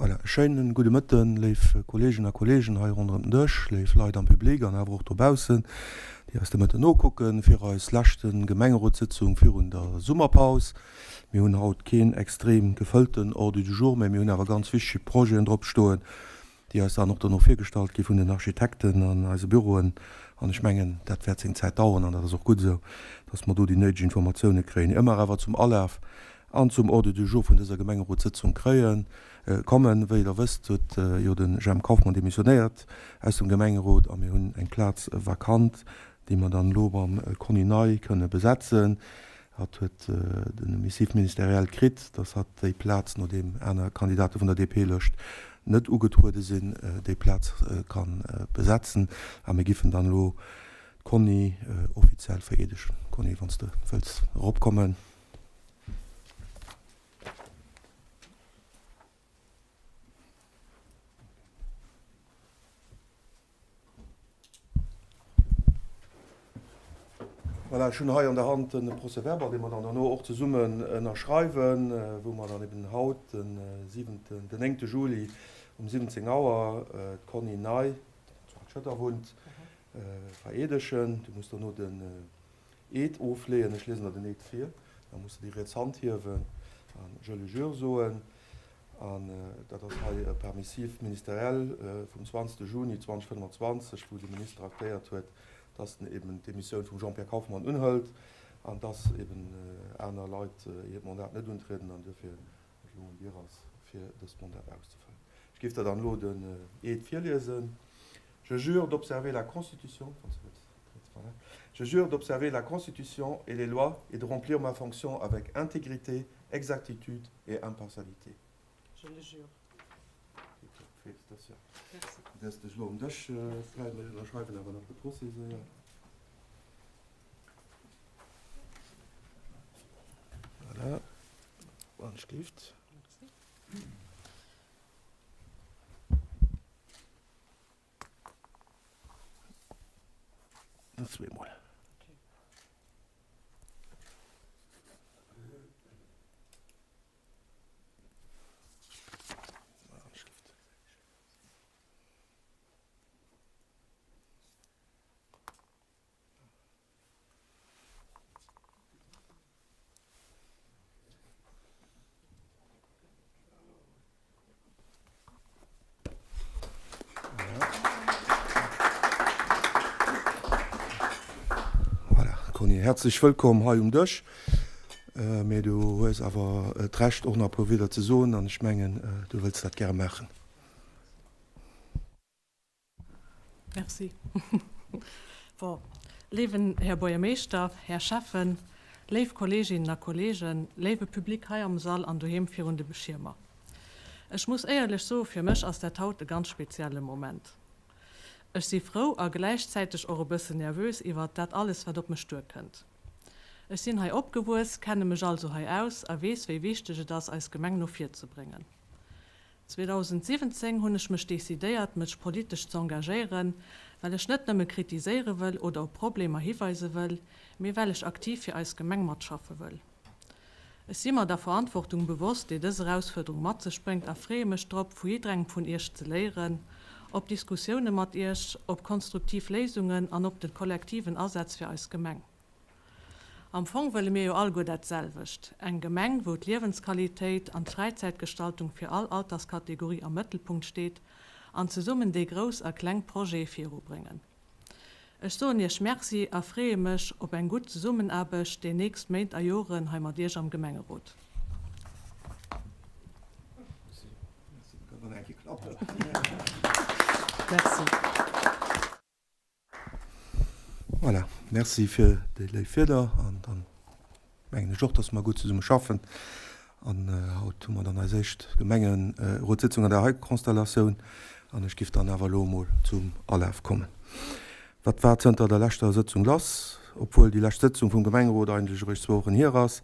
Voilà, e schéinen gudde Mëtten, léif Kolleegen a Kolleegen hei ronderëm den Dësch, léif Leit am Public an awer och dobaussen, déi eis de Mëtten nokucken, fir eis leschte Gemengerotssëtzung virun der Summerpaus. Mir hunn haut keen extrem gefëllten Ordre du jour, mä mir hunn awer ganz wichteg Projeten drop stoen, déi eis dann och dono virgestallt gi vun den Architekten an eise Büroen. An ech mengen, dat wäert seng Zäit daueren an dat ass och gutt esou, dass mer do déi néideg Informatioune kréien, ier mer awer zum Alaf an zum Ordre du jour vun dëser Gemengerotssëtzung kréien, kommen. Wéi Der wësst, huet jo de Jemp Kauffmann demissionéiert aus dem Gemengerot a mir hunn eng Plaz vakant, déi mer dann elo mam Conny Ney kënne besetzen. Hatt huet de Missive ministériel kritt, dass hatt déi Plaz, nodeem aner Kandidate vun der DP-Lëscht net ugetruede sinn, déi Plaz ka besetzen. A mir giffen dann elo d'Conny offiziell vereedegen. Conny, wann s de wëlls eropkommen. Voilà, ech hunn hei an der Hand de Procès-verbal, dee mer dann herno och zesummen ënnerschreiwen, wou mer dann eben haut, den siwenten, den néngte Juli um 17 Auer d'Conny Ney, déi zu Schëtter wunnt, vereedegen. Du muss dono den Eed ofleeën. Ech liesen der den Eed vir. Da muss de déi riets Hand hiewen an Je le jure soen. An dat ass hei e par missive ministérielle vum 20 Juni 2025, wou de Minister erkläert huet, dass en eben d'Demissioun vum Jean-Pierre Kauffmann unhëlt an dass eben aner Leit hiert Mandat net untrieden an duerfir et elo un dir ass, fir dëst Mandat auszefëllen. Ech géif der dann elo den Eed virliesen. Je jure d'observer la Constitution, Je jure d'observer la Constitution et les lois et de remplir ma fonction avec intégrité, exactitude et impartialité. Je le jure. Félicitations. Merci. Du däerfs dech elo um Dësch kräien, mir ënnerschreiwen awer nach de Procès séier. Voilà. Wann ech gelift. Merci. Zweemol. Voilà, Conny, häerzlech wëllkomm hei um Dësch. Mee du hues awer d'Recht, och nach e puer Wieder ze soen, an ech mengen, du wëlls dat gäre maachen. Merci. Bon, léiwen Här Buergermeeschter, Här Schäffen, léif Kolleeginnen a Kolleegen, léiwe Public hei am Sall an doheem virun de Beschiermer. Ech muss éierlech soe fir mech ass dat haut e ganz spezielle Moment. Ech si frou a gläichzäiteg och e bëssen nervös iwwert dat alles wat op mech duerkënnt. Ech sinn hei opgewuess, kenne mech also hei aus a weess wéi wichteg et ass eis Gemeng no vir ze bréngen. 2017 hunn ech mech decidéiert, mech politesch z'engagéieren, well ech net nëmme kritiséiere wëll oder op Problemer hiweise wëll, mee well ech aktiv fir eis Gemeng matschaffe wëll. Ech si mer der Verantwortung bewosst, déi dës Erausfuerderung mat sech bréngt a freeë mech drop, vu jidderengem vun Iech ze léieren, op Diskussioune mat Iech, op konstruktiv Léisungen an op de kollektiven Asaz fir eis Gemeng. Am Fong wëlle mir jo alleguer dat selwecht, eng Gemeng, wou d'Liewensqualitéit an d'Fräizäitgestaltung fir all Alterskategorie am Mëttelpunkt steet an zesummen déi grouss a kleng Projete virubréngen. Ech soen Iech Merci a freeë mech op eng gutt Zesummenaarbecht déi nächst Méint a Joren hei mat Iech am Gemengerot. Merci. Voilà, merci fir déi léif Wierder. An dann mengen ech och, dass mer gutt zesumme schaffen. An haut hu mer dann eis éischt Gemengerotssitzung an där hei Konstellatioun. An ech giff dann awer elo emol zum Alaf kommen. Wat war zënter der leschter Sëtzung lass? Obwuel déi lescht Sëtzung vum Gemengerot eigentlech eréischt zwou Wochen hier ass,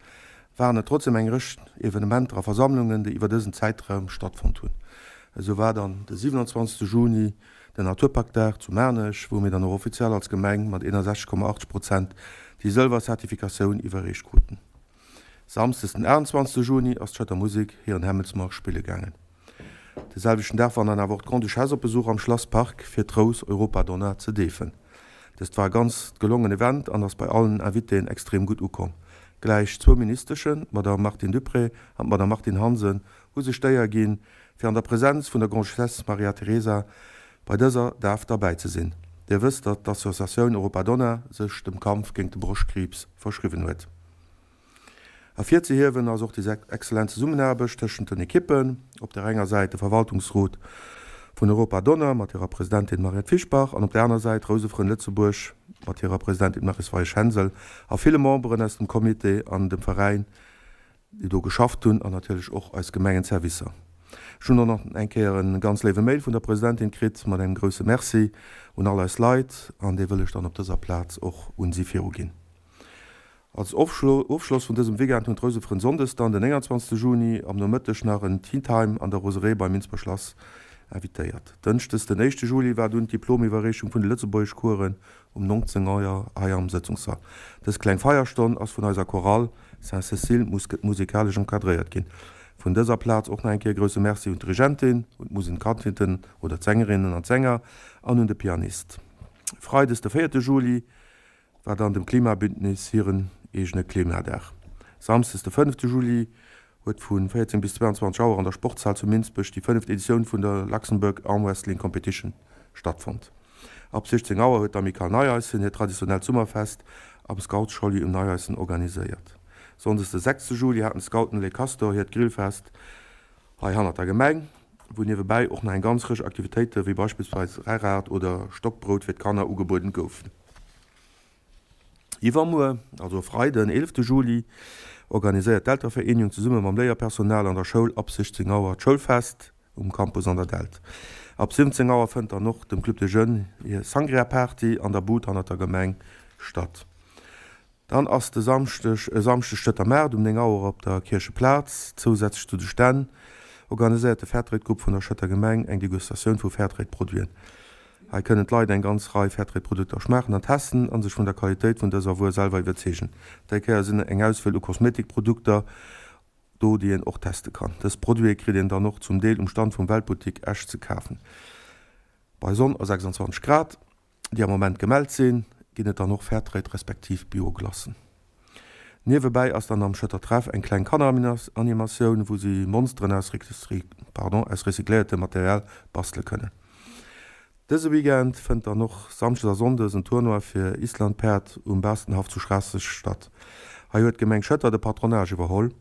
waren et trotzdem eng Rëtsch Evenementer a Versammlungen, déi iwwer dësen Zäitraum stattfonnt hunn. Esou war dann de 27 Juni Den Naturparkdag zu Maarnech, wou mir dann och offiziell als Gemeng mat 61,80 Prozent déi sëlwer Zertifikatioun iwwerreecht kruten. Samsdes den 28 Juni ass d'Schëtter Musek hiren Hämmelsmarsch spille gaangen. De selwechten Dag war dann awer och d'Grande-Duchesse op Besuch am Schlasspark fir d'Rous Europa Donna ze deefen. Dëst war e ganz gelongen Event an ass bei allen Invitéen extrem gutt ukomm. Gläich zwou Ministeschen, d'Madame Martine Deprez an d'Madame Martine Hansen, hu sech d'Éier ginn, fir an der Präsenz vun der Grande-Duchesse Maria Teresa bei dëser Daf derbäi ze sinn. Dir wësst, datt d'Associatioun Europa Donna sech dem Kampf géint de Broschtkriibs verschriwwen huet. Ervirzehiewen ass och déi exzellent Zesummenaarbecht tëschent den Ekippen, op där enger Säit de Verwaltungsrot vun Europa Donna mat hirer Presidentin Mariette Fischbach an op där aner Säit Rousefrënn Lëtzebuerg mat hirer Presidentin Maryse Weisch-Hensel a ville Memberen aus dem Comité an dem Veräin, déi do geschafft hunn an natierlech och eis Gemengenservicer. Ech hunn och nach eng Kéier e ganz léiwe Mail vun der Presidentin kritt mat engem grousse Merci un all eis Leit an dee wëll ech dann op dëser Plaz och un si viruginn. Als Ofschloss vun dësem Weekend hunn d'Rousefrënn Sonndes dann den 29 Juni am Nomëtteg nach en Tea Time an der Roseraie beim Minsber Schlass invitéiert. Dënschdes den éischte Juli war dunn d'Diplomiwwerreechung vun de Lëtzebuergeschcoursen um 19 Auer hei am Sëtzungssall. Dës kleng Feierstonn ass vun eiser Chorale Saint-Cécile musikalesch encadréiert ginn. Vun dëser Plaz och nach eng Kéier e grousse Merci un d'Dirigentin, un d'Musenkantinten oder d'Sängerinnen an d'Sänger an un de Pianist. Freides de véierte Juli war dann dem Klimabündnis hiren eegene Klimadag. Samsdes de fënnefte Juli huet vu 14 bis 22 Auer an der Sportshal zu Minsbech déi fënneft Editioun vun der Luxembourg Armwrestling Competition stattfonnt. Ab 16 Auer huet d'Amicale Neieissen hiert traditionellt Summerfest am Scoutschalet um Neieissen organiséiert. Sonndes de sechste Juli haten d'Scouten Les Castors hiert Grillfest hei hannert der Gemeng, wou niewebäi och nach eng ganz Rëtsch Aktivitéite wéi beispillsweis Rennrad oder Stockbrout fir d'Kanner ugebueden goufen. Iwwermuer, also e Freiden, 11 Juli, organiséiert d'Elterevereenegung zesumme mam Léierpersonal an der Schoul ab 16 Auer d'Schoulfest um Campus an der Dällt. Ab 17 Auer fënnt dann och dem Club des Jeunes hir Sangria-Party an der Bud hannert der Gemeng statt. Dann ass de Samschdeg e Samschdeg Stëtter Maart um 9 Auer op der Kiercheplaz. Zousätzlech zu de Stänn organiséiert de Fairtrade-Grupp vun der Schëtter Gemeng eng Degustatioun vu Fairtrade-Produiten. Hei kënnen d'Leit eng ganz Rei Fairtrade-Produkter schmaachen an testen a sech vun der Qualitéit vun dëser Wuer selwer iwwerzeegen. Déi Kéier sinn eng Auswiel u Kosmetikprodukter do, déi een och teste kann. Dës Produite kritt een dann och zum Deel um Stand vum Weltbuttik Esch ze kafen. Bei Sonn a 26 Grad. déi am Moment gemellt sinn, ginn et dann och Fairtrade respektiv Bio-Glacen. Niewebäi ass dann am Schëtter Treff eng kleng Kanneranimatioun, wou si Monsteren aus recycléiertem Material bastele kënnen. Dëse Weekend fënnt dann och Samschdes a Sonndes en Tournoi fir Islandpäerd um Baastenhaff zu Schraasseg statt. Hei huet d'Gemeng Schëtter de Patronage iwwerholl,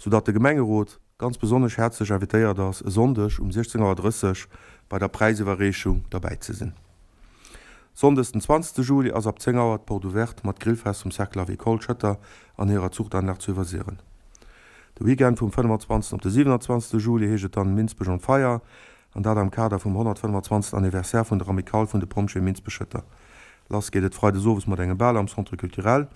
soudatt de Gemengerot ganz besonnesch häerzlech invitéiert ass, e Sonndeg um 16 Auer 30 bei der Präisiwwerreechung derbäi ze sinn. Sonndes den 20 Juli ass ab 10 Auer d'Porte Ouverte mat Grillfest vum Cercle Avicole Schëtter an hirer Zuchtanlag zu Iwwersiren. De Weekend vum 25 op de 27 Juli heescht et dann Minsbech on Fire, an dat am Kader vum 125. Anniversaire vun der Amicale vun de Pompjeeë Minsbech-Schëtter. Lass geet et freides owes mat engem Bal am Centre Culturel.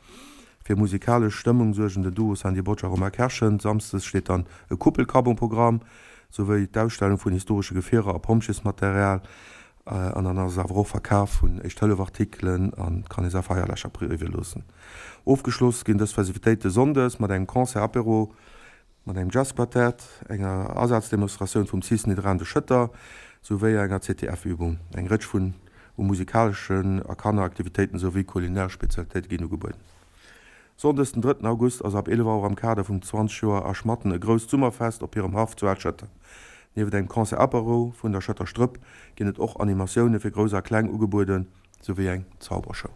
Fir musikalesch Stëmmung suergen den Duo Sandy Botsch a Romain Kerschen. Samsdes steet dann e Kuppelcup um Programm, souwéi d'Ausstellung vun historesche Gefierer a Pompjeesmaterial. An dann ass et awer och Verkaf vun Éischt-Hëllef-Artikelen an et kann ee säi Feierläscher préiwe loossen. Ofgeschloss ginn dës Festivitéite sonndes mat engem Concert-Apéro Mat engem Jazzquartett, enger Asazdemonstratioun vum cis Nidderaanwe Schëtter, souwéi enger CTF-Übung. Eng Rëtsch vun u musikaleschen a Kanneraktivitéiten souwéi kulinaresch Spezialitéite ginn ugebueden. Sonndes den drëtten August ass ab 11 Auer am Kader vum 20 Joer Aschmatten e grousst Summerfest op hirem Haff zu Al-Schëtter. Niewent engem Concert Apéro vun der Schëtter Strëpp ginn et och Animatioune fir Grouss a Kleng ugebueden, souwéi eng Zaubershow.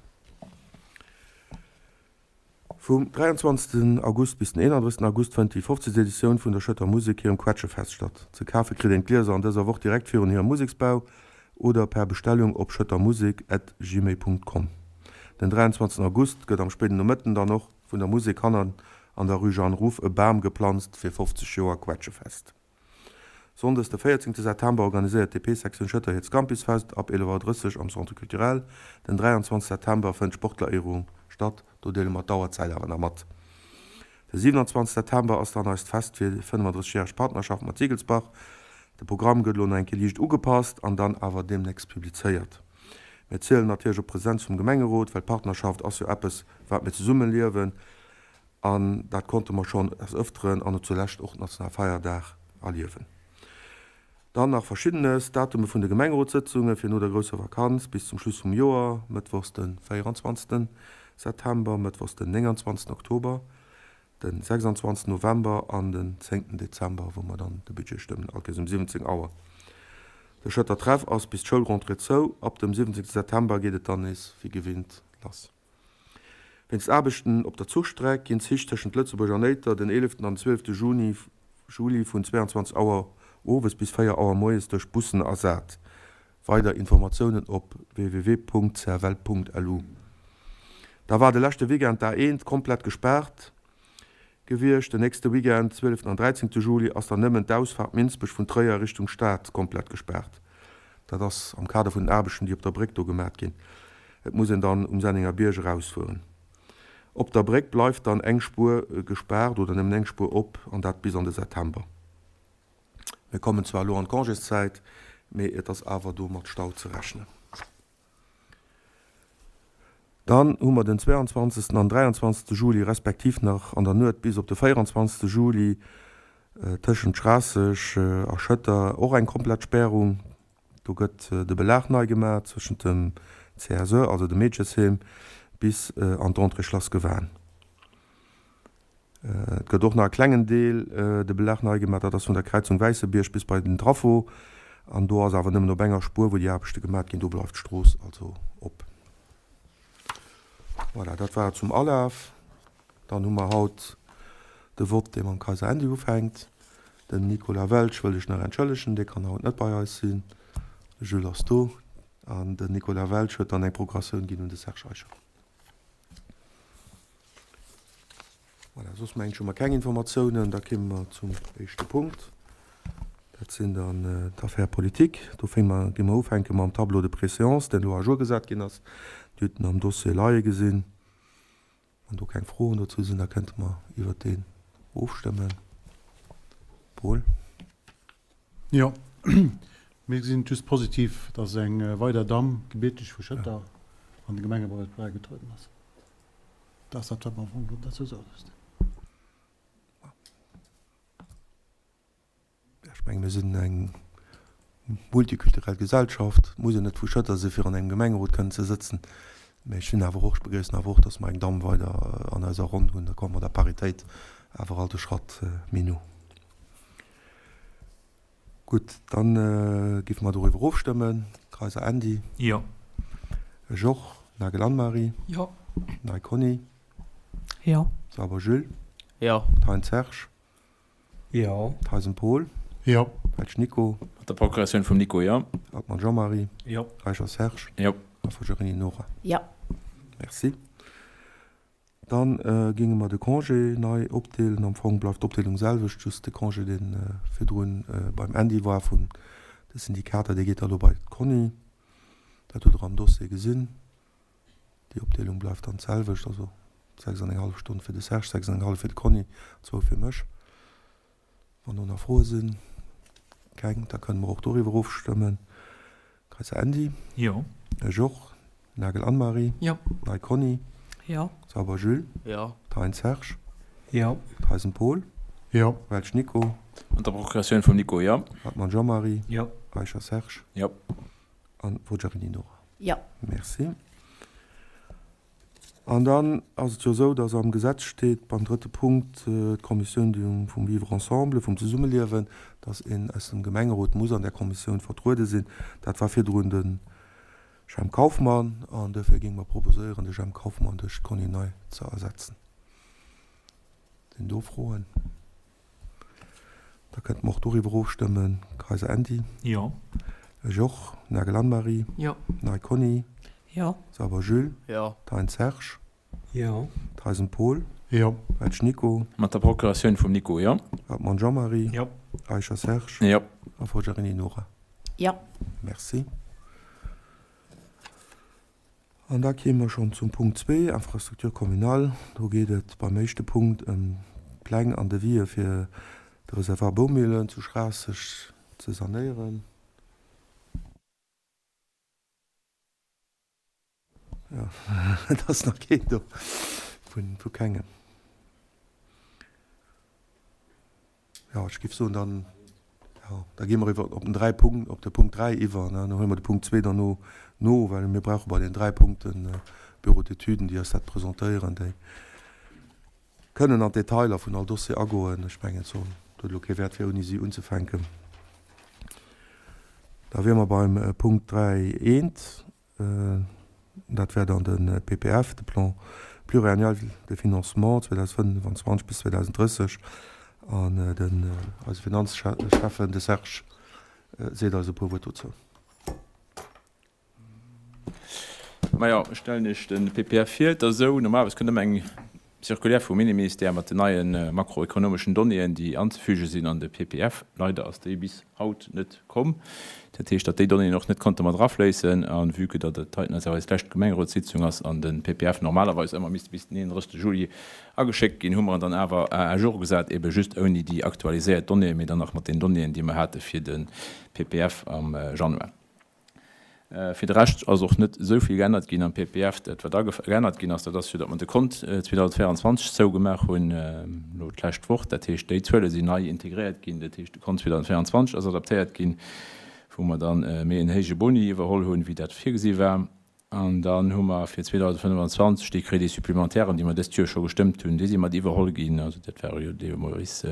Vum 23 August bis den 31 August fënnt déi 50. Editioun vun der Schëtter Musek hirem Quetschefest statt. Ze kafe kritt een d'Glieser an dëser Woch direkt virun hirem Museksbau oder per Bestellung op schëttermusek@gmail.com. Den 23 August gëtt am spéiden Nomëtten dann och vun der Musek hannen an der Rue Jeanne Ruff e Bam geplanzt fir 50 Joer Quetschefest. Sonndes de 14 September organiséiert d'DP-Sektioun Schëtter hiert Scampisfest ab 11 Auer 30 am Centre Culturel. Den 23 September fënnt d'Sportleréierung statt, do deele mer d'Auerzäit awer nach mat. De 27 September ass dann eist Fest fir déi 35 järeg Partnerschaft mat Siegelsbach. De Programm gëtt elo nach eng Kéier liicht ugepasst an dann awer deemnächst publizéiert. Mir zielen natierlech op d'Presenz vum Gemengerot, well Partnerschaft ass jo eppes wat mir zesumme liewen. An dat konnte mer schonn des Ëfteren an net zulescht och Nationalfeierdag erliewen. Dann nach Verschiddenes, Datume vun de Gemengerotssëtzunge fir no der grousser Vakanz bis zum Schluss vum Joer, mëttwochs de 24 September, mëttwochs den 29 Oktober, de 26 November an den 10 Dezember, wou mer dann de Budget stëmmen, all Kéiers um 17 Auer. De Schëtter Treff ass bis d'Schoulrentrée zou, ab dem 17 September geet et dann nees wéi gewinnt lass. Wéinst Aarbechten op der Zuchstreck ginn d'Zich tëschent Lëtzebuerg an Éiter den 11 an 12 Juni, Juli vun 22 Auer owes bis 4 Auer moies duerch Bussen ersat. Weider Informatiounen op www.cfl.lu. Da war de leschte Weekend d'A1 komplett gespaart gewiescht. Den nächste Weekend, 12 an 13 Juli, ass dann nëmmen d'Ausfaart Minsbech vun Tréier Richtung Stad komplett gespaart. Dat ass am Kader vun den Aarbechten, déi op der Bréck do gemat ginn. Et muss een dann um Sennenger Bierg erausfueren. Op der Bréck bleift dann eng Spuer gespaart oder nëmmen eng Spuer op, an dat bis an de September. Mir kommen zwar elo an d'Congészäit, mee et ass awer do mat Stau ze rechnen. Dann hu mer den 22. an 23. Juli respektiv nach an der Nuet bis op de 24. Juli tëschent Schraasseg a Schëtter och eng komplett Spärung. Do gëtt de Belag nei gemaach zwëschent dem CSE, also dem Meedchesheem, bis an d'Entrée Schlass Gewan. Et gëtt och nach e klengen Deel de Belag nei gemaach, dat ass vun der Kräizung Wäissebierg bis bei den Traffo. An do ass awer nëmmen op enger Spuer, wou déi Aarbechte gemaach ginn. Do bleift d'Strooss also op. Voilà, dat war et zum Alaf. Dann hu mer haut de Vott, dee mam Kaiser Andy ufänkt. Den Nicolas Welsch wëll ech nach entschëllegen, dee kann haut net bei eis sinn. De Jules ass do. An den Nicolas Welsch huet dann eng Progressioun ginn un de Serge Eicher. Voilà, soss mengen ech hu mer keng Informatiounen. Da kéime mer zum éischte Punkt. Dat sinn dann d'Affaires politiques. Do fénge mer, gi mer ufänke mam Tableau de préséance, deen elo à jour gesat ginn ass. Dir hutt en am Dossier leie gesinn. Wann do keng Froen dozou sinn, da kënnte mer iwwert deen ofstëmmen. Paul. Jo, mir gesinn et just positiv, dass eng weider Damm, gebierteg vu Schëtter, an de Gemengerot bäigetrueden ass. Dat ass dat, wat mer am Fong dozou soe missten. Ech mengen, mir sinn eng multikulturell Gesellschaft. Et muss een net vu Schëtter si fir an engem Gemengerot kënnen ze sëtzen. Mä ech sinn awer och, ech begréissen awer och, datt mer eng Damm weider an eiser Ronn hunn. Da komme mer der Paritéit awer alt e Schratt méi no. Gutt, da géife mer doriwwer ofstëmmen. Kayser Andy. Jo. Ech och. Nagel Anne-Marie. Jo. Ney Conny. Jo. Sauber Jules. Jo. Thein Serge. Jo. Theisen Paul. Jo. Welsch Nico. Mat der Procuratioun vum Nico, jo. Altmann Jean-Marie. Jo. Reichers Serge. Jo. A Forgiarini Nora. Jo. Merci. Dann géinge mer de Congé nei opdeelen. Am Fong bleift d'Opdeelung selwecht, just de Congé, dee virdrun beim Andy war vun de Syndikater, dee geet da lo bei d'Conny. Dat hutt Der am Dossier gesinn. Déi Opdeelung bleift dann d'selwecht, also 6 an eng hallef Stonn fir de Serge, 6 an eng hallef fir de Conny, zwou fir mech. Wann do nach Froe sinn? Keng? Da kënne mer och doriwwer ofstëmmen. Kayser Andy? Jo. Ech och. Nagel Anne-Marie? Jo. Ney Conny? Jo. Sauber Jules? Jo. Thein Serge? Jo. Theisen Paul? Jo. Welsch Nico? Mat der Procuratioun vum Nico, jo. Hartmann Jean-Marie? Jo. Eicher Serge? Jo. An Forgiarini Nora? Jo. Merci. An dann ass et jo esou, dass am Gesetz steet beim drëtte Punkt, d'Kommissioun vum Vivre ensemble, vum Zesummeliewen, dass een aus dem Gemengerot muss an där Kommissioun vertruede sinn. Dat war virdrun de Jemp Kauffmann an duerfir géinge mer proposéieren, de Jemp Kauffmann duerch d'Conny Ney ze ersetzen. Sinn do Froen? Da kënnte mer och doriwwer ofstëmmen. Kayser Andy? Jo. Ech och. Nagel Anne-Marie? Jo. Ney Conny? Jo. Sauber Jules? Jo. Thein Serge? Jo. Theisen Paul? Jo. Welsch Nico? Mat der Procuratioun vum Nico, jo. Hartmann Jean-Marie? Jo. Eicher Serge? Jo. A Forgiarini Nora? Jo. Merci. An da kéime mer schonn zum Punkt zwee, Infrastructure communale. Do geet et beim éischte Punkt ëm d'Pläng an Devisë fir de Reservoir Boumillen zu Schraasseg ze sanéieren. Jo, et ass nach keen do vu kengem. Jo, ech géif soen, dann, jo. Jo, da gi mer iwwer op den 3 Punkt, op de Punkt 3 iwwer, ne, dann huele mer de Punkt 2 derno no, well mir brauche bei den 3 Punkten Bureau d'étuden, déi eis dat presentéieren, déi kënnen an d'Detailer vun all Dossier agoen. Ech mengen, et huet elo kee Wäert, fir ouni si unzefänken. Da wiere mer beim Punkt 3 eent. Dat wär dann de PPF, de Plan pluriannuel de financement 2025 bis 2030. An den, eise Finanzschäffen, de Serge, seet eis e puer Wuert dozou. Majo, ech stellen Iech de PPF vir. Et ass esou, normalerweis kënnt ëmmer eng Circulaire vum Inneministère mat den neie makroekonomeschen Donnéeën, déi anzefüge sinn an de PPF. Leider ass déi bis haut net komm. Dat heescht, datt déi Donnéeën och net konnte mat erafléissen. A vue que datt et heiten eis lescht Gemengerotssitzung ass an de PPF normalerweis ëmmer misst bis den 31. Juli ageschéckt ginn, hu mer en dann awer à jour gesat, ebe just ouni déi aktualiséiert Donnéeën, mee dann nach mat den Donnéeën, déi mer hate fir de PPF am Januar. Fir de Rescht ass och net esou vill geännert ginn am PPF. Dat, wat geännert ginn ass, dat ass jo, datt mer de Kont 2024 zougemaach hunn elo d'lescht Woch. Dat heescht, déi Zuele sinn nei integréiert ginn. Dat heescht, de Kont 2024 ass adaptéiert ginn, wou mer dann méi en héije Boni iwwerholl hunn, wéi dat virgesi war. An dann hu mer fir 2025 déi Crédits supplémentairen, déi mer dëst Joer scho gestëmmt hunn, déi si mat iwwerholl ginn. Also dat ware jo deemools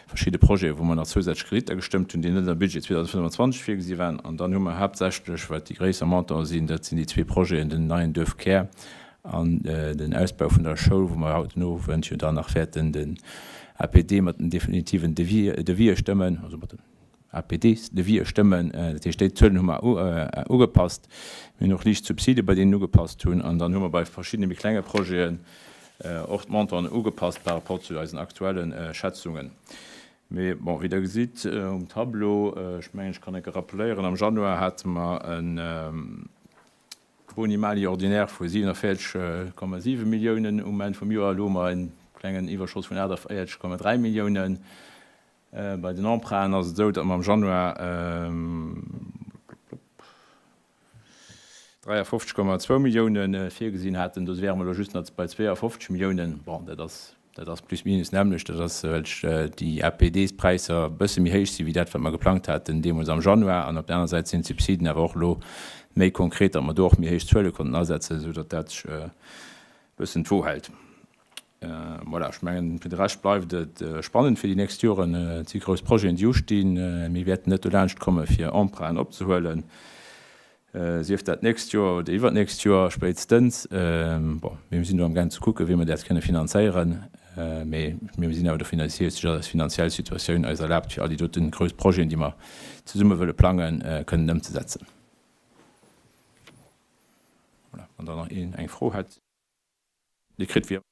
verschidde Projeten, wou mer nach zousätzlech Kreditter gestëmmt hunn, déi net am Budget 2025 virgesi waren. An dann hu mer haaptsächlech, wat déi gréisser Montanten sinn, dat sinn déi zwee Projeten, den neien Duerfkär an den Ausbau vun der Schoul, wou mer haut den Owend jo dann nach wäerten den APD mat den definitiven Devisë stëmmen, also mat den APDs, Devisë stëmmen. Dat heescht, déi Zuelen hu mer ugepasst. Mir hunn och liicht d'Subside bei deenen ugepasst hunn. An dann hu mer bei verschiddene méi klenge Projeten och d'Montanten ugepasst par rapport zu eisen aktuelle Schätzungen. Mee bon, wéi Der gesitt um Tableau, ech mengen, ech kann enke rappeléieren, am Januar hate mer e Boni mali ordinaire vu 47,7 Milliounen um Enn vum Joer. Elo hu mer e klengen Iwwerschoss vun 48,3 Milliounen. Bei den Emprunten ass et esou, datt mer am Januar 53,2 Millioune virgesinn haten. Do wäre mer elo just nach bei 52 Milliounen. Bon, dat ass, dat ass plus minus d'nämmlecht. Dat ass, well déi APDs-Präisser e bësse méi héich si wéi dat, wat mer geplangt haten deemools am Januar. An op der aner Säit sinn d'Subsiden awer och elo méi konkret, datt mer do och méi héich Zuele konnten asetzen, esou datt dat sech e bëssen d'Wo hält. Voilà, ech mengen, fir de Rescht bleift et spannend fir déi nächst Joren. Et si grouss Projeten, déi ustinn. Mir wäerten net dolaanscht komme fir Emprunten opzehuelen, sief dat d'nächst Joer oder iwwernächst Joer spéitstens. Bon, mir sinn do amgaang ze kucken, wéi mer dat kënne finanzéieren. Mee mir sinn awer dovun iwwerzeegt, dass eis finanziell Situatioun eis erlaabt, fir all déi dote grouss Projeten, déi mer zesumme wëlle plangen, kënnen ëmzesetzen. Voilà, wann der nach een eng Fro hätt. Dir kritt wéi ëmmer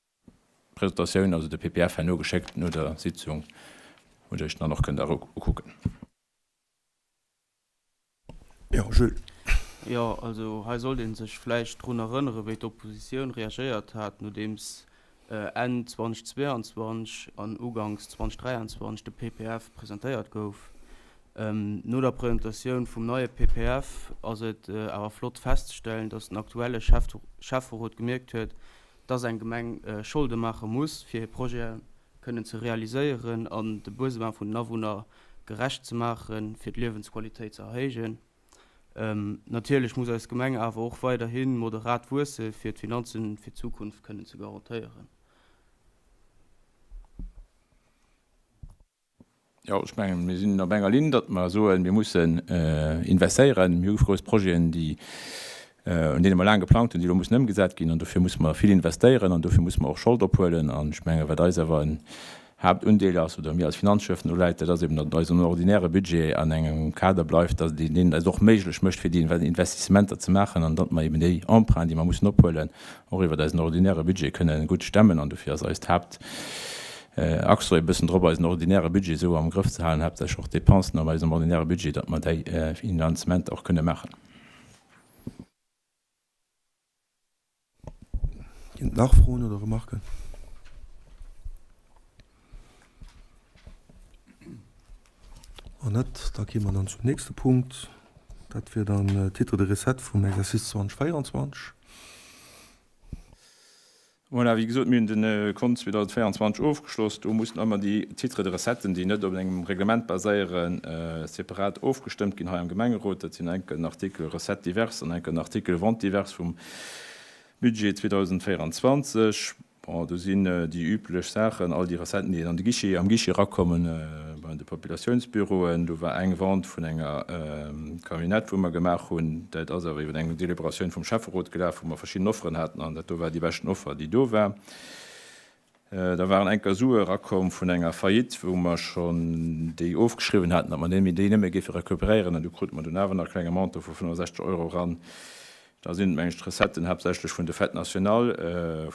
d'Presentatioun, also de PPF, herno geschéckt no der Sitzung, wou Dir Iech den dann och kënnt ukucken. Jo, Jules. Jo, also hei sollt ee sech vläicht drun erënneren, wéi d'Oppositioun reagéiert hat, nodeems Enn 2022 an uganks 2023 de PPF presentéiert gouf. No der Presentatioun vum neie PPF ass et awer flott festzestellen, dass den aktuelle Schäfferot gemierkt huet, dass eng Gemeng Scholde maache muss, fir hir Projete kënnen ze realiséieren an de Besoin vun den Awunner gerecht ze maachen, fir d'Liewensqualitéit ze erhéijen. Natierlech muss eis Gemeng awer och weiderhi moderat wuesse fir d'Finanze fir d'Zukunft kënnen ze garantéieren. Jo, ech mengen, mir sinn op enger Linn, datt mer soen, mir mussen investéieren. Mir hu grouss Projeten, déi, un deene mer laang geplangt hunn, déi elo mussen ëmgesat ginn. An dofir musse mer vill investéieren an dofir musse mer och Schold ophuelen. An ech mengen, wat eis awer en Haaptundeel ass, oder mir als Finanzschäffen uläit, dat ass eben, datt eisen ordinäre Budget an engem Kader bleift, datt deen et eis och méiglech mécht, fir déi Investissementer ze maachen an datt mer eben déi Emprunten, déi mer mussen ophuelen, och iwwert eisen ordinäre Budget kënnen gutt stemmen. An dofir ass eist Haaptachs e bëssen drop, eisen ordinäre Budget esou am Grëff ze halen, haaptsächlech och d'Dépensen an eisem ordinäre Budget, datt mer déi Finanzementer och kënne maachen. Ginn et nach Froen oder Remarken? Wann net, da gi mer dann zum nächste Punkt. Dat wier dann Titre de recette vum Exercice 2024. Voilà, wéi gesot, mir hunn de Kont 2024 ofgeschloss. Do mussen ëmmer déi Titres de recetten, déi net op engem Reglement baséieren, separat ofgestëmmt ginn hei am Gemengerot. Dat sinn enk den Artikel Recettes diverses an enk den Artikel Ventes diverses vum Budget 2024. Bon, do sinn déi üblech Saachen, all déi Recetten, déi an de Guichet, am Guichet erakommen, bei de Populatiounsbüroen. Do war eng Vente vun enger Camionnette, wou mer gemaach hunn. Dat ass awer iwwer eng Deliberatioun vum Schäfferot gelaf, wou mer verschidden Offeren haten, an dat do war déi beschten Offer, déi do war. Da waren enker Sue erakomm vun enger Faillite, wou mer schonn déi ofgeschriwwen haten, datt mer déi net méi géife recuperéieren. An du krute mer dunn awer nach e klenge Montant vu 65 Euro eran. Da sinn et, mengen ech, d'Recetten haaptsächlech vun de Fêtes nationales,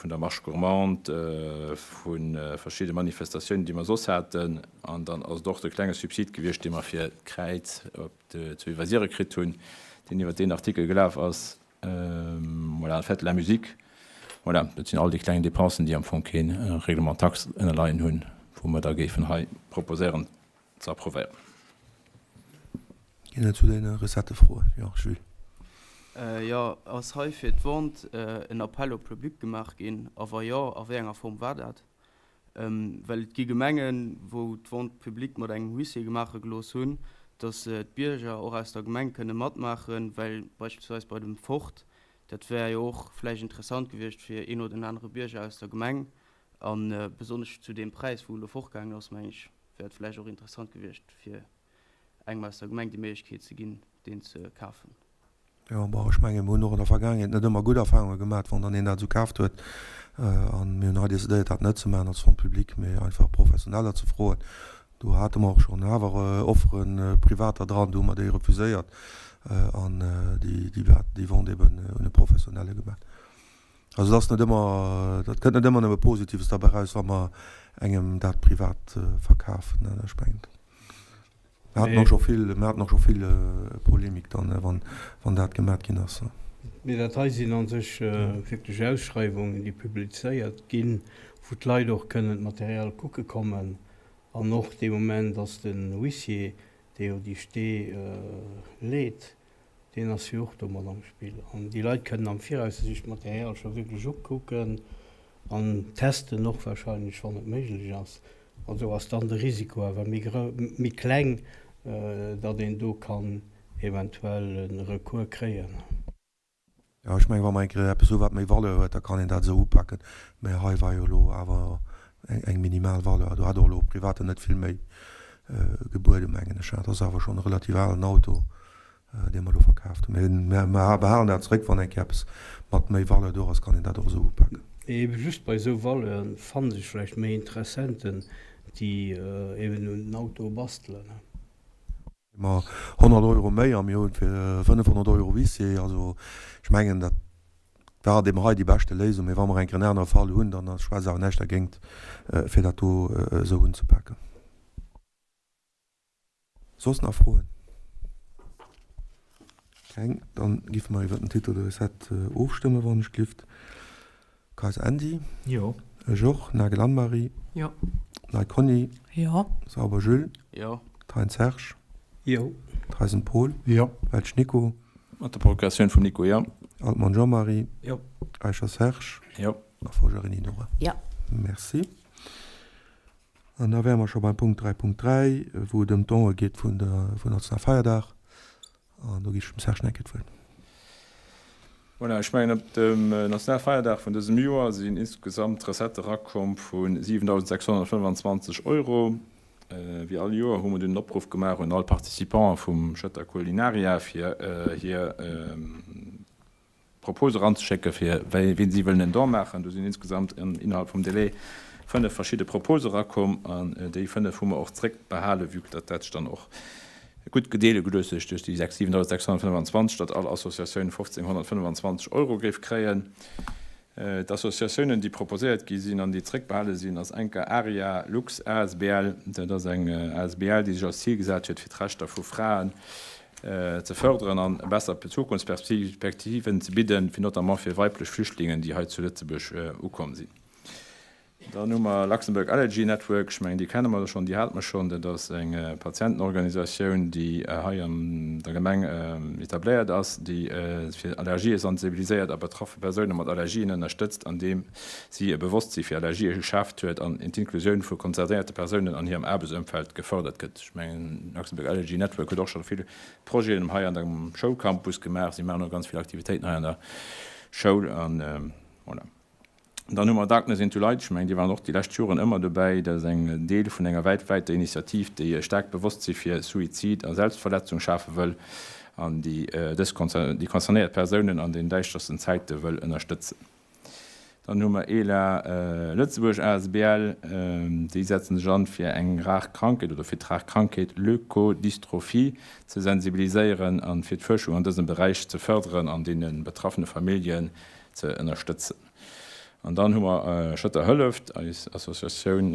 vun der Marche gourmande, vu verschidde Manifestatiounen, déi mer soss haten. An dann ass et och de klenge Subsid gewiescht, dee mer fir d'Kräiz op zu Iwwersiere kritt hunn, deen iwwert deen Artikel gelaf ass. Voilà, d'Fête de la musique. Voilà, dat sinn all déi kleng Dépensen, déi am Fong kee Règlement taxe ënnerleien hunn, wou mer da géifen hei proposéieren ze approvéieren. Ginn et zu deene Recettë Froen? Jo, Jules. Jo, ass hei fir d'Vente en Appel au public gemaach ginn? A wa jo, a wéi enger Form war dat? Well et gi Gemengen, wou d'Vente publique mat engem Huissier gemaache gelooss hunn, datt d'Bierger och aus der Gemeng kënne matmaachen, well beispillsweis bei dem Ford, dat wär jo och vläicht interessant gewiescht fir een oder en anere Bierger aus der Gemeng, a besonnesch zu deem Präis, wou elo fortgaangen ass, meng ech, wär et vläicht och interessant gewiescht fir engem aus der Gemeng déi Méiglechkeet ze ginn, deen ze kafen. Jo, bon, ech mengen, mir hunn och an der Vergaangenheet net ëmmer gutt Erfahrunge gemaat, wann dann een dat esou kaaft huet. An mir hunn hei decidéiert, dat net ze maachen als Fonds public, mee einfach Professioneller ze froen. Do hate mer och schonn awer Offere privater dran, do hu mer déi refuséiert an déi, déi Vente eben un e Professionelle gemaat. Also et ass net ëmmer, dat kënnt net ëmmer nëmme Positives derbäi raus, wa mer engem dat privat verkafen. Ech mengen, mir haten och scho vill, mir haten och scho vill Polemik dann, wann, wann dat gemat ginn ass. Mee dat hei sinn a sech wierklech Ausschreiwungen, déi publizéiert ginn, wou d'Leit och kënnen d'Material kucke kommen. An och dee Moment ass den Huissier, dee jo déi Stee leet, Deen ass jo och do mat am Spill. An déi Leit kënnen am Viraus sech d'Material scho wierklech ukucken an testen och wahrscheinlech, wann et méiglech ass. An esou ass dann de Risiko awer méi grou, méi kleng, datt een do kann eventuell e Recours kréien. Jo, ech mengen, wa mer eng Kéier eppes hu wat méi Valeur huet, da kann een dat esou upaken. Mä hei war jo elo awer eng minimal Valeur. Do hat och elo e Privaten net vill méi gebueden, mengen ech. Dat ass awer schonn e relativ alen Auto, dee mer do verkaaft hunn. Mä mer behalen dat zeréck, wann eng Kéier eppes mat méi Valeur do ass, kann een dat och esou upaken. Ebe just bei esou Valeuren fanne sech vläicht méi Interessenten, déi eben un den Autoe bastelen. Mer 100 Euro méi a mir hunn fir 500 Euro Huissier. Also ech mengen, dat war deem hei déi beschte Léisung. Mee wa mer eng Kéier en anere Fall hunn, dann schwätzt awer näischt dergéint, fir dat do esou unzepaken. Soss nach Froen? Keng? Dann giffe mer iwwert den Titre de recette ofstëmmen, wann ech glift. Kayser Andy? Jo. Ech och. Nagel Anne-Marie? Jo. Ney Conny? Jo. Sauber Jules? Jo. Thein Serge? Jo. Theisen Paul? Jo. Welsch Nico? Mat der Procuratioun vum Nico, jo. Altmann Jean-Marie? Jo. Eicher Serge? Jo. A Forgerini Nora? Jo. Merci. An da wäre mer scho beim Punkt 3.3, wou et ëm d'Don'e geet vun der, vun Nationalfeierdag. An do gi ech dem Serge Neck d'Wuert. Voilà, ech mengen, op dem Nationalfeierdag vun dësem Joer sinn insgesamt Recettë erakomm vu 7.625 Euro. Wéi all Joer hu mer dunn en Opruff gemaach un all Participante vum Schëtter Culinaria, fir hir Propose eranzeschécken, fir wien si wëllen en Don maachen. Do sinn insgesamt innerhalb vum Délai 5 verschidde Propose erakomm an déi 5 hu mer och zréckbehalen, vue que datt dat sech dann och gutt gedeele gelooss huet duerch déi 7.625, datt all Associatioun 1.525 Euro géif kréien. D'Associatiounen, déi proposéiert gi sinn an déi zréckbehale sinn, ass enker Aria Lux asbl. Dat ass eng asbl, déi sech als Zil gesat huet, fir d'Rechter vu Fraen ze fërderen an besser Zukunftsperspektiven ze bidden, fir notamment fir weiblech Flüchtlingen, déi hei zu Lëtzebuerg ukomm sinn. Dann hu mer Luxembourg Allergy Network, ech mengen, déi kenne mer schonn, déi hate mer schonn. Dat ass eng Patientenorganisatioun, déi hei an der Gemeng etabléiert ass, déi fir Allergië sensibiliséiert a betraffe Persoune mat Allergien ënnerstëtzt, andeem si e Bewosstsi fir Allergië geschaaft huet an d'Inklusioun vu concernéierte Persounen an hirem Aarbechtsëmfeld gefërdert gëtt. Ech mengen, Luxembourg Allergy Network huet och scho vill Projeten hei an dem Schoulcampus gemaach. Si maachen och ganz vill Aktivitéiten hei an der Schoul an voilà. Dann hu mer Darkness into Light, ech mengen, déi waren och déi lescht Joren ëmmer dobäi. Dat ass eng Deel vun enger weltwäiter Initiativ, déi e staarkt Bewosstsi fir Suizid a Selbstverletzung schafe wëll an déi dës déi concernéiert Persounen an den däischtersten Zäite wëll ënnerstëtzen. Dann hu mer ELA Lëtzebuerg asbl, déi setzen sech an, fir eng rar Krankheet oder fir d'rar Krankheet Leukodystrophie ze sensibiliséieren an fir d'Fuerschung an dësem Beräich ze fërderen an deene betraffene Familljen ze ënnerstëtzen. An dann hu mer Schëtter hëlleft, eis Associatioun,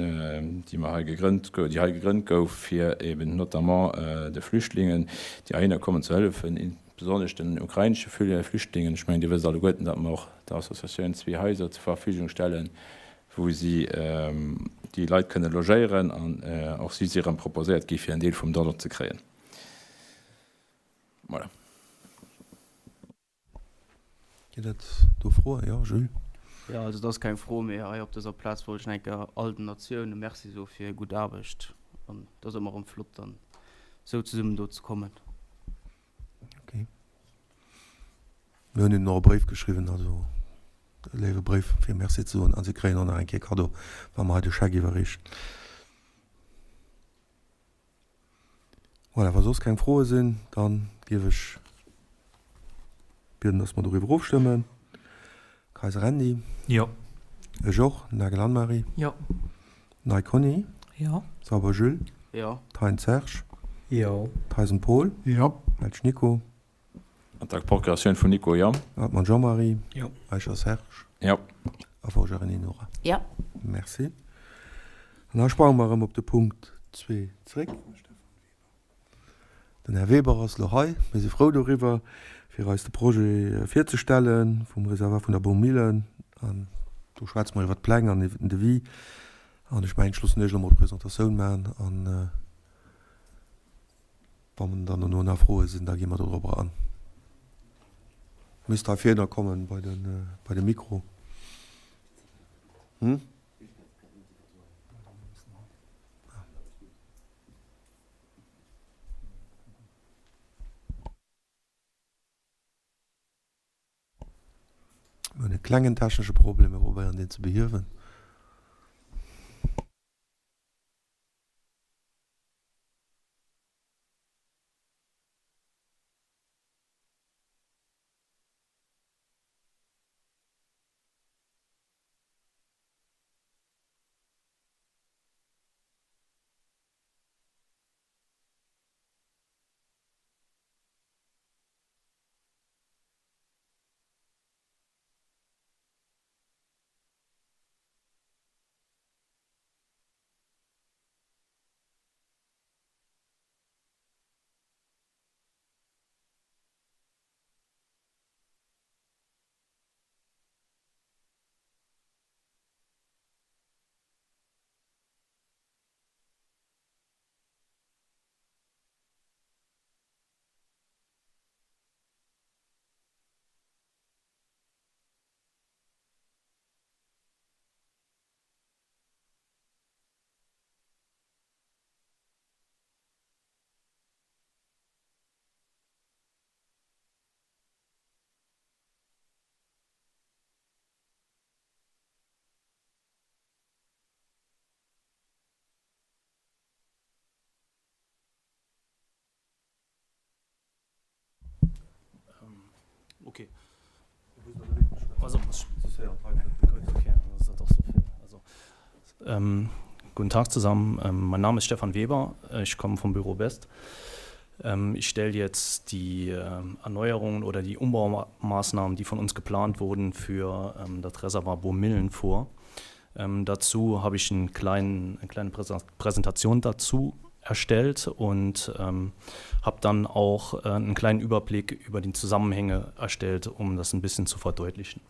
déi mer hei gegrënnt, déi hei gegrënnt gouf, fir eben notamment de Flüchtlingen, déi heihinner kommen, ze hëllefen, besonnesch den ukrainesche Flüchtlingen. Ech mengen, Dir wësst alleguerten, datt mer och der Associatioun zwee Haiser zur Verfügung stellen, wou si déi Leit kënne logéieren. An och si si erëm proposéiert gi fir en Deel vum Don ze kréien. Voilà. Ginn et do Froen? Jo, Jules. Jo, also et ass keng Fro, mee hei op dëser Plaz wollt ech nach eng Kéier all den Natioune Merci soe fir hir gutt Aarbecht. An et ass ëmmer erëm flott, dann esou zesummen do ze kommen. Ok. Mir hunn hinnen och e Bréif geschriwwen, also e léiwe Bréif, fir Merci ze soen. A si kréien och nach eng Kéier Kaddo, wa mer hei de Scheck iwwerreechen. Voilà, wa soss keng Froe sinn, da géif ech bieden, dass mer doriwwer ofstëmmen. Kayser Andy? Jo. Ech och. Nagel Anne-Marie? Jo. Ney Conny? Jo. Sauber Jules? Jo. Thein Serge? Jo. Theisen Paul? Jo. Welsch Nico? An der Procuratioun vum Nico, jo. Hartmann Jean-Marie? Jo. Eicher Serge? Jo. A Forgerini Nora? Jo. Merci. An da sprange mer erëm op de Punkt zwee zréck. Den Här Weber ass elo hei. Mir si frou doriwwer, fir eis de Projet virzestelle vum Reservoir vun der Bourmillen. An do schwätze mer iwwert d'Pläng an iwwert den Devis. An ech mengen, ech loossen Iech elo mol d'Presentatioun maachen an Wann dann dono nach Froe sinn, da gi mer dodrobber an. Misst hei virner kommen bei de, bei de Mikro. Hm? Mir hunn e klengen technesche Problem, mir probéieren deen ze behiewen. Okay. Also, okay, also, ähm, guten Tag zusammen. Ähm, mein Name ist Stefan Weber. Ich komme vom Büro Best. Ähm, ich stelle jetzt die äh, Erneuerungen oder die Umbaumaßnahmen, die von uns geplant wurden für ähm, das Reservoir Burmillen vor. Ähm, dazu habe ich einen kleinen, eine kleine Präsentation dazu erstellt und ähm, habe dann auch äh, einen kleinen Überblick über die Zusammenhänge erstellt, um das ein bisschen zu verdeutlichen.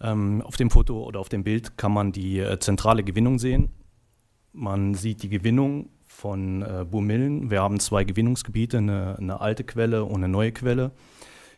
Ähm, auf dem Foto oder auf dem Bild kann man die äh, zentrale Gewinnung sehen. Man sieht die Gewinnung von äh, Burmillen. Wir haben zwei Gewinnungsgebiete, eine, eine alte Quelle und eine neue Quelle,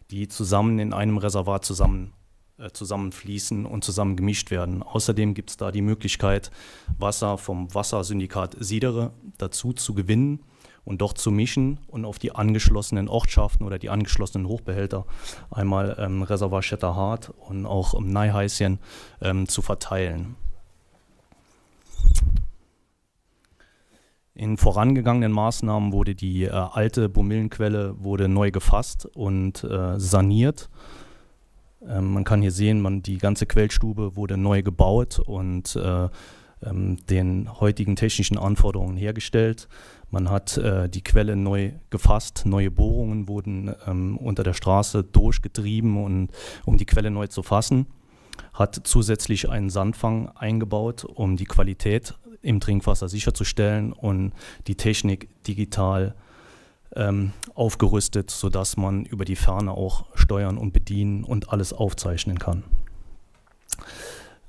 die zusammen in einem Reservat zusammen äh, zusammenfließen und zusammen gemischt werden. Außerdem gibt es da die Möglichkeit, Wasser vom Wassersyndikat Siedere dazu zu gewinnen und dort zu mischen und auf die angeschlossenen Ortschaften oder die angeschlossenen Hochbehälter einmal ähm, Reservoir Schetterhart und auch um Neiheißchen ähm, zu verteilen. In vorangegangenen Maßnahmen wurde die äh, alte Bomillenquelle wurde neu gefasst und äh, saniert. Ähm, man kann hier sehen, man, die ganze Quellstube wurde neu gebaut und äh, ähm, den heutigen technischen Anforderungen hergestellt. Man hat äh, die Quelle neu gefasst, neue Bohrungen wurden ähm, unter der Straße durchgetrieben, und, um die Quelle neu zu fassen. Hat zusätzlich einen Sandfang eingebaut, um die Qualität im Trinkwasser sicherzustellen und die Technik digital ähm, aufgerüstet, sodass man über die Ferne auch steuern und bedienen und alles aufzeichnen kann.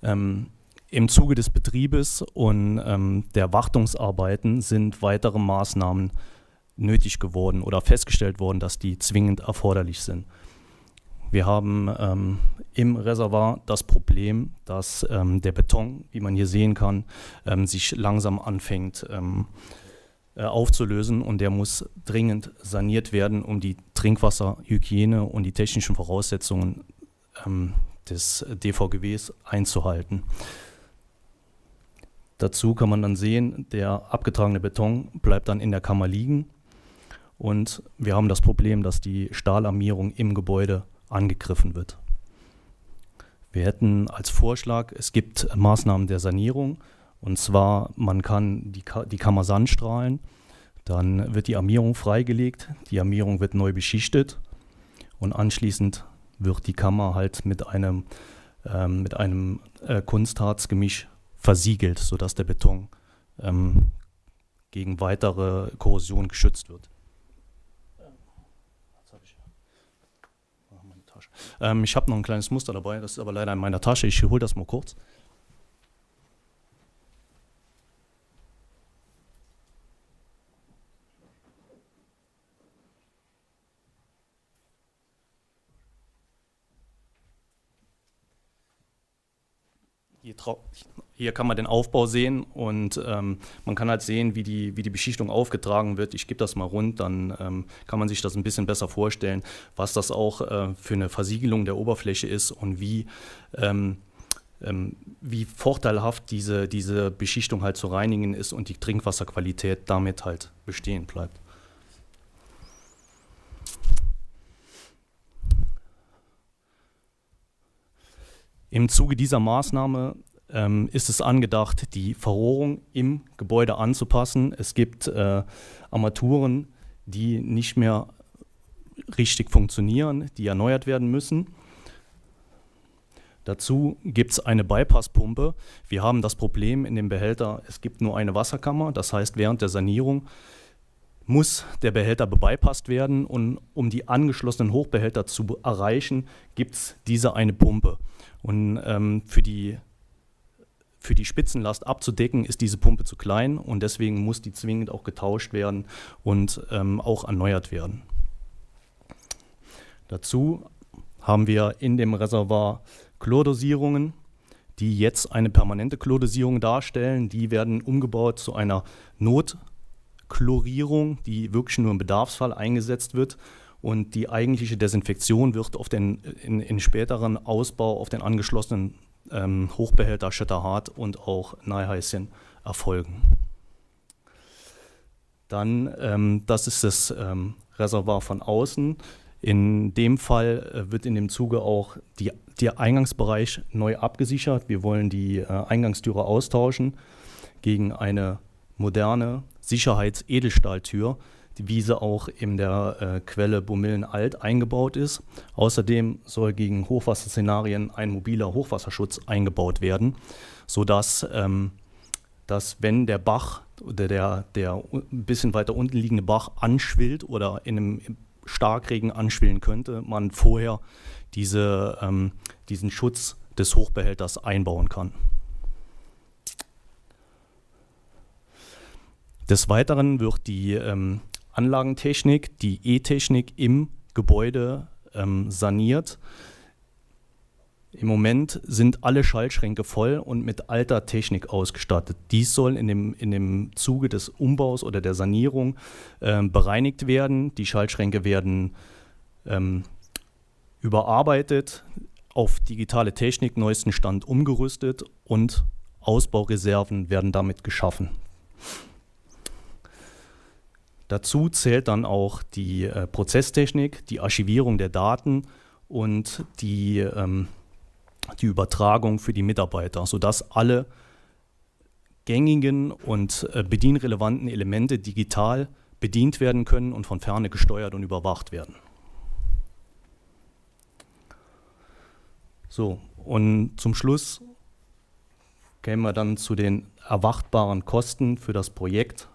Ähm, Im Zuge des Betriebes und ähm, der Wartungsarbeiten sind weitere Maßnahmen nötig geworden oder festgestellt worden, dass die zwingend erforderlich sind. Wir haben ähm, im Reservoir das Problem, dass ähm, der Beton, wie man hier sehen kann, ähm, sich langsam anfängt ähm, äh, aufzulösen und der muss dringend saniert werden, um die Trinkwasserhygiene und die technischen Voraussetzungen ähm, des DVGWs einzuhalten. Dazu kann man dann sehen, der abgetragene Beton bleibt dann in der Kammer liegen und wir haben das Problem, dass die Stahlarmierung im Gebäude angegriffen wird. Wir hätten als Vorschlag, es gibt Maßnahmen der Sanierung und zwar, man kann die, Ka die Kammer sandstrahlen, dann wird die Armierung freigelegt, die Armierung wird neu beschichtet und anschließend wird die Kammer halt mit einem, ähm, mit einem äh, Kunstharzgemisch versiegelt, sodass der Beton ähm, gegen weitere Korrosion geschützt wird. Ähm, ich habe noch ein kleines Muster dabei, das ist aber leider in meiner Tasche. Ich hole das mal kurz. Hier, hier kann man den Aufbau sehen und ähm, man kann halt sehen, wie die, wie die Beschichtung aufgetragen wird. Ich gebe das mal rund, dann ähm, kann man sich das ein bisschen besser vorstellen, was das auch äh, für eine Versiegelung der Oberfläche ist und wie, ähm, ähm, wie vorteilhaft diese, diese Beschichtung halt zu reinigen ist und die Trinkwasserqualität damit halt bestehen bleibt. Im Zuge dieser Maßnahme ähm, ist es angedacht, die Verrohrung im Gebäude anzupassen. Es gibt äh, Armaturen, die nicht mehr richtig funktionieren, die erneuert werden müssen. Dazu gibt es eine Bypasspumpe. Wir haben das Problem in dem Behälter, es gibt nur eine Wasserkammer. Das heißt, während der Sanierung muss der Behälter bebypasst werden und um die angeschlossenen Hochbehälter zu erreichen, gibt es diese eine Pumpe. Und ähm, für, die, für die Spitzenlast abzudecken, ist diese Pumpe zu klein und deswegen muss die zwingend auch getauscht werden und ähm, auch erneuert werden. Dazu haben wir in dem Reservoir Chlordosierungen, die jetzt eine permanente Chlordosierung darstellen. Die werden umgebaut zu einer Not- Chlorierung, die wirklich nur im Bedarfsfall eingesetzt wird. Und die eigentliche Desinfektion wird auf den, in, in späteren Ausbau auf den angeschlossenen ähm, Hochbehälter Schötterhart und auch Neiheißchen erfolgen. Dann, ähm, das ist das ähm, Reservoir von außen. In dem Fall äh, wird in dem Zuge auch die, der Eingangsbereich neu abgesichert. Wir wollen die äh, Eingangstüre austauschen gegen eine moderne Sicherheitsedelstahltür, wie sie auch in der äh, Quelle Bumillen Alt eingebaut ist. Außerdem soll gegen Hochwasserszenarien ein mobiler Hochwasserschutz eingebaut werden, sodass ähm, dass wenn der Bach oder der, der ein bisschen weiter unten liegende Bach anschwillt oder in einem Starkregen anschwillen könnte, man vorher diese, ähm, diesen Schutz, des Hochbehälters einbauen kann. Des Weiteren wird die ähm, Anlagentechnik, die E-Technik im Gebäude ähm, saniert. Im Moment sind alle Schaltschränke voll und mit alter Technik ausgestattet. Dies soll in dem, in dem Zuge des Umbaus oder der Sanierung äh, bereinigt werden. Die Schaltschränke werden ähm, überarbeitet, auf digitale Technik neuesten Stand umgerüstet und Ausbaureserven werden damit geschaffen. Dazu zählt dann auch die äh, Prozesstechnik, die Archivierung der Daten und die, ähm, die Übertragung für die Mitarbeiter, sodass alle gängigen und äh, bedienrelevanten Elemente digital bedient werden können und von Ferne gesteuert und überwacht werden. So, und zum Schluss kämen wir dann zu den erwartbaren Kosten für das Projekt,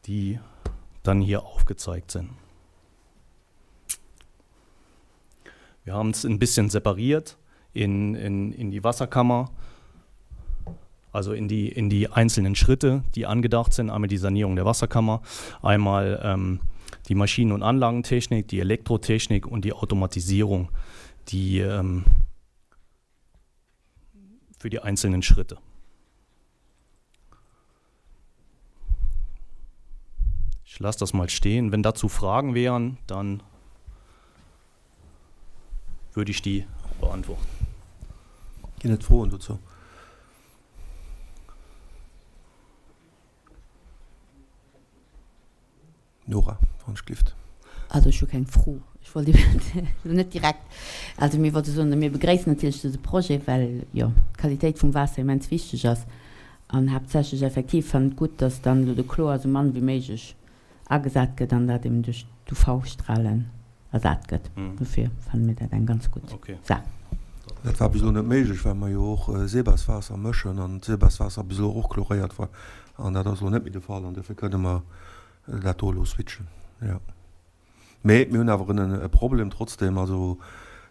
die dann hier aufgezeigt sind. Wir haben es ein bisschen separiert in, in, in die Wasserkammer, also in die, in die einzelnen Schritte, die angedacht sind. Einmal die Sanierung der Wasserkammer, einmal ähm, die Maschinen- und Anlagentechnik, die Elektrotechnik und die Automatisierung, die ähm, für die einzelnen Schritte. Ich lasse das mal stehen. Wenn dazu Fragen wären, dann würde ich die beantworten. Ginn et Froen dozou? Nora, wann ech glift. Also ech hu keng Fro. Ech wollt iwwer elo net direkt, also mir wollte soen, mir begréissen natierlech dëse Projet, well jo d'Qualitéit vum Waasser immens wichteg ass an haaptsächlech effektiv fannen et gutt, datt dann elo de Chlor esou mann wéi méiglech agesat gëtt an dat eben duerch d'UV-Strahlen ersat gëtt. Dofir fanne mir dat eng ganz gutt Saach. Dat war bis elo net méiglech, well mer jo och Seebaswaasser mëschen an d'Seebaswaasser bis elo och chloréiert war an dat ass elo net méi de Fall an dofir kënne mer dat do elo switchen, jo. Mee mir hunn awer en e Problem trotzdem, also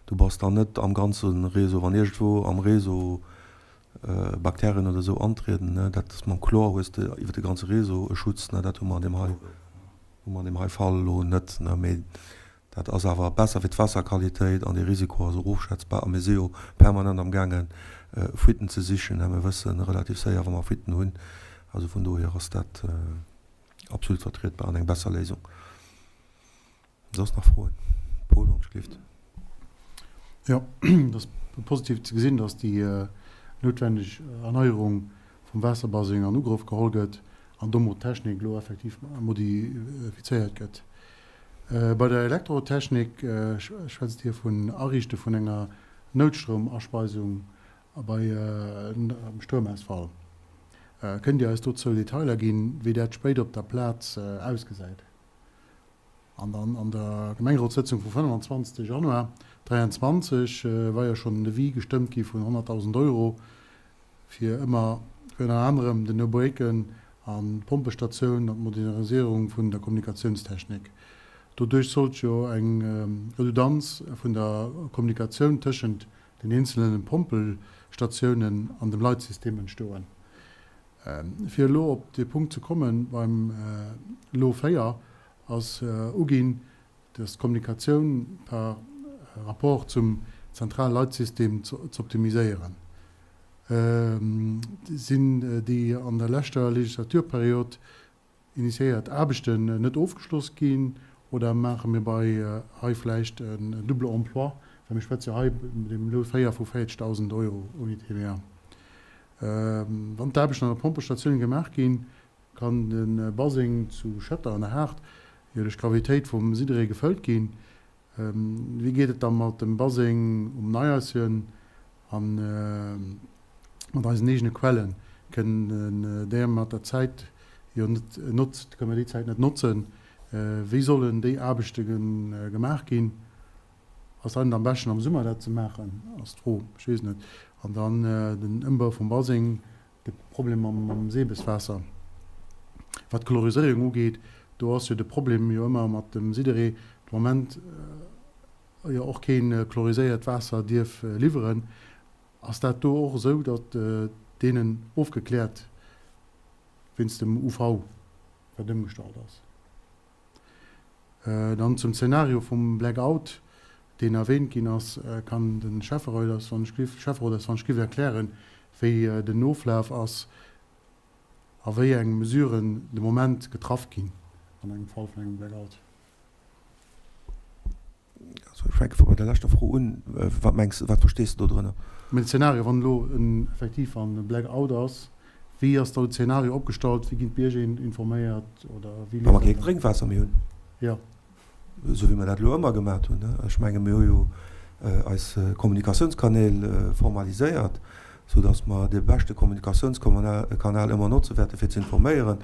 du bass dann net am ganze Réseau, wann iergendwou am Réseau Bakterien oder esou antrieden, ne, dat ass mam Chlor hues de iwwer de ganze Réseau e Schutz, ne, dat hu mer an deem hei, hu mer an deem hei Fall elo net, ne. Mee dat ass awer besser fir d'Waasserqualitéit an dee Risiko ass och ofschätzbar a mir si jo permanent amgaangen Fuiten ze sichen, ne, mir wësse relativ séier wa mer Fuiten hunn, also vun dohier ass dat. Absolut vertrietbar an eng besser Léisung. Soss nach Froen? Paul, wann ech gelift. Jo, et ass positiv ze gesinn, dass déi noutwendeg Erneierung vum Waasserbaseng an Ugrëff geholl gëtt an domat d'Technik elo effektiv modifizéiert gëtt. Bei der Elektrotechnik schwätzt Dir vun Ariichte vun enger Noutstroumaspeisung A bei engem Stroumausfall, kënnt Dir eis dozou Detailer ginn, wéi dat spéider op der Plaz ausgesäit? An dann an der Gemengerotssëtzung vum 25 Januar 23 war jo schonn en Devis gestëmmt gi vun 100.000 Euro fir ëmmer, fir ënner anerem den No Breaken an d'Pompestatioun an d'Moderniséierung vun der Kommunikatiounstechnik. Doduerch sollt jo eng Redundanz vun der Kommunikatioun tëschent den eenzelnen Pompelstatiounen an dem Leitsystem entstoen. Fir elo op dee Punkt ze kommen, beim Lot 4 ass uginn, dass d'Kommunikatioun par rapport zum zentrale Leitsystem z'optimiséieren. Sinn déi an der leschter Legislaturperiod Initiéiert Aarbechten net ofgeschloss ginn oder maache mir bei hei vläicht en double emploi, well mir schwätze jo hei bei deem Lot 4 vu 40.000 Euro ouni TVA. Wann d'Aarbechten an der Pompelstatioun gemaach ginn, kann de Baseng zu Schëtter an der Haard jo duerch d'Gravitéit vum Sidderee gefëllt ginn. Wéi geet et da mat dem Baseng um Neihaischen a mat eisen eegene Quellen? Kënnen déi mat der Zäit jo net notzt, kënne mer déi Zäit net notzen? Wéi sollen déi Aarbechte gemaach ginn? Ass dat net am beschten am Summer dat ze maachen, ass d'Fro. Ech weess et net. An dann den Ëmbau vum Baseng De Problem mam Seebeswaasser. Wat d'Chloriséierung ugeet, do ass jo de Problem jo ëmmer mat dem Sidderee. De Moment jo och kee chloriséiert Waasser dierf liwweren. Ass dat do och esou, datt deenen ofgekläert wéinst dem UV, wat ëmgestallt ass? Dann zum Zeenario vum Blackout, deen erwähnt ginn ass, kann de Schäfferot eis wann ech giff erklären, wéi den Oflaf ass a wéi eng Mesuren de Moment getraff ginn an engem Fall vun engem Blackout. Also ech fänke bei der leschter Fro un. Wat mengs de, wat verstees de do drënner? Mä den Zeenario, wann elo en effektiv en Blackout ass, wéi ass do den Zeenario opgestallt? Wéi ginn d'Bierger informéiert oder wéi leeft dat dann? Wa mer kee Drénkwaasser méi hunn. Jo. Esou wéi mer dat elo ëmmer gemat hunn. Ech menge mir hu jo eis Kommunikatiounskanäl formaliséiert, soudass mer dee beschte Kommunikatiounskanal ëmmer notze wäerte fir ze informéieren.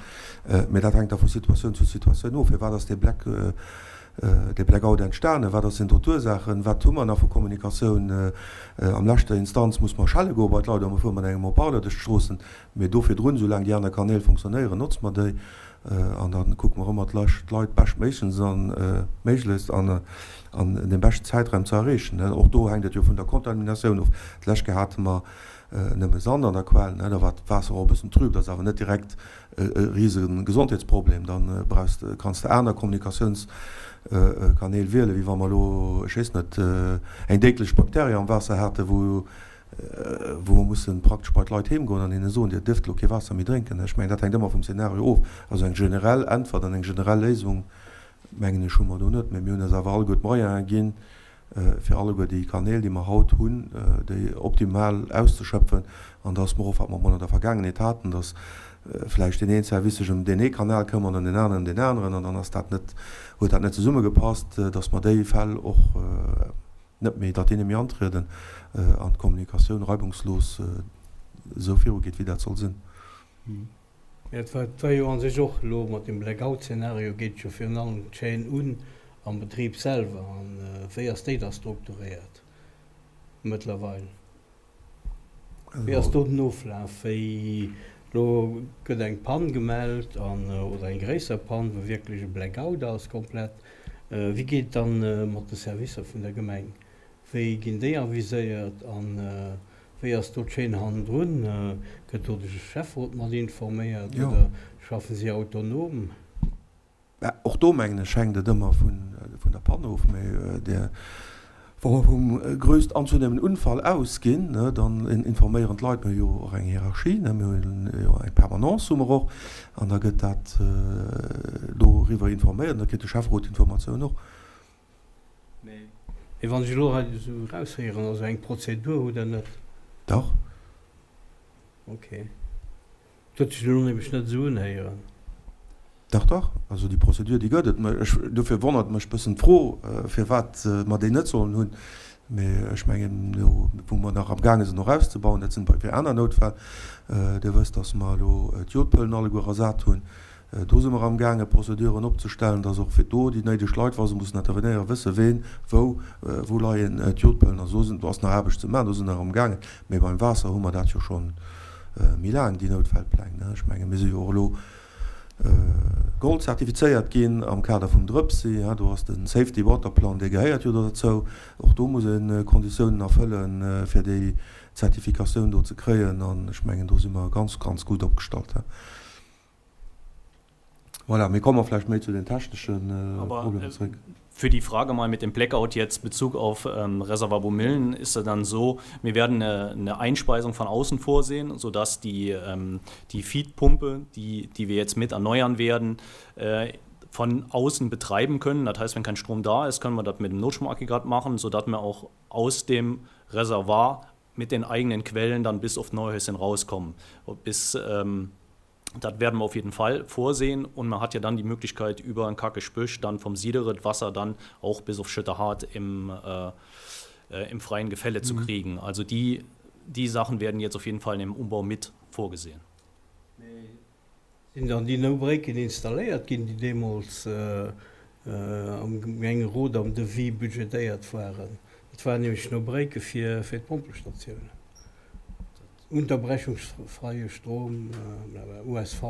Mä dat hänkt da vu Situatioun zu Situatioun of. Firwat ass dee Black, dee Blackout entstanen? Wat ass sinn do d'Ursaachen? Wat hu mer nach vu Kommunikatioun? Am leschter Instanz muss mer schelle goe bei d'Leit a mer fuere mat engem Haut-parleur duerch d'Stroossen. Mee do virdrun, soulaang déi aner Kanäl funktionéieren, notze mer déi. An da kucke mer ëmmer, d'Leit beschtméiglechst an méiglechst an an deem beschten Zäitraum ze erreechen. Och do hänkt et jo vun der Kontaminatioun of. D'lescht Kéier hate mer nëmme Sand an der Quell, da war d'Waasser och e bëssen trüb. Dat ass awer net direkt e rise Gesondheetsproblem. Da brauchs de, kanns de aner Kommunikatiounskanäl wielen, wéi wa mer elo, ech weess net, eng déidlech Bakterie am Waasser haten, wou wou mer mussen praktesch bei d'Leit heem goen an hinne soen, Dir dierft elo kee Waasser méi drénken. Ech mengen, dat hänkt ëmmer vum Szenario of. Also eng generell Äntwert an eng generell Léisung, mengen ech, hu mer do net. Mä mir hunn eis awer alleguer d'Moyene ginn, fir alleguer déi Kanäl, déi mer haut hunn, déi optimal auszeschöpfen. An dass mer och, wat mer emol an der Vergaangenheet haten, dass vläicht deen een Service sech ëm deen ee Kanal këmmert an deen aneren ëm deen aneren, an dann ass dat net, huet dat net zesummegepasst, dass mer déi Fäll och, net méi, datt déi net méi antrieden an d'Kommunikatioun reibungslos esou virugeet, wéi dat soll sinn. Mä et war, et war jo a sech och elo mat deem Blackout-Zeenario geet et jo virun allem d'Chaîne un am Betrib selwer. An wéi ass déi da strukturéiert mëttlerweil? Wéi ass do den Oflaf? Wéi, elo gëtt eng Pann gemellt an, oder eng gréisser Pann, wou wierklech e Blackout ass komplett. Wéi geet et dann mat de Servicer vun der Gemeng? Wéi ginn déi aviséiert an wéi ass do d'Chaîne hannendrun? Gëtt do de Schäfferot mat informéiert oder schaffen si autonom? Mä och do, mengen ech, hänkt et ëmmer vun der Panne of. Mä där, wa mer vum grösst anzunehmenden Unfall ausginn, dann informéieren d'Leit. Mir hu jo och eng Hierarchie, mir hunn jo eng Permanence hu mer och, an da gëtt dat doriwwer informéiert an da kritt de Schäfferot d'Informatioun och. Mee wann ech elo hei esou eraushéieren, also eng Prozedur hutt Der net? Dach. Okay. Et huet sech elo nämlech net esou unhéieren. Dach, dach, also déi Prozedur, déi gëtt et. Mä ech, dofir wonnert mech e bëssen d'Fro, firwat mer déi net sollen hunn. Mee ech mengen, elo wou mer nach amgaange sinn och auszebauen, dat sinn bei fir aner Noutfäll, Dir wësst, datt mer elo d'Jodpëllen alleguer ersat hunn, Do si mer amgaange Prozeduren opzestellen, dass och fir do déi néideg Leit, wa se mussen intervenéieren, wësse ween, wou, wou leien d'Jodpëllen. Also do sinn, do ass nach Aarbecht ze maachen, do si nach amgaangen. Mee beim Waasser hu mer dat jo scho méi laang, déi Noutfällpläng. Ech menge mir si jo och elo Gold zertifizéiert ginn am Kader vum Drëpsi. Do ass de Safety Water Plan, dee gehéiert jo do derzou. Och do muss ee Konditiounen erfëllen, fir déi Zertifikatioun do ze kréien. An ech mengen, do si mer ganz, ganz gutt opgestallt. Voilà, mir komme vläicht méi zu den technesche Problemer zréck. Für die Frage mal mit dem Blackout jetzt Bezug auf ähm, Reservoir Bumillen ist er dann so, wir werden eine, eine Einspeisung von außen vorsehen, sodass die, ähm, die Feedpumpe, die, die wir jetzt mit erneuern werden, äh, von außen betreiben können. Das heißt, wenn kein Strom da ist, können wir das mit dem Notstromaggregat machen, sodass wir auch aus dem Reservoir mit den eigenen Quellen dann bis auf Neuhäuschen rauskommen. Bis ähm, das werden wir auf jeden Fall vorsehen und man hat ja dann die Möglichkeit über ein Kackespüsch dann vom Siederet Wasser dann auch bis auf Schütterhart im, äh, äh, im freien Gefälle mhm. zu kriegen. Also die, die Sachen werden jetzt auf jeden Fall im Umbau mit vorgesehen. Sinn dann déi nou Brécken installéiert ginn, déi deemools am Gemengerot am Devis budgetéiert waren? Dat waren nämlech no Brécke fir d'Pompelstatiounen. Unterbrechungsfreie Strom, blablabla, USV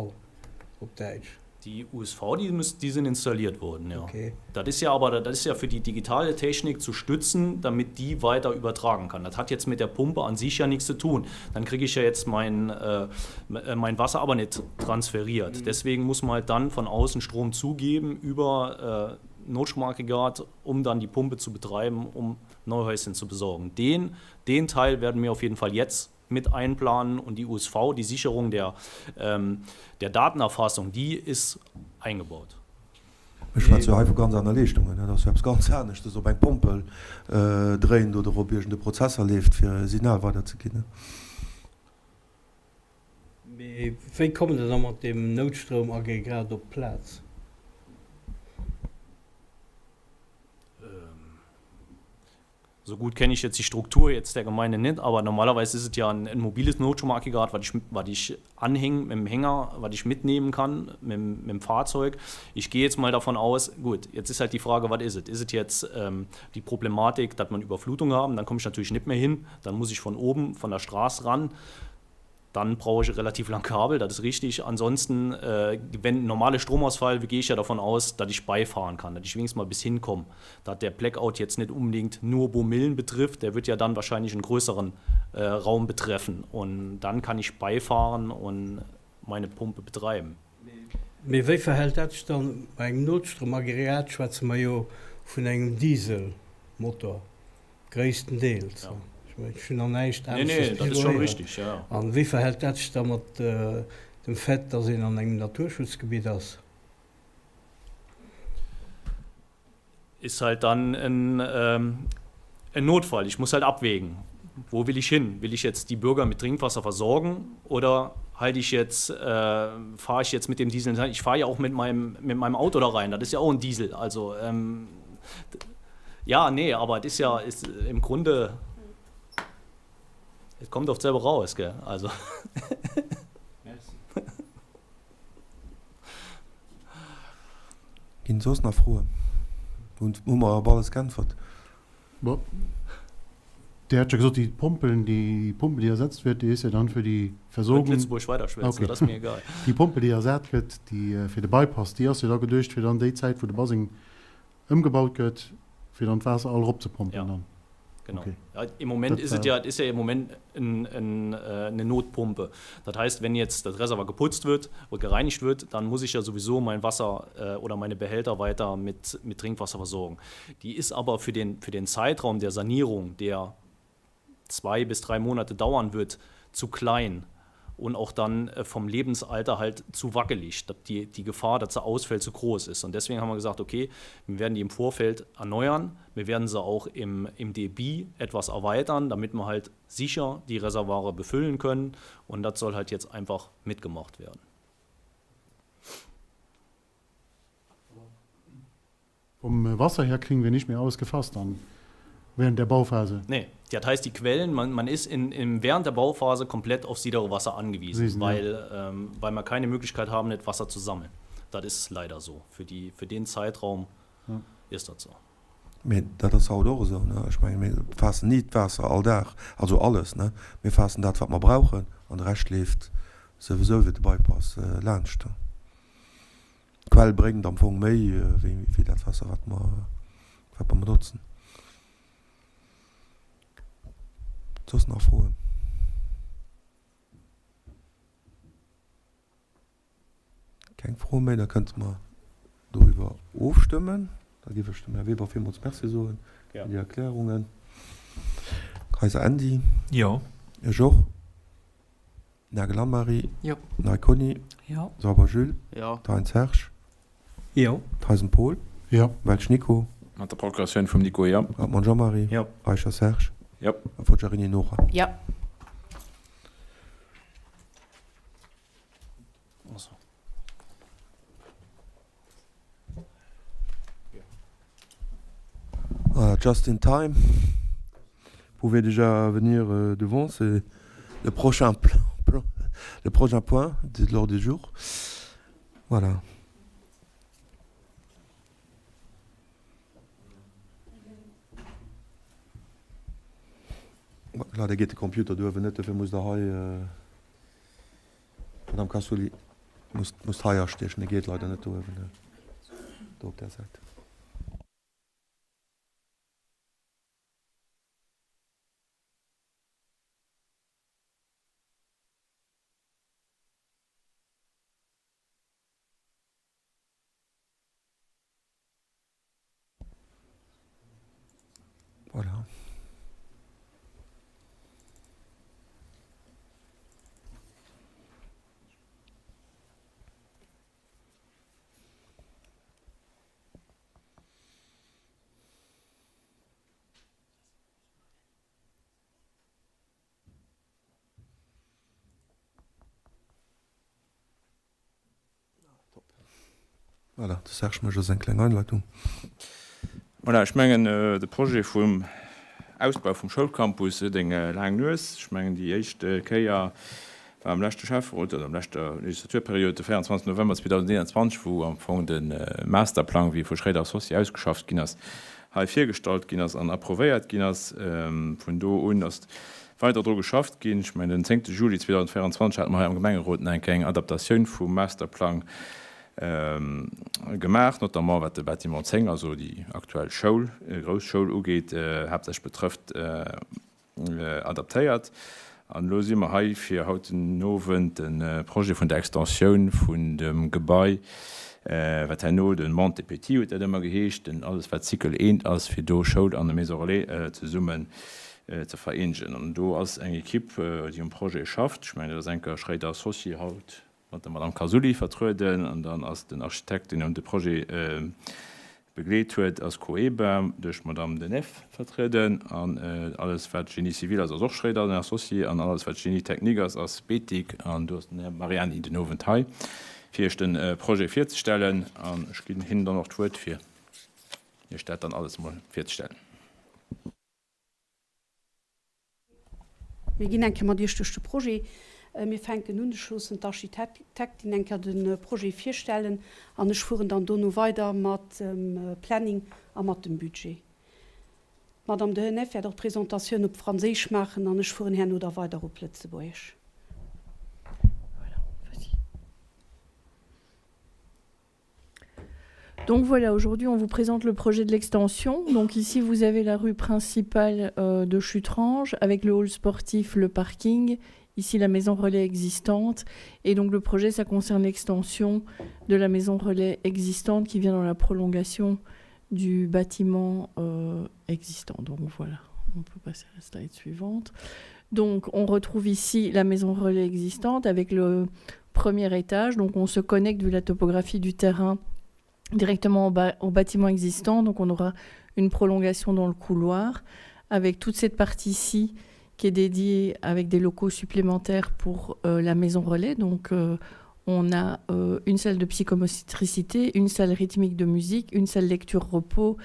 op Däitsch. Die USV, die, müssen, die sind installiert worden, ja. Okay. Das ist ja aber, das ist ja für die digitale Technik zu stützen, damit die weiter übertragen kann. Das hat jetzt mit der Pumpe an sich ja nichts zu tun. Dann kriege ich ja jetzt mein, äh, äh mein Wasser aber nicht transferiert. Mhm. Deswegen muss man halt dann von außen Strom zugeben über äh, Notstromaggregat, um dann die Pumpe zu betreiben, um Neuhäuschen zu besorgen. Den, den Teil werden wir auf jeden Fall jetzt mit einplanen und die USV, die Sicherung der, ähm, der Datenerfassung, die ist eingebaut. Ech schwätze jo hei vu ganz aner Leeschtungen. Dat ass jo eppes ganz aneschtes, ob eng Pompel dréint oder ob iergend e Prozesser leeft, fir e Signal weiderzeginn. Mee wéi kommt Der da mat deem Noutstromaggregat op d'Plaz? So gut kenne ich jetzt die Struktur jetzt der Gemeinde net, aber normalerweise ist et ja ein, ein mobiles Notstromaggregat, wat ich, wat ich anhänge mit dem Hänger, wat ich mitnehmen kann mit, mit dem Fahrzeug. Ich gehe jetzt mal davon aus, gut, jetzt ist halt die Frage, wat ist et? Ist et jetzt ähm, die Problematik, dat man Überflutung haben, dann komme ich natürlich net mehr hin, dann muss ich von oben von der Straße ran. Dann brauche ich relativ lang Kabel, dat ist richtig. Ansonsten, äh, wenn normale Stromausfall, gehe ich ja davon aus, dat ich beifahren kann, dat ich wenigstens mal bis hinkomme. Dat der Blackout jetzt net unbedingt nur Bomillen betrifft, der wird ja dann wahrscheinlich einen größeren äh, Raum betreffen. Und dann kann ich beifahren und meine Pumpe betreiben. Mee wéi verhält dat sech dann bei engem Notstromaggregat? Schwätze mer jo vun engem Dieselmotor. Gréisstendeels. Ech mengen, ech hunn nach näischt aneschters bis elo héieren. An wéi verhält dat sech da mat dem Fait, dass een an engem Naturschutzgebitt ass? Ist halt dann en, en Notfall. Ich muss halt abwägen, wo will ich hin? Will ich jetzt die Bürger mit Trinkwasser versorgen oder halte ich jetzt, äh, fahre ich jetzt mit dem Diesel? Ich fahre ja auch mit meinem, mit meinem Auto da rein, das ist ja auch ein Diesel. Also ähm, Ja, nee, aber et is ja ist im Grunde et kommt oft selber raus, gell? Also. Merci. Ginn soss nach Froen? Hunn hu mer op alles geäntwert? Bon, Dir hat scho gesot, déi Pompel, déi Pompel, déi ersetzt wird, déi ist ja dann für die Versorgung. Könnt Lëtzebuergesch weiderschwätzen, dat ass mir egal. Déi Pompel, déi ersat gëtt, déi fir de Bypass, déi ass jo da geduecht fir dann déi Zäit, wou de Baseng Ëmgebaut gëtt, fir dann d'Waasser all eropzepompelen dann? Genau. Okay. Ja, Im Moment ist es ja, ist ja im Moment ein, ein, äh, eine Notpumpe. Das heißt, wenn jetzt das Reservoir geputzt wird und gereinigt wird, dann muss ich ja sowieso mein Wasser äh, oder meine Behälter weiter mit, mit Trinkwasser versorgen. Die ist aber für den, für den Zeitraum der Sanierung, der zwei bis drei Monate dauern wird, zu klein und auch dann äh, vom Lebensalter halt zu wackelig, dass die, die Gefahr, dass sie ausfällt, zu groß ist. Und deswegen haben wir gesagt, okay, wir werden die im Vorfeld erneuern, wir werden sie auch im, im Debit etwas erweitern, damit wir halt sicher die Reservoire befüllen können. Und das soll halt jetzt einfach mitgemacht werden. Vom Wasser her kriegen wir nicht mehr alles gefasst dann während der Bauphase. Nee, dat heißt die Quellen, man, man ist in, in, während der Bauphase komplett auf Siederewasser angewiesen, Wiesen, weil, ja. ähm, weil wir keine Möglichkeit haben, net Wasser zu sammeln. Dat ist leider so. Für, die, für den Zeitraum ja. ist dat so. Mee dat ass haut och esou, ne? Ech mengen, mir faassen ni d'Waasser all Dag, also alles, ne? Mir faassen dat, wat mer brauchen, an de Rescht leeft souwisou iwwer de Bypass laanscht. D'Quell bréngt am Fong méi wéi dat Waasser, wat mer, wat mer benotzen. Soss nach Froen? Keng Froe méi, da kënnte mer doriwwer ofstëmmen. Da géif ech dem Här Weber villmools Merci soe fir déi Erklärungen. Kayser Andy? Jo. Ech och. Nagel Anne-Marie. Jo. Nei Conny. Jo. Sauber Jules. Jo. Thein Serge. Jo. Theisen Paul. Jo. Welsch Nico. Mat der Procuratioun vum Nico, jo. Hartmann Jean-Marie. Jo. Eicher Serge. Jo. A Forgiarini Nora. Jo. Voilà, just in time. Vous pouvez déjà venir euh, devant, c'est le prochain plan, plan, le prochain point de l'ordre du jour. Voilà. Leider geet de Computer duerwen net, dofir musst Der hei, Madame Cassoli. Musst, musst hei astiechen, e geet leider net do uewen, do op där Säit. Voilà. Voilà, de Serge mécht eis eng kleng Einleitung. Voilà, ech mengen, de Projet vum Ausbau vum Schoulcampus huet eng laang Nues. Ech mengen, déi éischt Kéier war am leschte Schäfferot oder am leschter Legislaturperiod, de 24 November 2021, wou am Fong de Masterplang, wéi e vu Schréider Associés ausgeschafft ginn ass, hei virgestallt ginn ass an approuvéiert ginn ass. Vun do un ass weider dru geschafft ginn. Ech mengen, den zéngte Juli 2024 hate mer hei am Gemengerot nach eng kleng Adaptatioun vum Masterplang gemaach, notamment wat de Bâtiment 10, also déi aktuell Schoul, grouss Schoul ugeet, haaptsächlech betrëfft, adaptéiert. An elo si mer hei, fir haut den Owend de Projet vun der Extensioun vun dem Gebai, wat herno de Monte Petit huet dat ëmmer geheescht, den alles wat Cycle eent ass, fir do Schoul an Maison Relais zesummen ze vereenegen. An do ass eng Equipe, déi um Projet schafft. Ech mengen, dat ass enker Schréider Associés haut mat der Madame Casulli vertrueden an dann ass den Architekt, deen de Projet begleet huet, ass Coeba duerch d'Madame De Neff vertrueden. An alles, wat Génie civil ass, ass och Schréider Associés an alles, wat Génie technique ass, ass Betic. An do ass den Här Mariani den Owend hei, fir Iech de Projet virzestellen. An ech ginn him dann och d'Wuert, fir Iech dat dann alles emol virzestellen. Mir ginn eng Kéier mat Iech duerch de Projet. Mir fänken un, ech loossen d'Architektin eng Kéier de Projet virstellen an ech fueren dann dono weider mat dem Planning a mat dem Budget. D'Madame Dehenef wäert och d'Presentatioun op Franséisch maachen an ech fueren herno da weider op Lëtzebuergesch. Donc voilà, aujourd'hui on vous présente le projet de l'extension. Donc ici vous avez la rue principale euh, de Chutrange avec le hall sportif, le parking, ici la maison relais existante. Et donc le projet ça concerne l'extension de la maison relais existante qui vient dans la prolongation du bâtiment euh, existant. Donc voilà, on peut passer à la slide suivante. Donc on retrouve ici la maison relais existante avec le premier étage. Donc on se connecte vu la topographie du terrain directement au, ba au bâtiment existant. Donc on aura une prolongation dans le couloir avec toute cette partie-ci qui est dédiée avec des locaux supplémentaires pour euh, la maison relais. Donc euh, on a euh, une salle de psychomotricité, une salle rythmique de musique, une salle lecture-repos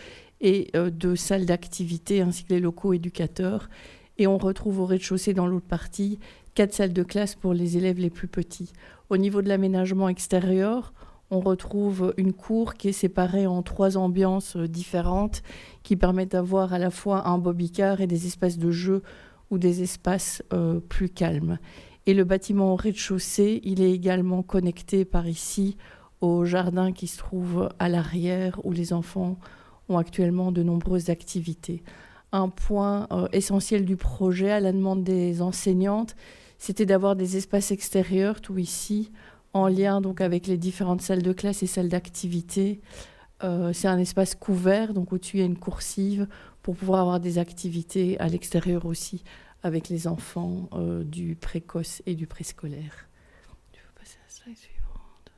et euh, deux salles d'activité ainsi que les locaux éducateurs. Et on retrouve au rez-de-chaussée dans l'autre partie quatre salles de classe pour les élèves les plus petits. Au niveau de l'aménagement extérieur, on retrouve une cour qui est séparée en trois ambiances euh, différentes qui permettent d'avoir à la fois un bobicard et des espaces de jeu ou des espaces euh, plus calmes. Et le bâtiment au rez-de-chaussée, il est également connecté par ici au jardin qui se trouve à l'arrière où les enfants ont actuellement de nombreuses activités. Un point euh, essentiel du projet à la demande des enseignantes, c'était d'avoir des espaces extérieurs tout ici en lien donc avec les différentes salles de classe et salles d'activité. Euh, c'est un espace couvert, donc au-dessus il y a une coursive pour pouvoir avoir des activités à l'extérieur aussi avec les enfants euh, du précoce et du préscolaire. Tu veux passer à la slide suivante.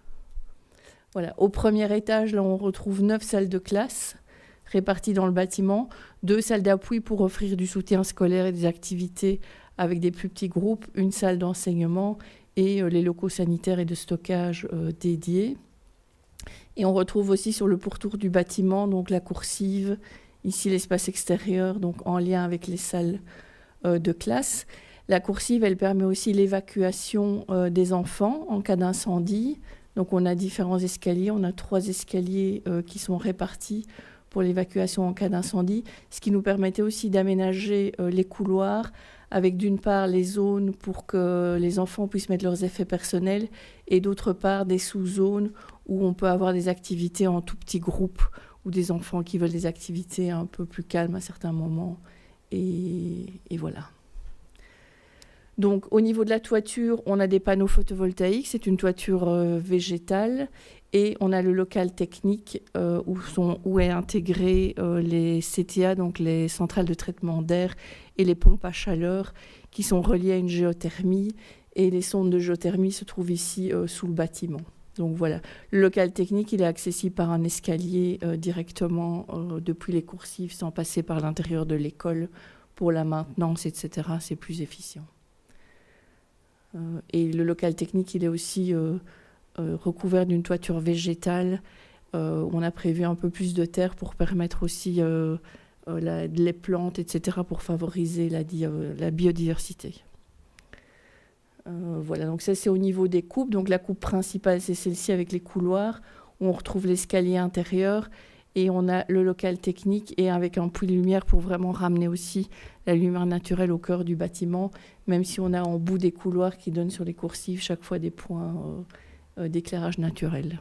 Voilà, au premier étage, là, on retrouve neuf salles de classe réparties dans le bâtiment, deux salles d'appui pour offrir du soutien scolaire et des activités avec des plus petits groupes, une salle d'enseignement et euh, les locaux sanitaires et de stockage euh, dédiés. Et on retrouve aussi sur le pourtour du bâtiment donc la coursive, ici l'espace extérieur, donc en lien avec les salles euh, de classe. La coursive, elle permet aussi l'évacuation euh, des enfants en cas d'incendie. Donc on a différents escaliers, on a trois escaliers euh, qui sont répartis. pour l'évacuation en cas d'incendie, ce qui nous permettait aussi d'aménager euh, les couloirs avec d'une part les zones pour que les enfants puissent mettre leurs effets personnels et d'autre part des sous-zones où on peut avoir des activités en tout petit groupe ou des enfants qui veulent des activités un peu plus calmes à certains moments et, et voilà. Donc au niveau de la toiture, on a des panneaux photovoltaïques, c'est une toiture euh, végétale et on a le local technique euh, où, sont, où est intégré euh, les CTA, donc les centrales de traitement d'air et les pompes à chaleur qui sont reliées à une géothermie et les sondes de géothermie se trouvent ici euh, sous le bâtiment. Donc voilà, le local technique, il est accessible par un escalier euh, directement euh, depuis les coursives sans passer par l'intérieur de l'école pour la maintenance, etc. C'est plus efficient. Euh, et le local technique, il est aussi euh, euh, recouvert d'une toiture végétale. Euh, on a prévu un peu plus de terre pour permettre aussi euh, euh, la, les plantes, etc., pour favoriser la, euh, la biodiversité. Euh, voilà, donc ça c'est au niveau des coupes. Donc la coupe principale, c'est celle-ci avec les couloirs, où on retrouve l'escalier intérieur et on a le local technique et avec un puits de lumière pour vraiment ramener aussi la lumière naturelle au cœur du bâtiment, même si on a en bout des couloirs qui donnent sur les coursives chaque fois des points euh, euh, d'éclairage naturel.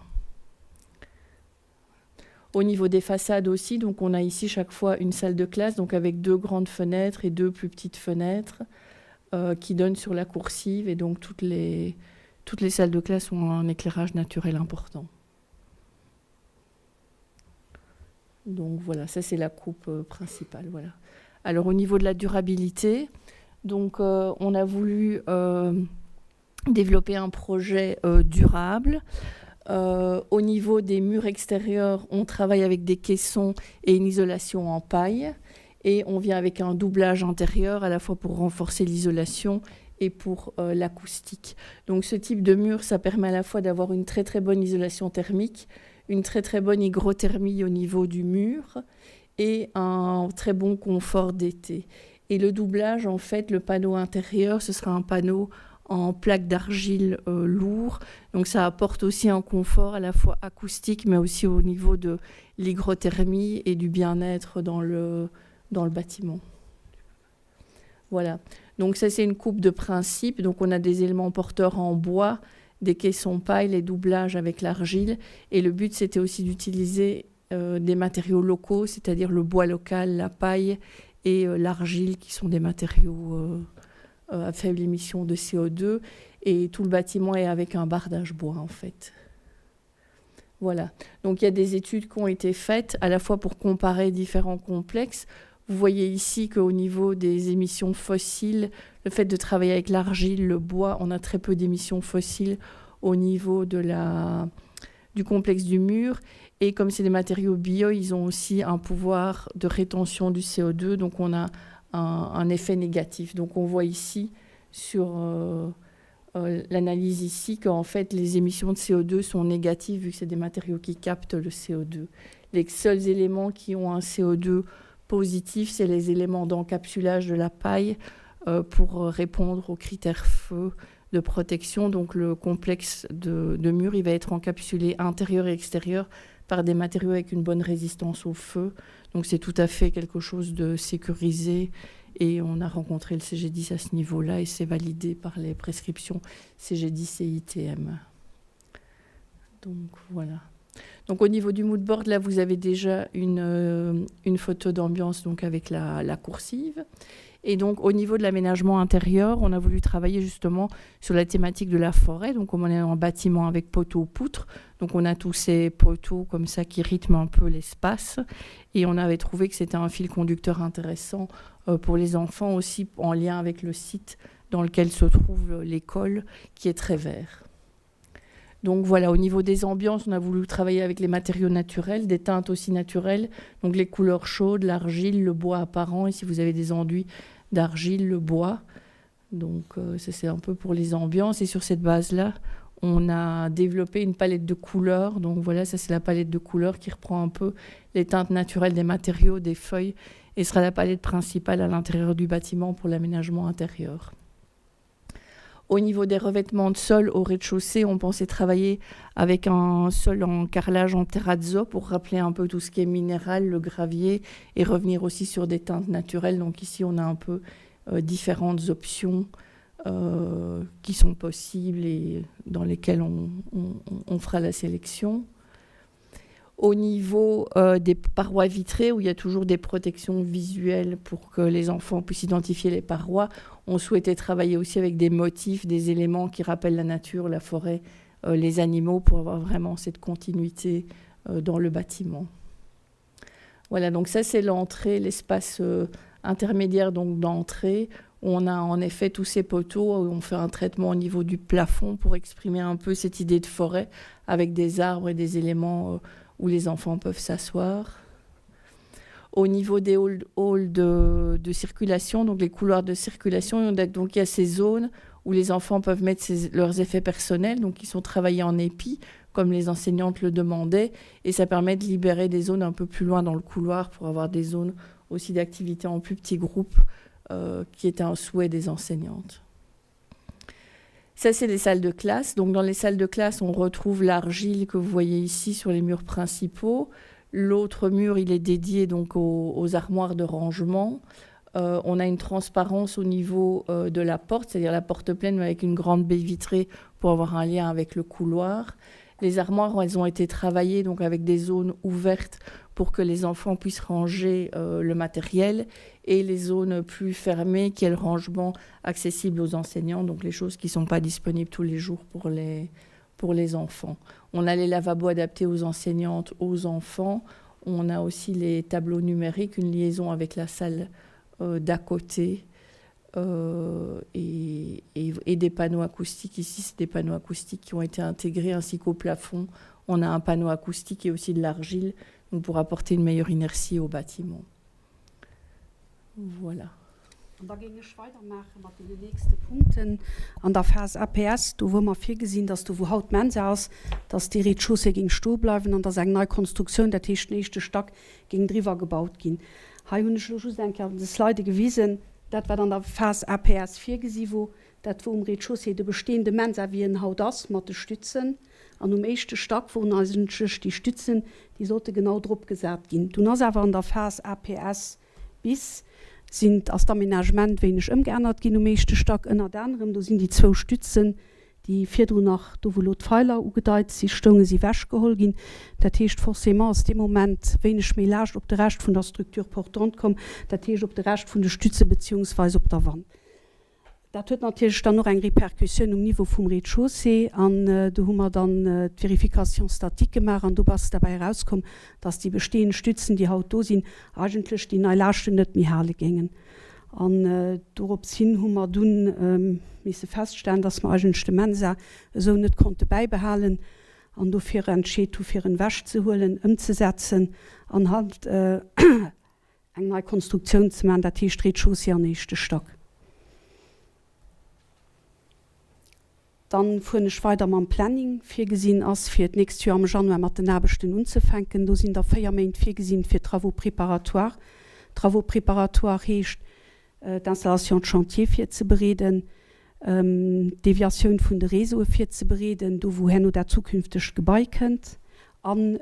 Au niveau des façades aussi, donc on a ici chaque fois une salle de classe, donc avec deux grandes fenêtres et deux plus petites fenêtres euh, qui donnent sur la coursive et donc toutes les, toutes les salles de classe ont un éclairage naturel important. Donc voilà, ça c'est la coupe euh, principale. Voilà. Alors au niveau de la durabilité, donc euh, on a voulu euh, développer un projet euh, durable. Euh, au niveau des murs extérieurs, on travaille avec des caissons et une isolation en paille. Et on vient avec un doublage intérieur à la fois pour renforcer l'isolation et pour euh, l'acoustique. Donc ce type de mur, ça permet à la fois d'avoir une très très bonne isolation thermique, une très très bonne hygrothermie au niveau du mur et un très bon confort d'été. Et le doublage, en fait, le panneau intérieur, ce sera un panneau en plaque d'argile euh, lourd. Donc ça apporte aussi un confort à la fois acoustique, mais aussi au niveau de l'hygrothermie et du bien-être dans le, dans le bâtiment. Voilà. Donc ça, c'est une coupe de principe. Donc on a des éléments porteurs en bois, des caissons paille, les doublages avec l'argile. Et le but, c'était aussi d'utiliser euh, des matériaux locaux, c'est-à-dire le bois local, la paille et euh, l'argile, qui sont des matériaux euh, euh, à faible émission de CO2. Et tout le bâtiment est avec un bardage bois, en fait. Voilà. Donc il y a des études qui ont été faites à la fois pour comparer différents complexes. Vous voyez ici qu'au niveau des émissions fossiles, le fait de travailler avec l'argile, le bois, on a très peu d'émissions fossiles au niveau de la, du complexe du mur. Et comme c'est des matériaux bio, ils ont aussi un pouvoir de rétention du CO2, donc on a un, un effet négatif. Donc on voit ici sur euh, euh, l'analyse ici qu'en fait les émissions de CO2 sont négatives vu que c'est des matériaux qui captent le CO2. Les seuls éléments qui ont un CO2 positif, c'est les éléments d'encapsulage de la paille euh, pour répondre aux critères feu de protection. Donc le complexe de, de mur, il va être encapsulé intérieur et extérieur par des matériaux avec une bonne résistance au feu. Donc c'est tout à fait quelque chose de sécurisé et on a rencontré le CG10 à ce niveau-là et c'est validé par les prescriptions CG10 et ITM. Donc voilà. Donc au niveau du mood board, là vous avez déjà une, euh, une photo d'ambiance donc avec la, la coursive. Et donc au niveau de l'aménagement intérieur, on a voulu travailler justement sur la thématique de la forêt. Donc comme on est en bâtiment avec poteaux poutres, donc on a tous ces poteaux comme ça qui rythment un peu l'espace. Et on avait trouvé que c'était un fil conducteur intéressant euh, pour les enfants aussi en lien avec le site dans lequel se trouve l'école qui est très vert. Donc voilà, au niveau des ambiances, on a voulu travailler avec les matériaux naturels, des teintes aussi naturelles, donc les couleurs chaudes, l'argile, le bois apparent, et si vous avez des enduits d'argile, le bois. Donc euh, ça c'est un peu pour les ambiances. Et sur cette base-là, on a développé une palette de couleurs. Donc voilà, ça c'est la palette de couleurs qui reprend un peu les teintes naturelles des matériaux, des feuilles, et sera la palette principale à l'intérieur du bâtiment pour l'aménagement intérieur. Au niveau des revêtements de sol au rez-de-chaussée, on pensait travailler avec un sol en carrelage en terrazzo pour rappeler un peu tout ce qui est minéral, le gravier et revenir aussi sur des teintes naturelles. Donc ici, on a un peu euh, différentes options euh, qui sont possibles et dans lesquelles on, on, on fera la sélection. Au niveau euh, des parois vitrées, où il y a toujours des protections visuelles pour que les enfants puissent identifier les parois, on souhaitait travailler aussi avec des motifs, des éléments qui rappellent la nature, la forêt, euh, les animaux, pour avoir vraiment cette continuité euh, dans le bâtiment. Voilà, donc ça c'est l'entrée, l'espace euh, intermédiaire donc d'entrée où on a en effet tous ces poteaux, où on fait un traitement au niveau du plafond pour exprimer un peu cette idée de forêt avec des arbres et des éléments euh, où les enfants peuvent s'asseoir. Au niveau des halls, halls de, de circulation, donc les couloirs de circulation, donc il y a ces zones où les enfants peuvent mettre ces, leurs effets personnels, donc ils sont travaillés en épi, comme les enseignantes le demandaient, et ça permet de libérer des zones un peu plus loin dans le couloir pour avoir des zones aussi d'activité en plus petits groupes, euh, qui était un souhait des enseignantes. Ça, c'est les salles de classe. Donc, dans les salles de classe, on retrouve l'argile que vous voyez ici sur les murs principaux. L'autre mur, il est dédié donc aux, aux armoires de rangement. Euh, on a une transparence au niveau euh, de la porte, c'est-à-dire la porte pleine, mais avec une grande baie vitrée pour avoir un lien avec le couloir. Les armoires, elles ont été travaillées donc avec des zones ouvertes pour que les enfants puissent ranger euh, le matériel et les zones plus fermées qui est le rangement accessible aux enseignants, donc les choses qui ne sont pas disponibles tous les jours pour les, pour les enfants. On a les lavabos adaptés aux enseignantes, aux enfants. On a aussi les tableaux numériques, une liaison avec la salle euh, d'à côté euh, et, et, et des panneaux acoustiques. Ici, c'est des panneaux acoustiques qui ont été intégrés ainsi qu'au plafond. On a un panneau acoustique et aussi de l'argile pour apporter une meilleure inertie au bâtiment. Voilà. An da géing ech weidermaache mat deenen nächste Punkten an der Phas APS, do wou mer virgesinn, dass do wou haut d'Mensa ass, dass dee Rez-de-chaussée géing stoe bleiwen an dass eng nei Konstruktioun, dat heescht den éischte Stack, géing driwwer gebaut ginn. Hei hunn ech elo just eng Kéier an de Slide gewisen, dat wat an der Phas APS virgesi wor, dat wor um Rez-de-chaussée de bestehende Mensa wéi en haut ass mat de Stützen an um éischte Stack woren eigentlech déi Stützen, déi sollte genau drop gesat ginn. Dunn ass awer an der Phas APS bis sinn, ass d'Aménagement wéineg ëmgeännert ginn um éischte Stack, ënnert anerem do sinn déi zwou Stützen, déi virdrun nach do wou elo d'Feiler ugedeit si stoungen, si wechgeholl ginn. Dat heescht, forcément ass dee Moment wéineg méi Laascht op de Rescht vun der Structure portante komm, dat heescht op de Rescht vun de Stütze beziehungsweis op der Wand. Dat huet natierlech dann och eng Répercussioun um Niveau vum Rez-de-chaussée an do hu mer dann d'Vérification statique gemaach an do ass derbäi erauskomm, dass déi bestehend Stützen, déi haut do sinn, eigentlech déi nei Laaschten net méi hale géingen. An dorops hin hu mer dunn misse feststellen, dass mer eigentlech de Mensa esou net konnte bäibehalen an dofir entscheet hu fir en ewechzehuelen, ëmzesetzen an halt eng nei Konstruktioun ze maachen, dat heescht Rez-de-chaussée an éischte Stack. Dann fueren ech weider mam Planning. Virgesinn ass fir d'nächst Joer am Januar mat den Aarbechten unzefänken. Do sinn da 4 Méint virgesinn fir d'Travaux préparatoires. Travaux préparatoires heescht d'Installation de chantier virzebereeden, d'Deviatioun vun de Réseaue virzebereeden, do wou herno dat zukünftegt Gebai kënnt, an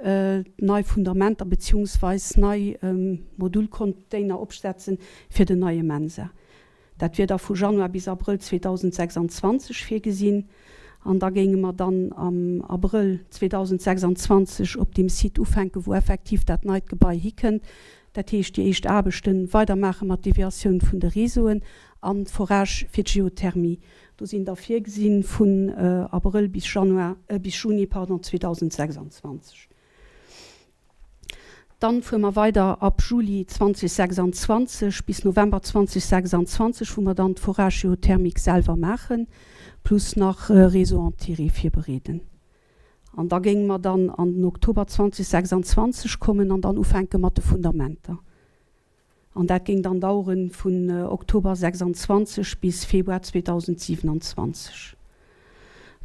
nei Fundamenter beziehungsweis nei Modulcontainer opsetzen fir den neie Mensa. Dat wier da vu Januar bis Abrëll 2026 virgesinn. An da géinge mer dann am Abrëll 2026 op deem Site ufänken, wou effektiv dat neit Gebai hikënnt. Dat heescht, déi éischt Aarbechte weidermaache mat Deviatioun vun de Réseauen an Forage fir d'Geothermie. Do sinn da virgesinn vun Abrëll bis Januar, bis Juni, pardon, 2026. Dann fuere mer weider ab Juli 2026 bis November 2026, wou mer dann d'Forage géothermique selwer maachen, plus nach Réseau enterré virbereeden. An da géinge mer dann an den Oktober 2026 kommen an dann ufänke mat de Fundamenter. An dat géing dann dauere vun Oktober 26 bis Februar 2027.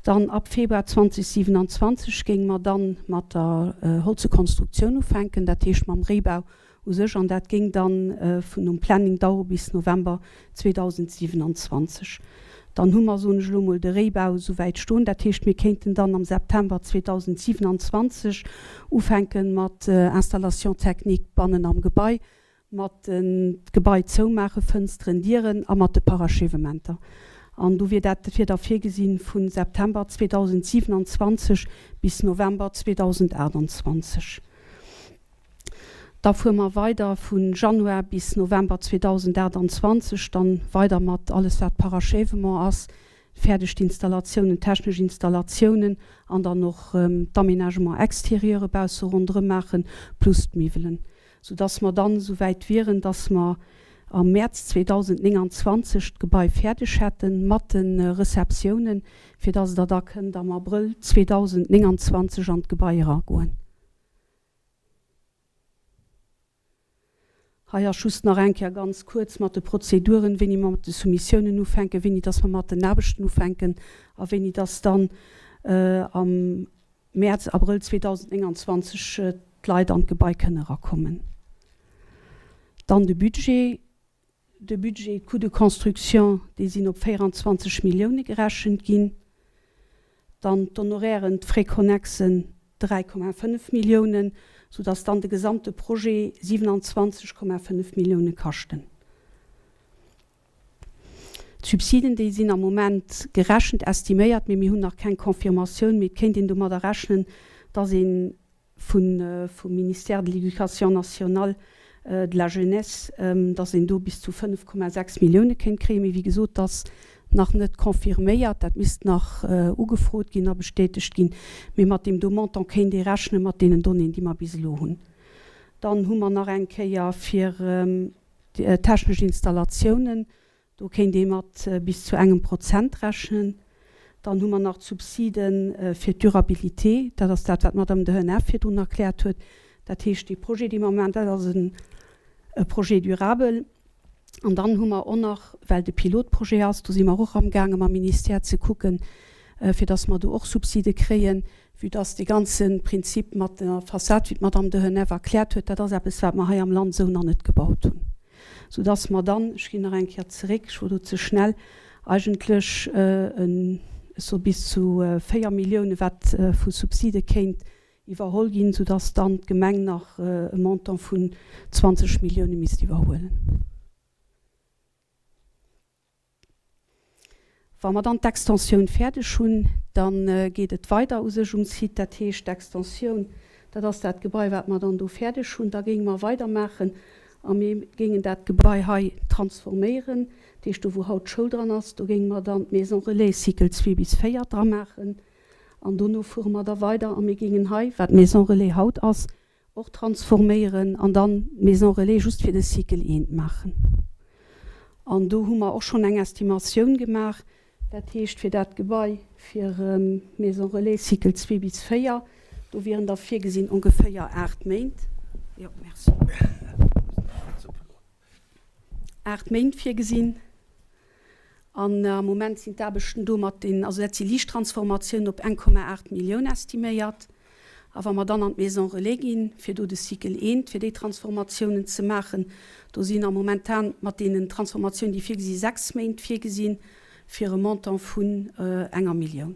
Dann ab Februar 2027 géinge mer dann mat der holze Konstruktioun ufänken, dat heescht mam Réibau u sech. An dat géing dann vun nom Planning dauere bis November 2027. Dann hu mer, soen ech elo mol, de Réibau esouwäit stoen. Dat heescht, mir kéinten dann am September 2027 ufänke mat Installation technique bannen am Gebai, mat den d'Gebai zoumaachen, Fënsteren, Dieren, a mat de Parachèvementer. An do wier dat wier da virgesinn vu September 2027 bis November 2028. Da fuere mer weider vu Januar bis November 2028 dann weider mat alles wat Parachèvement ass, fäerdeg d'Installatiounen, technesch Installatiounen an dann och d'Aménagement extérieure bausse ronderëm maachen, plus d'Miwwelen. Soudass mer dann esou wäit wieren, dass mer am Mäerz 2029 d'Gebai fäerdeg hätte mat de Receptiounen, fir dass Der da kënnt am Abrëll 2029 an d'Gebai eragoen. Hei ass just nach eng Kéier ganz kuerz mat de Prozeduren, wéini mer mat de Soumissiounen ufänken, wéini dass mer mat den Aarbechten ufänken a wéini dass dann am Mäerz, Abrëll 2029 d'Leit an d'Gebai kënne erakommen. Dann de Budget. De Budget, d'Coûts de construction, déi sinn op 24 Millioune gerechent ginn. Dann d'Honorairen, d'Frais connexen, 3,5 Milliounen, soudass dann de gesamte Projet 27,5 Millioune kaschten. D'Subsiden, déi sinn am Moment gerechent, estiméiert, mee mir hunn nach keng Confirmatioun. Mee et kéint een domadder rechnen, dass ee vun vum Ministère de l'Éducation nationale, de la Jeunesse, dass een do bis zu 5,6 Millioune kéint kréien. Mee wéi gesot, dat ass nach net confirméiert, dat misst nach ugefrot ginn a bestätegt ginn. Mee mat deem do Montant kéint ee rechnen, mat deenen Donnéeën, déi mer bis elo hunn. Dann hu mer nach eng Kéier fir technesch Installatiounen, Do kéint ee mat bis zu engem Prozent rechnen. Dann hu mer nach d'Subside fir d'Durabilité. Dat ass dat, wat d'Madame Dehenef virdrun erkläert huet. Dat heescht, dee Projet, dee mer maachen, dat ass e Projet durable. An dann hu mer och nach, well de Pilotprojet ass, do si mer och amgaange mam Ministère ze kucken, fir dass mer do och Subside kréien, vue dass dee ganze Prinzip mat der Fassad, wéi d'Madame Dehenef erkläert huet, dat ass eppes, wat mer hei am Land esou nach net gebaut hunn. Soudass mer dann, ech ginn nach eng Kéier zeréck, ech wor do ze schnell, eigentlech ech soe bis zu 4 Milliounen, wat vu Subside kéint iwwerholl ginn, soudass dann d'Gemeng nach e Montant vun 20 Milliounen misst iwwerhuelen. Wa mer dann d'Extensioun fäerdeg hunn, da geet et weider u sech um Site. Dat heescht, d'Extensioun, dat ass dat Gebai, wat mer dann do fäerdeg hunn. Da géinge mer weidermaachen a mir géingen dat Gebai hei transforméieren. Dat heescht, do wou haut d'Schoul dran ass, do géinge mer dann d'Maison Relais Cycle 2 bis 4 dra maachen. An dono fuere mer da weider a mir géingen hei, wat d'Maison Relais haut ass, och transforméieren an dann d'Maison Relais just fir de Cycle eent maachen. An do hu mer och schonn eng Estimatioun gemaach, dat heescht fir dat Gebai fir Maison Relais Cycle 2 bis 4, do wieren da virgesinn ongeféier 8 Méint, jo, merci, 8 Méint virgesinn. An am Moment sinn d'Aarbechten do mat den, also dat si liicht Transformatiounen, op 1,8 Millioun estiméiert. A wa mer dann an d'Maison Relais ginn, fir do de Cycle eent, fir déi Transformatiounen ze maachen, do sinn am momentan mat deenen Transformatiounen, déi virgesi 6 Méint virgesinn, fir e Montant vun enger Millioun.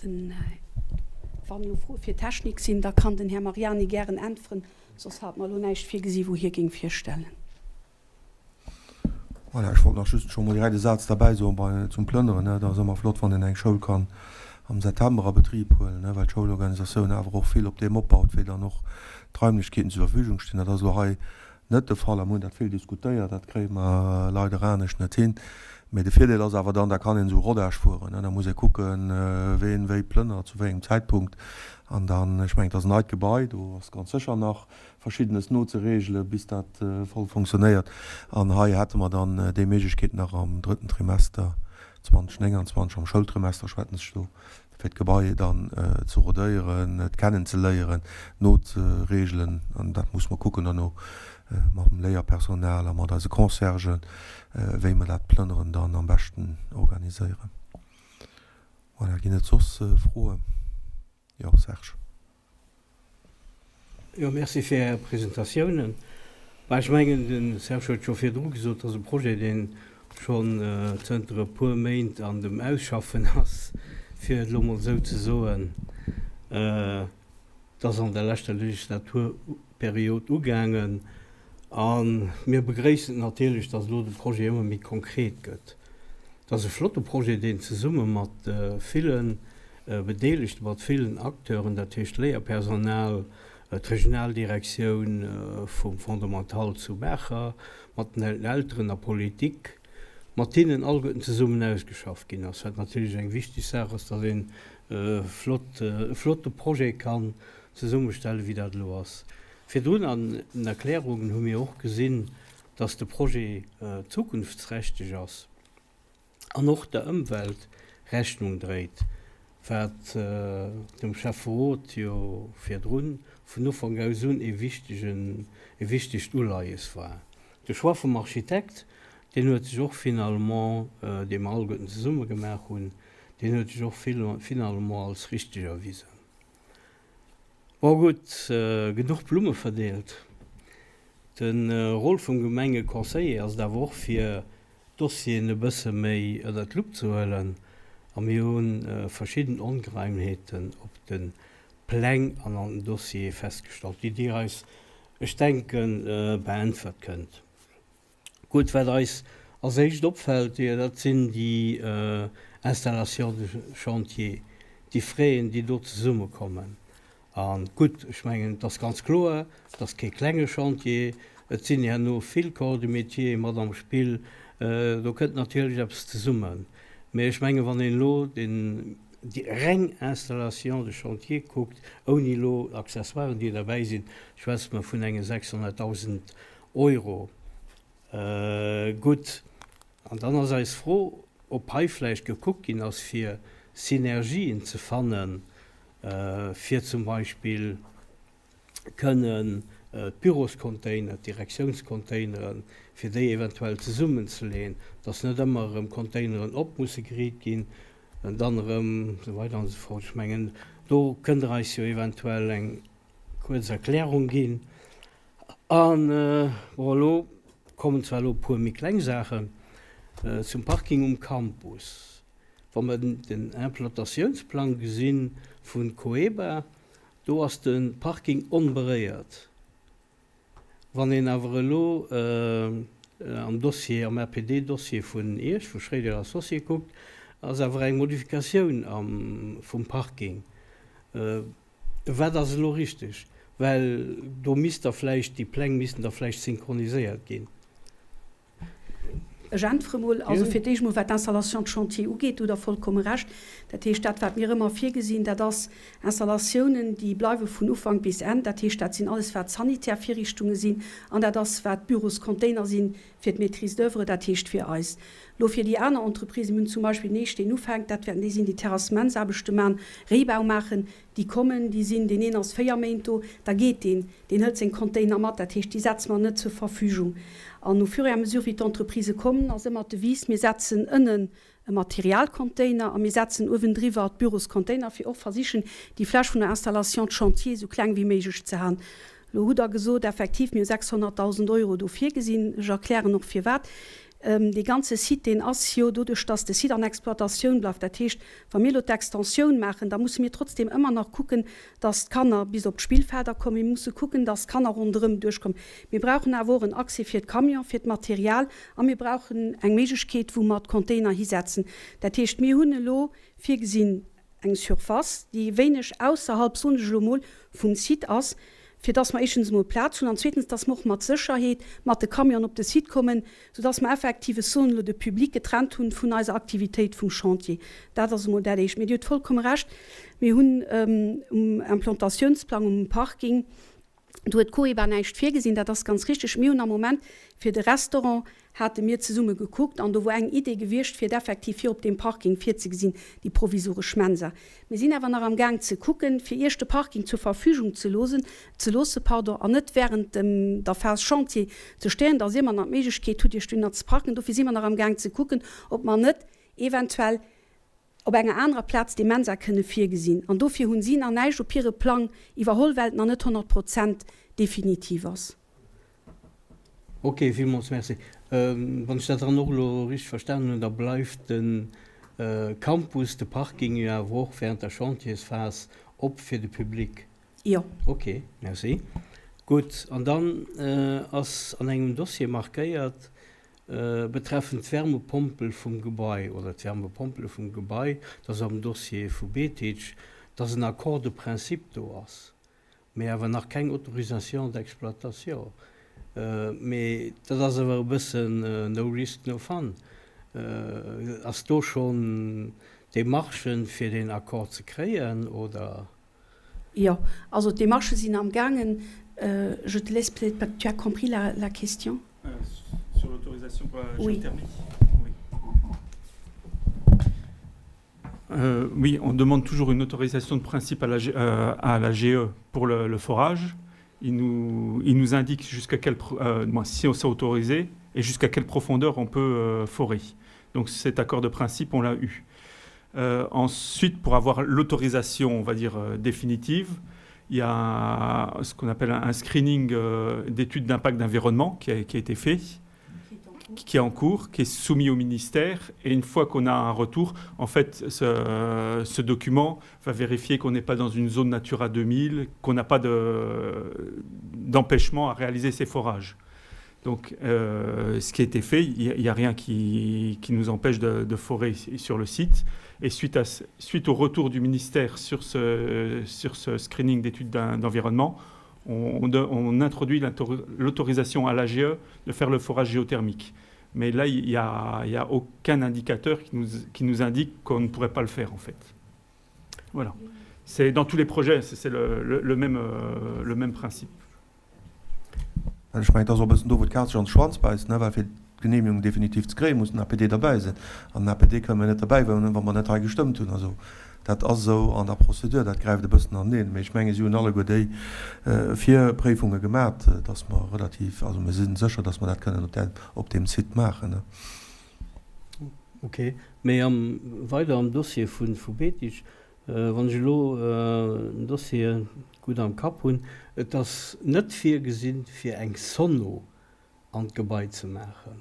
Den, wann elo Froe fir Technik sinn, da kann den Här Mariani gären äntweren, soss hat mer elo näischt virgesi wou hie géing virstellen. Voilà, ech wollt nach just scho mol direkt e Saz derbäi soen bei, zum Plënneren. Et ass ëmmer flott, wann een eng Schoul kann am September a Betrib huelen, well d'Schoulorganisatioun awer och vill op deem opbaut, wéi dann och d'Raimlechkeeten zur Verfügung stinn. Dat ass elo hei Net de Fall a mir hunn dat vill diskutéiert, dat kréie mer leider anescht net hin. Mee de Virdeel ass awer dann, da kann een esou Rodage fueren, da muss ee kucken, ween wéi plënnert, zu wéi engem Zäitpunkt. An dann, ech mengen, et ass en neit Gebai, do ass ganz sécher nach Verschiddenes nozeregelen, bis dat voll fonctionnéiert. An hei hätte mer dann déi Méiglechkeet nach am drëtten Trimester 2029, am Schoultrimester schwätzen ech do, fir d'Gebai dann ze rodéieren, et kennen ze léieren, nozeregelen. An dat muss mer kucken herno mam Léierpersonal a mat eise Conciergen, wéi mer dat Plënneren dann am beschten organiséieren. Voilà, ginn et soss Froen? Jo, Serge. Jo, merci fir Är Presentatiounen. Bah, ech mengen, de Serge huet scho virdru gesot, et ass e Projet, dee schonn zënter e puer Méint an dem Ausschaffen ass, fir et elo mol esou ze soen. Et ass an der leschter Legislaturperiod ugaangen a mir begréissen et natierlech, datt elo de Projet ëmmer méi konkret gëtt. Et ass e flotte Projet, deen zesumme mat ville Bedeelegte, mat villen Acteuren, dat heescht Léierpersonal, d'Regionaldirektioun vum Fondamental zu Maacher, mat den Elteren a Politik, mat hinnen alleguerten zesummen ausgeschafft ginn ass, wat natierlech eng wichteg Saach ass, datt een e flott, e flotte Projet kann zesummestellen, wéi dat elo ass. Virdrun an den Erklärungen hu mir och gesinn, datt de Projet zukunftsträchteg ass. an och der Ëmwelt Rechnung dréit, wat dem Schäfferot jo virdrun vun Ufank aus un e wichtegen, e wichtegt Uleies war. De Choix vum Architekt, deen huet sech och finalement, dee mer alleguerten zesumme gemaach hunn, deen huet sech och finalement als richteg erwisen. Bon gutt, genuch Blumme verdeelt. De Rôle vum Gemengeconseiller ass et awer och fir d'Dossieren e bësse méi ënner d'Lupp ze huelen a mir hu verschidden Ongereimheeten op de Pläng an an den Dossiere festgestallt, déi Dir eis, ech denken, beäntwert kënnt. Gutt, wat eis als éischt opfält, jo dat sinn déi Installations de chantier, déi Fräen, déi do zesummekommen. A gutt, ech mengen, et ass ganz kloer, et ass kee klenge Chantier, et sinn herno vill Corps de métier mat am Spill, do kënnt natierlech eppes zesummen. Mä ech mengen, wann een elo den, déi reng Installation de chantier kuckt, ouni elo Accessoiren, déi derbäi sinn, schwätze mer vun enge 600.000 Euro. Gutt, an dann ass eis Fro, ob hei vläicht gekuckt ginn ass, fir Synergien ze fannen, fir zum Beispill kënnen d'Büroscontainer, d'Direktiounscontaineren, fir déi eventuell zesummenzeleeën, dass net ëmmer erëm Containeren op musse geriit ginn, dann erëm esou weider an esou fort. Ech mengen, do kënnt Der eis jo eventuell eng kuerz Erklärung ginn. An, bon, elo kommen zwar elo e puer méi kleng Saachen zum Parking um Campus. Wa mer den Implantatiounsplang gesi vu Coeba, do ass de Parking onberéiert. Wann een awer elo am Dossier, am RPD-Dossier vun Iech, vu Schréider Associés kuckt, ass awer eng Modifikatioun vum Parking. Wat ass elo richteg? Well do misst da vläicht, déi Pläng missten da vläicht synchroniséiert ginn. Ech äntwere mol. Also fir d'éischt mol, wat d'Installation de chantier ugeet, do hutt Der vollkomme Recht. Dat heescht, dat wat mir ëmmer virgesinn, dat ass Installatiounen, déi bleiwe vun Ufank bis Enn. Dat heescht, dat sinn alles wat sanitär Virrichtunge sinn an dat ass wat Büroscontainer sinn fir d'Maîtrise d'oeuvre, dat heescht fir eis. Lo fir déi aner Entreprisen, mir hunn zum Beispill den éischt, deen ufänkt, dat wäerten déi sinn, déi Terrassementsaarbechte man, Réibau maachen, Déi kommen, déi sinn, deen een ass 4 Méint do, da geet deen, deen hëlt seng Container mat, dat heescht, déi setze mer net zur Verfügung. An au fur et à mesure wéi d'Entreprisë kommen, ass ëmmer d'Devise, mir setzen ënnen e Materialcontainer a mir setzen uewendriwwer d'Büroscontainer, fir och versichen, déi Fläch vun der Installation de chantier esou kleng wéi méiglech ze halen. Elo hutt Der gesot, effektiv, mir hu 600.000 Euro do virgesinn. Ech erklären och firwat. Dee ganze Site, deen ass jo doduerch, dass de Site an Exploitatioun bleift, dat heescht, wa mir elo d'Extensioun maachen, da musse mir trotzdem ëmmer nach kucken, dass d'Kanner bis op d'Spillfelder kommen. Mir musse kucken, dass d'Kanner ronderëm duerchkommen. Mir brauchen awer och en Accès fir d'Camion, fir d'Material a mir brauchen eng Méiglechkeet, wou mer d'Container hisetzen. Dat heescht, mir hunn elo virgesinn, eng Surface, déi e wéineg ausserhalb, soen ech elo emol, vum Site ass, fir dass mer éischtens emol Plaz hunn an zweetens, dass mer och mat Sécherheet mat de Camionen op de Site kommen, soudass mer effektiv, ech soen elo, de Public getrennt hunn vun eiser Aktivitéit vum Chantier. Dat ass emol dat Éischt. Mee Dir hutt vollkomme Recht, mir hunn um Implantatiounsplang um Parking, Do huet d'Coeba näischt virgesinn, dat ass ganz richtig. Mir hunn am Moment fir de Restaurant hate mir zesumme gekuckt an do wor eng Idee gewiescht, fir et effektiv fir op deem Parking virzegesinn, déi provisoresch Mensa. Mir sinn awer nach am Gaang ze kucken, fir Iech de Parking zur Verfügung ze loosen, ze loosse, pardon, an net während dem der Phase Chantier ze stéieren, dass Dir mer nach d'Méiglechkeet hutt, Iech dohinner ze parken. Dofir si mer nach am Gaang ze kucken, ob mer net eventuell. Op enger anerer Plaz déi Mensa kënne virgesinn. An dofir hunn si nach näischt op hire Plang iwwerholl, well et nach net 100 Prozent definitiv ass. Ok, villmools Merci. Wann ech dat dann och elo richteg verstanen hunn, da bleift de Campus, de Parking jo awer och während der Chantiersphas op fir de Public? Jo. Ok, merci. Gutt, an dann ass an engem Dossier markéiert, Betreffend d'Wärmepompel vum Gebai oder d'Wärmepompele vum Gebai, dat ass am Dossier vu Betic, dass en Accord de principe do ass, mee awer nach keng Autorisation d'exploitation. Mee dat ass awer e bëssen no risk, no fun. Ass do schonn Démarchen, fir deen Accord ze kréien, oder? Jo, also d'Demarchë sinn am gaangen. Je te laisse peut-être, tu as compris la, la question? Sur l'autorisation pour la géothermie? Oui. Euh, oui, on demande toujours une autorisation de principe à la, euh, à la GE pour le, le forage. Il nous, il nous indique jusqu'à quelle, euh, si on s'est autorisé et jusqu'à quelle profondeur on peut euh, forer. Donc cet accord de principe, on l'a eu. Euh, ensuite, pour avoir l'autorisation, on va dire, euh, définitive, il y a ce qu'on appelle un, un screening euh, d'études d'impact d'environnement qui a, qui a été fait, qui est en cours, qui est soumis au ministère. Et une fois qu'on a un retour, en fait, ce, ce document va vérifier qu'on n'est pas dans une zone Natura 2000, qu'on n'a pas d'empêchement de, à réaliser ces forages. Donc, euh, ce qui a été fait, il n'y a, a rien qui, qui nous empêche de, de forer sur le site. Et suite, à, suite au retour du ministère sur ce, sur ce screening d'études d'environnement, on, on, on introduit l'autorisation à l'AGE de faire le forage géothermique. Mais là, il n'y a, y a aucun indicateur qui nous, qui nous indique qu'on ne pourrait pas le faire, en fait. Voilà. C'est dans tous les projets, c'est le, le, le, même, euh, le même principe. Well ech mengen, et ass och e bëssen do, wou d'Kaz sech an de Schwanz bäisst, ne, well fir d'Genehmigung definitiv ze kréien, muss den APD derbäi sinn. An den APD kënne mir net derbäi huelen, wa mer net hei gestëmmt hunn. Also dat ass esou an der Procédure, dat gräift e bëssen aneneen. Mee ech mengen, si hunn alleguer déi Virpréifunge gemat, dass mer relativ, also mir si sécher, dass mer dat kënnen op där, op deem Site maachen, ne. Okay. Mee am, weider am Dossier vu, vu Beetig, Wann ech elo den Dossier gutt am Kapp hunn, et ass net virgesinn, fir eng Sono an d'Gebai ze maachen.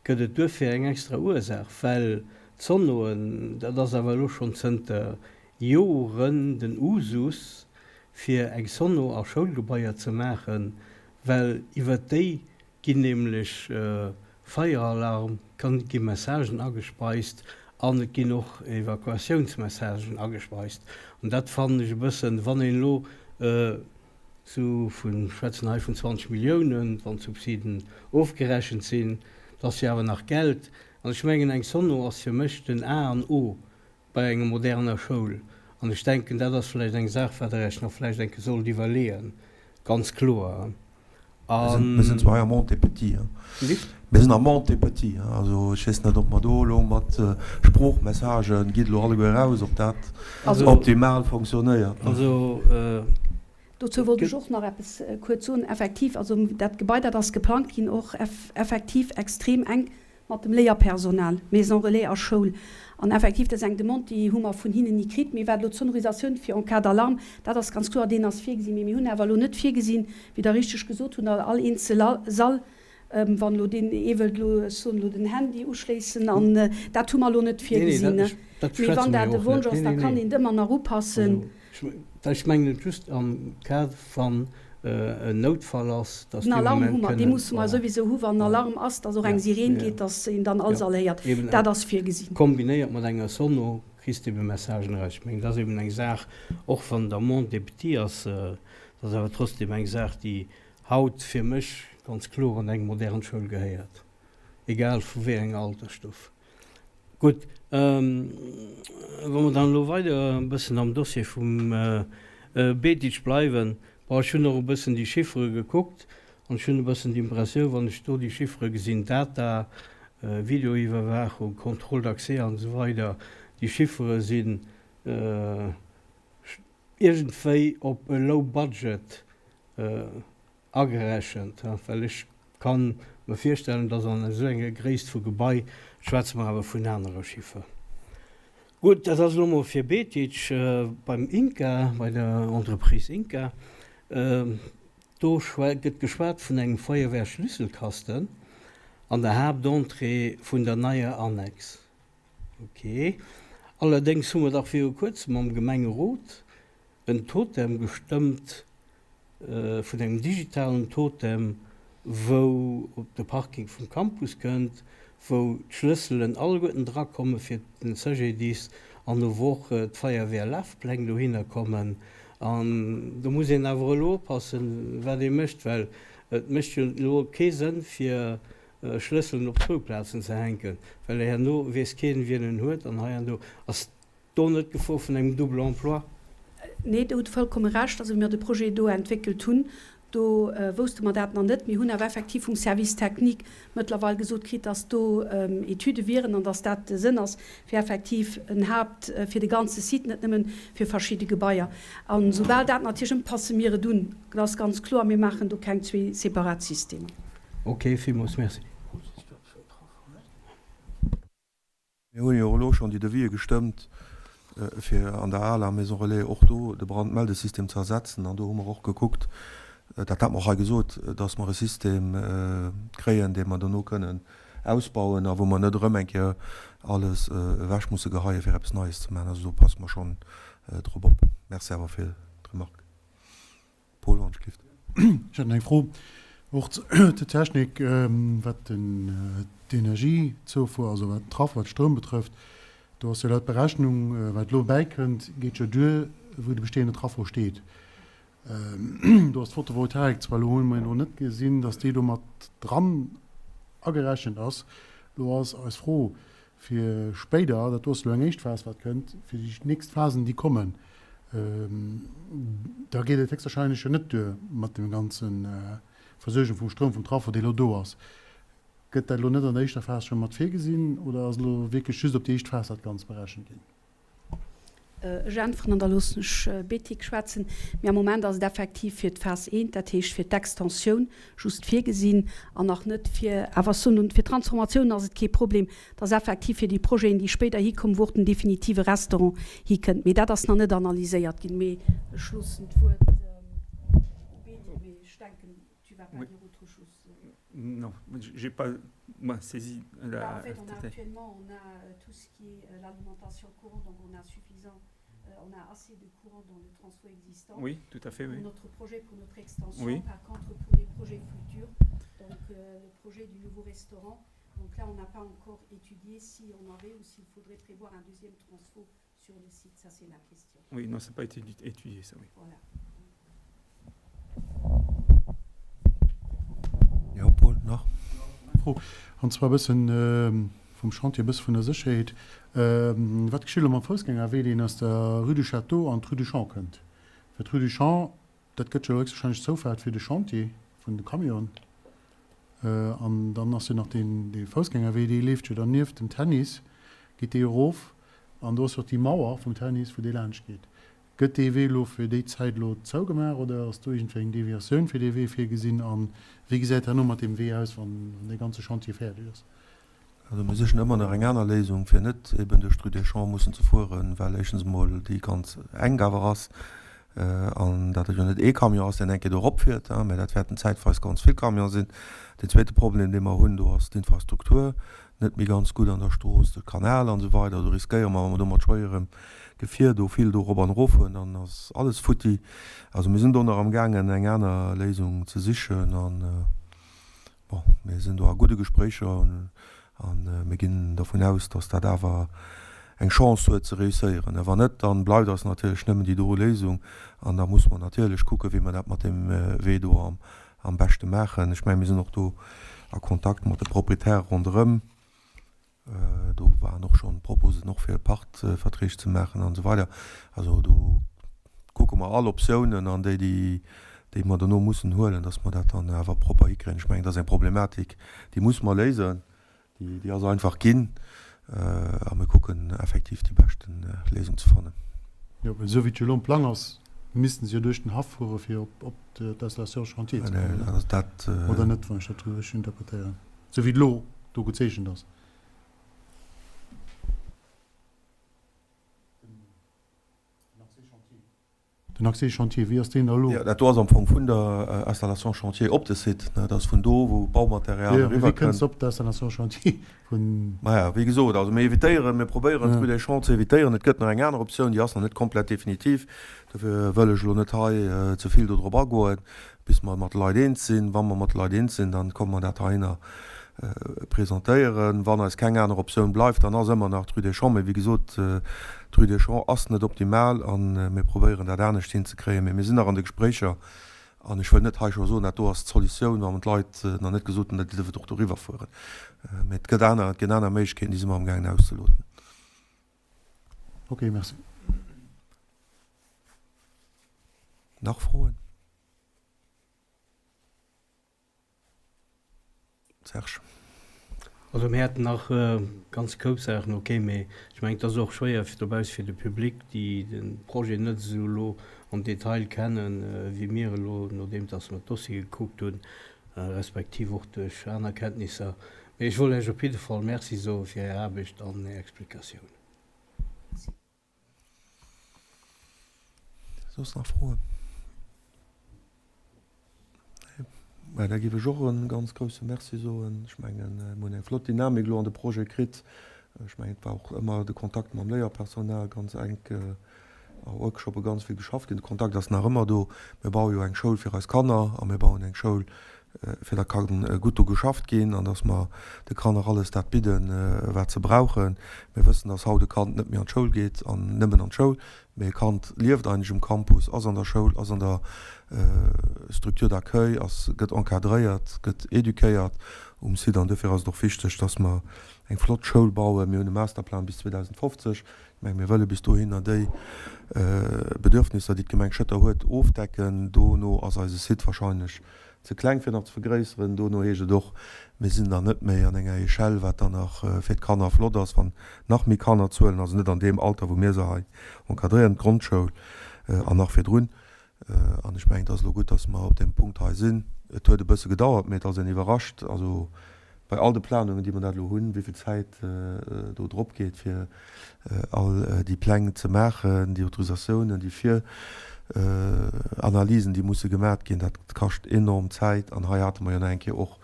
Gëtt et duerfir eng extra Ursaach? Well d'Sonoen, dat ass awer elo schonn zënter Joren den Usus, fir eng Sono a Schoulgebaier ze maachen, well iwwert déi ginn nämlech Feieralarm, kann, gi Messagen agespeist an et ginn och Evakuatiounsmessagen agespeist. An dat fannen ech e bëssen, wann een elo sou vun, schwätzen hei vun 20 Milliounen, wann d'Subsiden ofgerechent sinn, dat ass jo awer nach Geld. An ech mengen, eng Sono ass fir mech den A an O bei enger moderner Schoul. An ech denken, dat ass vläicht eng Saach, wat Der Iech nach vläicht eng Kéier sollt iwwerleeën, ganz kloer. A. Mir sinn zwar hei am Monte-Petit, hein. Wéi? Mir sinn am Monte-Petit, hein. Also ech weess net, ob mer do elo mat Sproochmessagen, gitt elo alleguer eraus, ob dat optimal fonctionnéiert. Also. Dozou wollt ech och nach eppes kuerz soen. Effektiv, also dat Gebai, dat ass geplangt ginn och effektiv extrem enk mat dem Léierpersonal, Maison relais a Schoul. An effektiv, dat ass eng Demande, déi hu mer vun hinnen ni kritt. Mee wat elo d'Sonorisatioun fir en cas d'alarme, dat ass ganz kloer, deen ass virgesinn. Mee mir hunn awer elo net virgesinn, wéi Der richteg gesot hutt, all eenzel Sall, wann elo deen ee wëllt elo, ech soen elo, den Handy uschléissen, an dat hu mer elo net virgesinn. Mee wann dat e Wonsch ass, da kann een et ëmmer nach upassen. Ech mengen et just am Cas, wann en Noutfall ass, dass Den dee Alarm hu Moment mer, dee kënnen, musse mer voilà. souwisou hu wann en Alarm ass, dass och eng Sireen geet, dass een dann all Sall héiert. Eben Dat ass virgesinn. Kombinéiert mat enger Sono kriss de eben Messagen eraus. Ech mengen, dat ass eben eng Saach, och wann der Monde est petit ass, dat ass awer trotzdem eng Saach, déi haut fir mech ganz kloer an eng modern Schoul gehéiert, egal vu wéi enger Altersstuff. Gutt, wa mer dann elo weider e bëssen am Dossier vum Betic bleiwen, bon, ech hunn och e bëssen déi Chiffere gekuckt an ech hunn e bëssen d'Impressioun, wann ech do déi Chiffere gesinn, Data, Videoiwwerwaachung, Contrôle d'accès an esou weider, déi Chiffere sinn iergendwéi op e Low Budget Agerechent, well ech ka mer virstellen, dass an esou enger Gréisst vu Gebai schwätze mer awer vun anere Chiffer. Gutt, dat ass elo mol fir Betic beim INCA, bei der Entreprise INCA. Do gëtt geschwat vun engem Feuerwehrschlüsselkasten an der Haaptentrée vun der neier Annex. Ok. Allerdéngs hu mer dach viru kuerzem am Gemengerot en Totem gestëmmt, vun engem digitalen Totem, wou op de Parking vum Campus kënnt, wou d'Schlësselen alleguerten drakomme fir den CGDIS an wou och d'Feierwehr-Lafpläng dohinner kommen. An do muss een awer elo oppassen, wat ee mécht, well et mécht jo elo kee Sënn fir Schlësselen op zwou Plazen ze hänken, well herno weess keen, wien en huet an hei an do. Ass do net d'Gefor vun engem Double emploi? Nee, Der hutt vollkomme Recht. Also, wéi mer de Projet do entwéckelt hunn, do wousste mer dat nach net. Mir hunn awer effektiv vum Service technique mëttlerweil gesot kritt, dass do Etüde wieren an dass dat de Sënn ass, fir effektiv en Haupt fir de ganze Site, net nëmme fir verschidde Gebaier. A soubal dat natierlech ëm, passe mir et un. Dat ass ganz kloer. Mir maachen do keng zwee separat Systemer. Ok, villmools Merci. Mir hunn jo och elo schonn déi Devisë gestëmmt, fir an der aler Maison Relais och do de Brandmeldesystem ze ersetzen. An do hu mer och gekuckt, dat hat mer och hei gesot, dass mer e System kréien, dee mer dono kënnen ausbauen a wou mer net erëm eng Kéier alles ewech musse geheien, fir eppes Neies ze maachen. Also do passe mer schonn drop op. Merci awer fir d'Remarque. Paul Wanschlift. Ech hätt nach eng Fro och zur Technik, wat d'Energiezoufuer, also wat den Traff, wat Stroum betrëfft. Do ass jo laut Berechnung, wat elo bäikënnt, geet jo duer, wou de bestehende Traffo steet. Do ass d'Photovoltaik zwar elo, hu mer elo net gesinn, datt déi do mat dran agerechent ass. Elo ass eis Fro, fir spéider, dat do ass elo eng éischt Phas wat kënnt, fir déi nächst Phasen déi kommen, da geet et héchstwahrscheinlech jo net duer mat dem ganze Versuergung vum Stroum vum Traffo dee elo do ass. Gëtt dat elo net an der éischter Phas scho mat virgesinn oder ass elo wierklech just op déi éischt Phas dat Ganzt berechent ginn? Ech äntweren an da loossen ech Betic schwätzen. Mee am Moment ass et effektiv fir d'Phas I, dat heescht fir d'Extensioun just virgesinn an nach net fir, awer ech soen, fir d'Transformatioun ass et kee Problem. Et ass effektiv fir déi Projeten, déi spéider hikommen, wou och den definitive Restaurant hikënnt. Mee dat ass nach net analyséiert ginn. Mee ech loossen d'Wuert u Betic, mee ech denken, tu vas pas dire autre chose. Non, j'ai pas moi saisi la. En fait, on a actuellement, on a tout ce qui est l'alimentation courante, donc on a suffisant, on a assez de courant dans le transfo existant. Oui, tout à fait, oui. Pour notre projet, pour notre extension. Oui. Par contre, pour les projets futurs, donc le projet du nouveau restaurant, donc là, on n'a pas encore étudié si on avait ou s'il faudrait prévoir un deuxième transfo sur le site. Ça, c'est la question. Oui, non, ça n'a pas été étudié, ça, oui. Voilà. Jo, Paul, nach? Fro, an zwar e bëssen vum Chantier, e bësse vun der Sécherheet. Wat geschitt elo mam Foussgängerwee, deen aus der Rue du Château an d'Rue du Champ kënnt? Well d'Rue du Champ, dat gëtt jo héchstwahrscheinlech Zoufaart fir de Chantier vun de Camionen. An dann ass jo nach deen, dee Foussgängerwee, dee leeft jo dann nieft dem Tennis, geet dee erof. An do ass jo och déi Mauer vum Tennis, wou dee laanscht geet. Gëtt dee Wee elo fir déi Zäit elo zougemaach oder ass do iergendwéi eng Deviatioun fir dee Wee virgesinn? A wéi gesäit herno mat deem Wee aus, wann dee ganze Chantier fäerdeg ass? Also mir sichen ëmmer nach eng aner Léisung, fir net eben duerch d'Rue des Champs mussen ze fueren, well éischtens emol déi ganz enk awer ass an dat et jo net ee Camion ass, deen eng Kéier do eropfiert, mä dat wäerten zäitweis ganz vill Camione sinn. Deen zweete Problem, dee mer hunn, do ass d'Infrastruktur net méi ganz gutt an der Strooss, de Kanal an esou weider. Do riskéiere mer, wa mer do mat schwéierem Gefier do vill do erop an erof fueren, dann ass alles futti. Also mir sinn do nach amgaangen, eng aner Léisung ze sichen an, Bon, mir sinn do a gudde Gespréicher a mir ginn dervun aus, datt dat awer eng Chance huet ze réusséieren. Wann net, da bleift eis natierlech nëmmen déi do Léisung an da musse mer natierlech kucken, wéi mer dat mat deem Wee do am beschte maachen. Ech mengen, mir sinn och do a Kontakt mat de Proprietäre ronderëm. Do waren och schonn Proposen och fir Pachtverträg ze maachen an esou weider. Also do kucke mer all Optiounen an déi, déi mer dono mussen huelen, dass mer dat dann awer propper hikréien. Ech mengen, dat ass eng Problematik, déi musse mer léisen. Déi ass einfach ginn a mir kucken effektiv déi beschten Léisung ze fannen. Jo, well esou wéi et jo elo am Plang ass, missten se jo duerch den Haff fuere fir op d'Installation chantier ze kommen, ne? Oder net, wann ech dat richteg interpretéieren? Sou wéi et elo do gezeechent ass. Den Accès chantier, wéi ass deen da elo? Jo, dat do ass am Fong vun der Installation chantier op de Site. Dat ass vun do, wou d'Baumaterial eriwwer kënnt. Jo, mee wéi kënns de op d'Installation chantier vun. Maja, wéi gesot, also mir evitéieren, mir probéieren d'Rue des Champs ze evitéieren. Et gëtt nach eng aner Optioun, déi ass nach net komplett definitiv. Dofir wëll ech elo net hei ze vill dodrop agoen. Bis mer mat de Leit eens sinn. Wa mer mat de Leit eens sinn, dann komme mer dat heihinner presentéieren. Wann eis keng aner Optioun bleift, dann ass ëmmer nach d'Rue des Champs. Mee wéi gesot, d'Rue des Champs ass net optimal a mir probéieren dat anescht hinzekréien. Mee mir sinn nach an de Gespréicher an ech wëll net hei scho soen, dat do ass d'Solutioun, wa mer d'Leit nach net gesot hunn, datt déi dierfen och doriwwer fueren. Mee et gëtt aner, et ginn aner Méiglechkeeten, déi si mer amgaangen auszeloten. Ok, merci. Nach Froen? Serge. Also mir hätten nach ganz Koup Saachen, ok, mee ech mengen, et ass och schwéier fir dobausse fir de Public, déi de Projet net esou elo am Detail kennen, wéi mir elo, nodeem dass mer d'Dossiere gekuckt hunn, respektiv och duerch aner Kenntnisser. Mee ech wollt Iech op jidde Fall Merci soe fir Är Aarbecht an Är Explikatiounen. Soss nach Froen? Nee. Mä da géif ech och e ganz grouse Merci soen. Ech mengen, mir hunn eng flott Dynamik elo an de Projet kritt. Ech mengen, et war och ëmmer de Kontakt mam Léierpersonal ganz enk, a Workshoppe ganz vill geschafft ginn. De Kontakt ass nach ëmmer do. Mir baue jo eng Schoul fir eis Kanner a mir bauen eng Schoul fir datt ka gutt do geschafft ginn an datt mer de Kanner alles dat bidden, wat se brauchen. Mir wëssen, datt haut e Kand net méi an d'Schoul geet an nëmmen an d'Schoul, mee e Kand lieft eigentlech um Campus, ass an der Schoul, ass an der Structure d'accueil, ass, gëtt encadréiert, gëtt éduquéiert um Site. An dofir ass et och wichteg, datt mer eng flott Schoul bauen. Mir hunn e Masterplan bis 2050. Ech menge mir wëlle bis dohinner déi Bedürfnisser, déi d'Gemeng Schëtter huet, ofdecken. Dono ass eise Site wahrscheinlech ze kleng fir nach ze vergréisseren. Dono heescht et och, mir sinn dann net méi an enger Echelle, wat dann nach fir d'Kanner flott ass, wann nach méi Kanner zuelen, also net an deem Alter, wou mir se hei encadréieren, d'Grondschoul an nach virdrun. An ech mengen, et ass elo gutt, dass mer op deem Punkt hei sinn. Et huet e bësse gedauert, mee et ass een iwwerrascht, also bei all de Planungen, déi mer dat elo hunn, wéi vill Zäit do drop geet, fir all déi Pläng ze maachen, déi Autorisatiounen, déi Viranalysen, déi musse gemat ginn. Dat kascht enorm Zäit. An hei hate mer jo nach eng Kéier och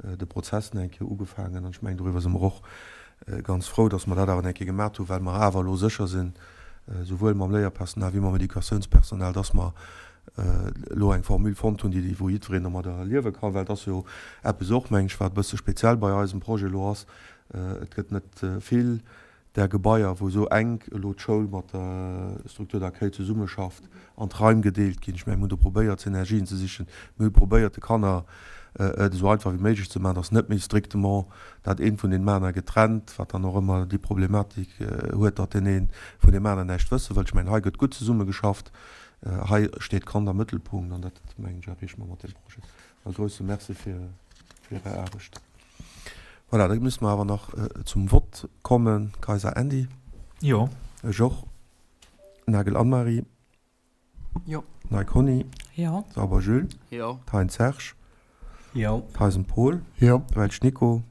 de Prozess nach eng Kéier ugefaangen. An ech mengen, doriwwer si mer och ganz frou, dass mer dat awer nach eng Kéier gemat hunn, well mer awer elo sécher sinn, souwuel mam Léierpersonal wéi mam Educatiounspersonal, dass mer elo eng Formule fonnt hunn, déi, wou jiddwereen domadder liewe kann, well et ass jo eppes och, meng ech, wat e bësse speziell bei eisem Projet elo ass, Et gëtt net vill där Gebaier, wou esou enk elo d'Schoul mat der Structure d'accueil zesummeschafft an d'Raim gedeelt ginn. Ech mengen, mir hunn do probéiert, Synergien ze sichen. Mir hu probéiert, de Kanner et esou einfach wéi méiglech ze maachen, dass net méi strictement dat eent vun deem aner getrennt, wat dann och ëmmer déi Problematik huet, datt deen ee vun deem aner näischt wësse wëllt. Ech mengen, hei gëtt gutt zesummegeschafft. Hei steet d'Kand am Mëttelpunkt an dat, mengen ech, erreeche mer mat deem Projet. E grousse Merci fir Är Aarbecht. Voilà, da musse mer awer nach zum Vott kommen. Kayser Andy? Jo. Ech och. Nagel Anne-Marie? Jo. Ney Conny? Jo. Sauber Jules? Jo. Thein Serge? Jo. Theisen Paul? Jo. Welsch Nico?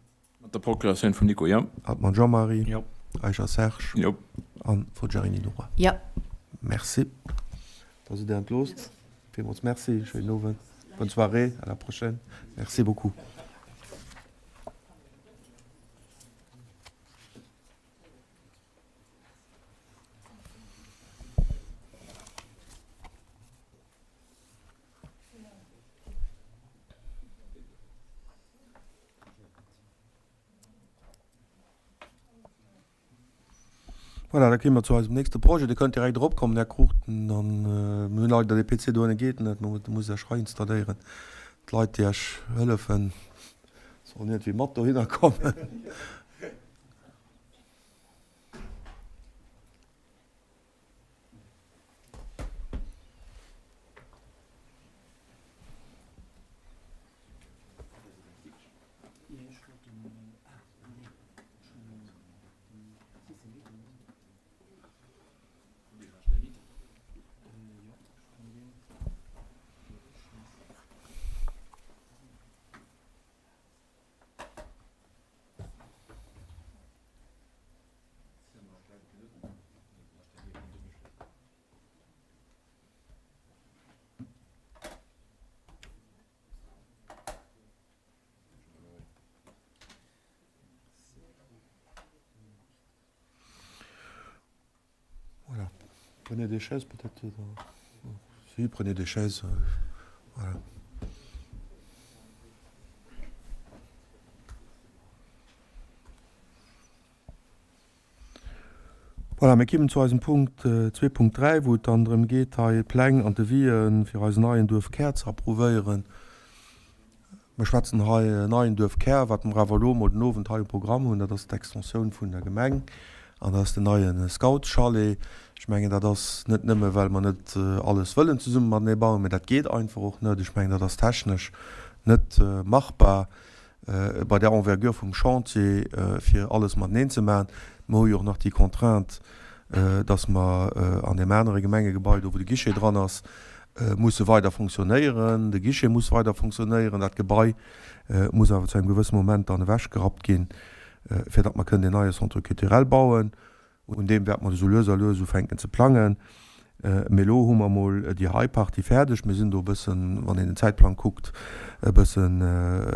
Mat der Procuratioun vum Nico, jo. Altmann Jean-Marie? Jo. Eicher Serge? Jo. An Forgiarini Nora? Jo. Merci. Da sidd Dir entlooss. Villmools Merci. Schéinen Owend. Bonne soirée. À la prochaine. Merci beaucoup. Voilà, da kéime mer zu eisem nächste Projet. Dir kënnt direkt eropkommen, Här Cruchten. An mir hunn leider dee PC dohinne geet net. Mir muss Iech hei installéieren. D'Leit, déi Iech hëllefen, sollen iergendwéi mat dohinner kommen. Prenez des chaises peut-être. Si, prenez des chaises. Voilà. Voilà, mir kimmen zu eisem Punkt 2.3, wou et dann drëm geet, hei d'Pläng an d'Devisë fir eisen neien Duerfkär ze approuvéieren. Mir schwätzen hei neien Duerfkär. Wat mer awer elo emol den Owend hei um Programm hunn, dat ass d'Extensioun vun der Gemeng an dat ass den neie Scoutschalet. Ech mengen, dat ass net nëmme, well mer net alles wëllen zesumme matenee bauen, mä dat geet einfach och net. Ech mengen, dat ass technesch net machbar. bei där Envergure vum Chantier, fir alles mateneen ze maachen. Mer hu jo och nach déi Contrainte, dass mer an deem anere Gemengegebai, do wou de Guichet dran ass, musse weider fonctionnéieren. De Guichet muss weider fonctionnéieren. Dat Gebai muss awer zu engem gewësse Moment dann ewechgerappt ginn, fir datt mer kënnen deen neie Centre culturel bauen. Un deem wäerte mer esou lues a lues ufänken ze plangen. Mee elo hu mer emol déi hei Partie fäerdeg. Mir sinn do e bëssen, wann een den Zäitplang kuckt, e bësse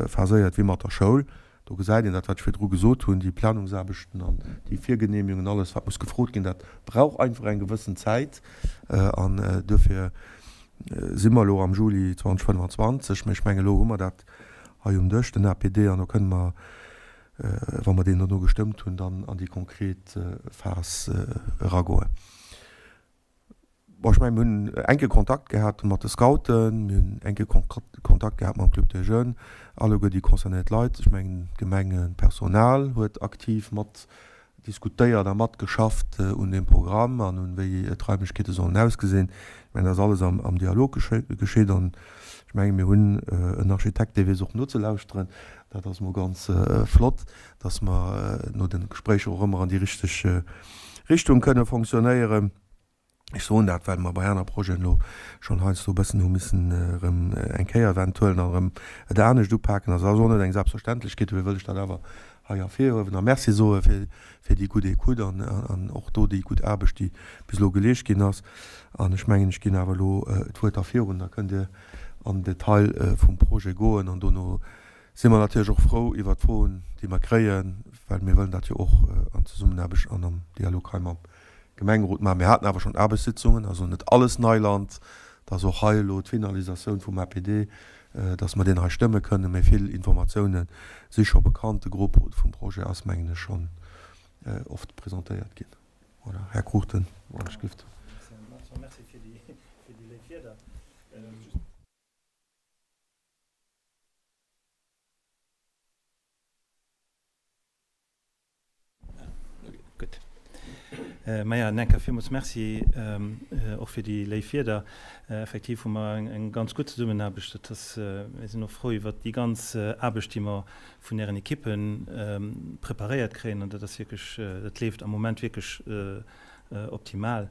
phaséiert wéi mat der Schoul. Do gesäit een dat, wat ech virdru gesot hunn, déi Planungsaarbechten an déi Virgenehmigungen, alles wat muss gefrot ginn, dat brauch einfach eng gewëssen Zäit. An duerfir si mer elo am Juli 2025. Mee ech mengen, elo hu mer dat hei um Dësch, den APD, an do kënne mer wa mer deen dono gestëmmt hunn, dann an déi konkret Phas eragoen. Bon, ech mengen, mir hunn enke Kontakt gehat mat de Scouten, mir hunn enke Kontakt gehat mam Club des Jeunes, alleguer déi concernéiert Leit. Ech mengen, d'Gemengepersonal huet aktiv mat diskutéiert a matgeschafft un deem Programm an un wéi d'Raimlechkeete sollen ausgesinn. Ech mengen, dat ass alles am Dialog geschitt an ech mengen, mir hunn en Architekt, dee weess och nozelauschteren. Dat ass emol ganz flott, dass mer no de Gespréicher och ëmmer an déi richteg Richtung kënne fonctionnéieren. Ech soen dat, well mer bei aner Projeten elo schonn heiansdo e bëssen hu missen erëm eng Kéierwend huelen an erëm et anescht upaken. Also dat ass och net eng Selbstverständlechkeet. Dofir wëll ech dat awer hei ervirhuewen a Merci soe fir, fir déi gutt Écoute an, an och do déi gutt Aarbecht, déi bis elo geleescht ginn ass. An ech mengen, ech ginn awer elo d'Wuert da virun, da kënnt Dir an den Detail vum Projet goen an dono si mer natierlech och frou iwwert d'Froen, déi mer kréien, well mir wëllen dat jo och an Zesummenaarbecht an am Dialog hei mam Gemengerot maachen. Mir haten awer schonn Aarbechtssitzungen, also net alles Neiland. Et ass och hei elo d'Finalisatioun vum APD, dass mer deen hei stëmme kënnen. Mee vill Informatioune si scho bekannt. De Gros vum Projet ass, mengen ech, schonn oft presentéiert ginn. Voilà, Här Cruchten, wann ech gift. Merci fir déi léif Wierder. Gutt. Maja, Nenka, villmools Merci och fir déi léif Wierder. Effektiv hu mer eng ganz gutt Zesummenaarbecht. Dat ass, mir sinn och frou iwwert déi ganz Aarbecht, déi mer vun Ären Ekippe preparéiert kréien. An dat ass wierklech, dat leeft am Moment wierklech optimal.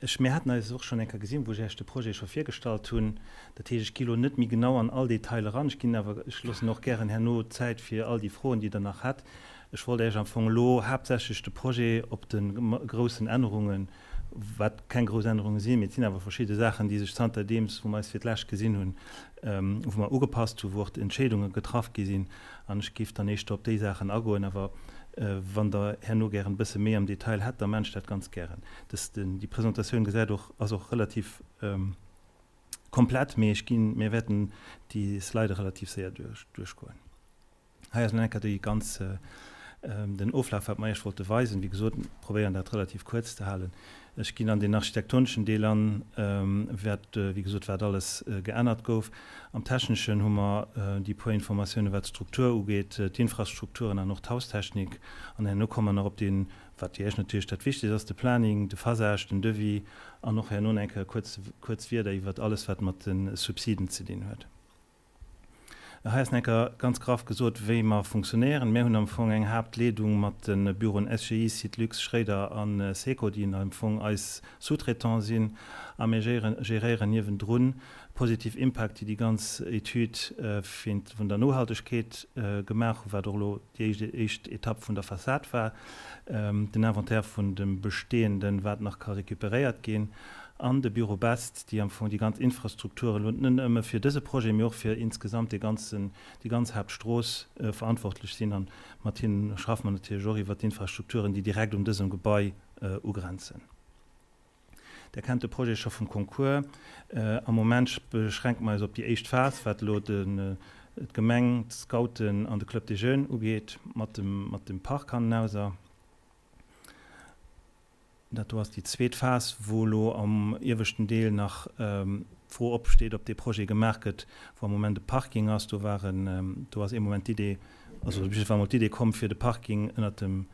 Ech, mir haten eis och schonn eng Kéier gesinn, wou ech Iech de Projet scho virgestallt hunn. Dat heescht, ech gi elo net méi genau an all Detail eran. Ech ginn awer, ech loossen och gären herno Zäit fir all déi Froen, déi Der nach hätt. Ech wollt Iech am Fong elo haaptsächlech de Projet op de groussen Ännerungen, wat keng grouss Ännerunge sinn, mee et sinn awer verschidde Saachen, déi sech zanterdeems, wou mer eis fir d'lescht gesinn hunn, wou mer ugepasst hunn, wou och Entscheedunge getraff gi sinn. An ech géif dann éischter op déi Saachen agoen. Awer wann Der herno gären e bësse méi am Detail hätt, da maan ech dat ganz gären. Dës, déi Presentatioun gesäit och, ass och relativ komplett, mee ech ginn, mir wäerten déi Slide relativ séier duerch, duerchgoen. Hei ass elo eng Kéier déi ganz, den Oflaf, wat mer Iech wollte weisen. Wéi gesot, probéieren dat relativ kuerz ze halen. Ech ginn an deen architektoneschen Deel an, wat, wéi gesot, wat alles geännert gouf. Am Techneschen hu mer déi puer Informatiounen, wat d'Struktur ugeet, d'Infrastrukturen an och d'Haustechnik. An herno komme mer nach op deen, wat fir Iech natierlech dat Wichtegst ass, de Planning, de Phasage, den Devis an och herno nach eng Kéier kuerz, kuerz Wierder iwwert alles, wat mat de Subsiden ze dinn huet. Hei ass nach eng Kéier ganz graff gesot, wéi mer funktionéieren. Mir hunn am Fong eng Haaptleedung mat de Büroen SGI, Site-Lux, Schréider a Seco, déi am Fong eis Sous-traitants sinn. A mir géréieren niewendrun Positive Impact, déi déi ganz Etüd vun der Nohaltegkeet gemaach hunn, wat och elo déi éischt Etapp vun der Fassad war, den Inventaire vun dem Bestehenden, wat nach ka recuperéiert ginn, an de Büro Best, déi am Fong déi ganz Infrastrukturen elo net nëmme fir dëse Projet, mee och fir insgesamt dee ganzen, déi ganz Haaptstrooss verantwortlech sinn. A mat hinnen schaffe mer natierlech och iwwert d'Infrastrukturen, déi direkt un dësem Gebai ugrenzen. Der kennt de Projet scho vum Concours. Am Moment beschränke mer eis op déi éischt Phas, wat elo d'Gemeng, d'Scouten an de Club des Jeunes ugeet, mat dem Park hannenauser. Dat do ass déi zweet Phas, wou elo am ieweschten Deel nach d'Fro opsteet, ob dee Projet gemaach gëtt, wou am Moment e Parking ass. Do waren, do ass ee Moment d'Idee, also op jidde Fall emol d'Idee komm, fir de Parking ënnert dem,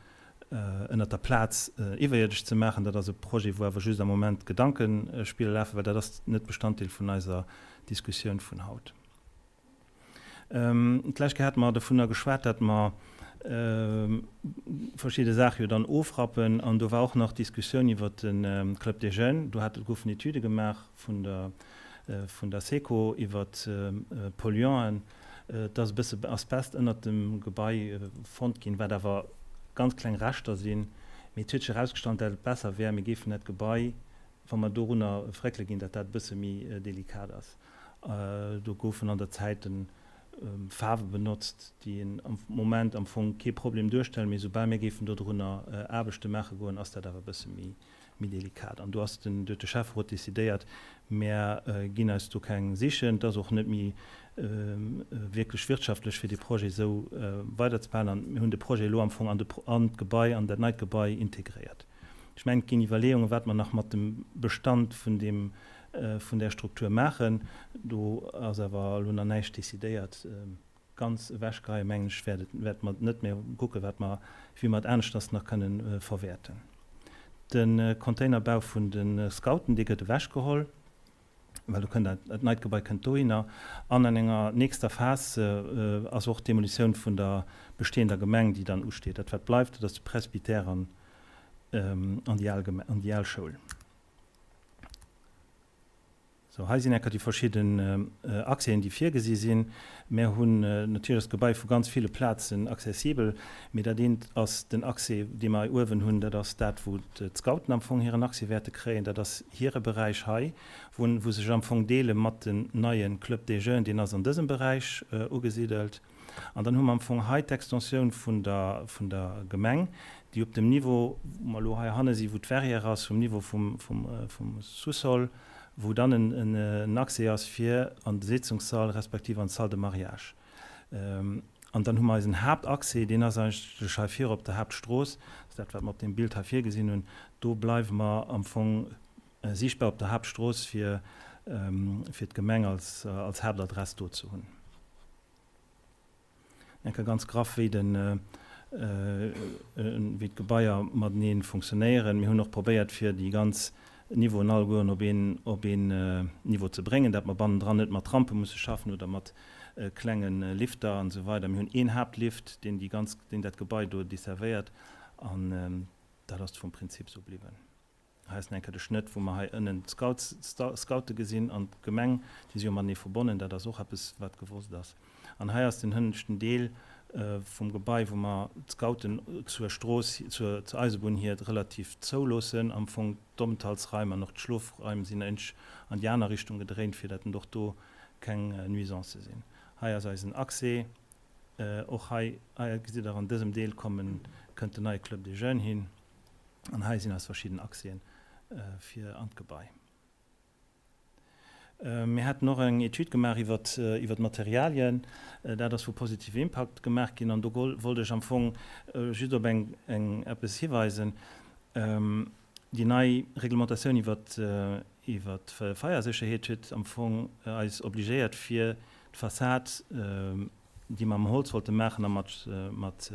ënnert der Plaz iwwerierdesch ze maachen. Dat ass e Projet, wou awer just am Moment Gedankenspiller lafen, well dat ass net Bestanddeel vun eiser Diskussioun vun haut. D'lescht Kéier hate mer dovunner geschwat, datt mer verschidde Saache jo dann ofrappen. An do war och nach d'Diskussioun iwwert de Club des Jeunes. Do hat, goufen Etüde gemaach vun der, vun der Seco iwwert Polluanten. Et ass e bësse Asbest ënnert dem Gebai fonnt ginn, wat awer ganz kleng Reschter sinn. Mee et huet sech erausgestallt, datt et besser wär, mir géifen dat Gebai, wa mer dorunner fréckele ginn, datt dat e bësse méi delikat ass. Do goufen an der Zäit Faarwe benotzt, déi am Moment am Fong kee Problem duerstellen, mee soubal mir géifen dodrunner Aarbechte maache goen, ass dat awer e bësse méi delikat. An do ass den, do huet de Schäfferot decidéiert, mär ginn eis do keng sichen. Et ass och net méi wierklech wirtschaftlech, fir dee Projet esou weiderzebehalen. An mir hunn de Projet elo am Fong an de, an d'Gebai, an dat neit Gebai integréiert. Ech mengen, et ginn Iwwerleeungen, wat mer nach mat dem Bestand vun deem, vun där Struktur maachen. Do ass awer elo nach näischt decidéiert. Ganz ewechgeheien, mengen ech, wäert et, wäerte mer et net. Mä kucken, wat mer, wéi mer et aneschters nach kënnen verwäerten. De Containerbau vun de Scouten, dee gëtt ewechgeholl, well do kënnt dat, dat neit Gebai kënnt dohinner. An an enger nächster Phas ass och d'Demolitioun vun der bestehender Gemeng, déi dann usteet. Dat, wat bleift, dat ass de Presbytère an, an déi al Gemeng, an déi al Schoul. Sou, hei sinn enker déi verschidden Accèsen, déi virgesi sinn. Mär hunn natierlech ass d'Gebai vu ganz ville Plazen accessibel, mee dat eent ass den Accès, dee mer hei uewen hunn, dat ass dat, wou d'Scouten am Fong hiren Accès wäerte kréien. Dat ass hire Beräich hei, wou wou se sech am Fong deele mat dem neie Club des Jeunes, deen ass an dësem Beräich ugesidelt. An dann hu mer am Fong hei d'Extensioun vun der, vun der Gemeng, déi op dem Niveau, wou mer elo heihanne sinn, wou d'Verrière ass, vum Niveau vum, vum, vum Sous-sol, wou dann en, en, en Accès ass fir an de Sitzungssall respektiv an d'Salle de mariage. An dann hu mer eisen Haaptaccès, deen ass eigentlech hei vir op der Haaptstrooss, dat ass dat, wat mer op deem Bild hei virgesinn hunn. Do bleiwe mer am Fong siichtbar op der Haaptstrooss, fir, fir d'Gemeng als, als Haaptadress do ze hunn. Enke ganz graff, wéi den, wéi d'Gebaier matenee funktionéieren. Mir hunn och probéiert, fir déi ganz Niveauen allegueren op een, op een Niveau ze bréngen, dat mer bannendran net mat Rampe musse schaffen oder mat klenge Lifter an esou weider. Mir hunn een Haaptlift, deen déi ganz, deen dat Gebai do desservéiert an dat ass vum Prinzip esou bliwwen. Hei ass nach eng Kéier de Schnëtt, wou mer hei ënnen d'Scouts, d'Scoute gesinn an d'Gemeng. Déi si jo matenee verbonnen. Dat ass och eppes, wat gewosst ass. An hei ass den hënneschten Deel vum Gebai, wou mer d'Scouten zur Strooss, zur, zur Eisebunn hier relativ zouloossen. Am Fong d'Openthaltsraim an och d'Schlofraim sinn énsch an déi aner Richtung gedréint, fir dat och do keng Nuisancë sinn. Hei ass eisen Accès. Och hei, hei gesitt Der, an dësem Deel kommen, kënnt den neie Club des Jeunes hin. An hei sinn eis verschidden Accèsen fir an d'Gebai. Mir haten och eng Etüd gemaach iwwer d'Materialien. Dat ass vu Positive Impact gemaach ginn. An do wollt ech am Fong just op eng eppes hiweisen. Déi nei Reglementatioun iwwer d'Feiersécherheet huet am Fong eis obligéiert, fir d'Fassad, déi mer am Holz wollte maachen a mat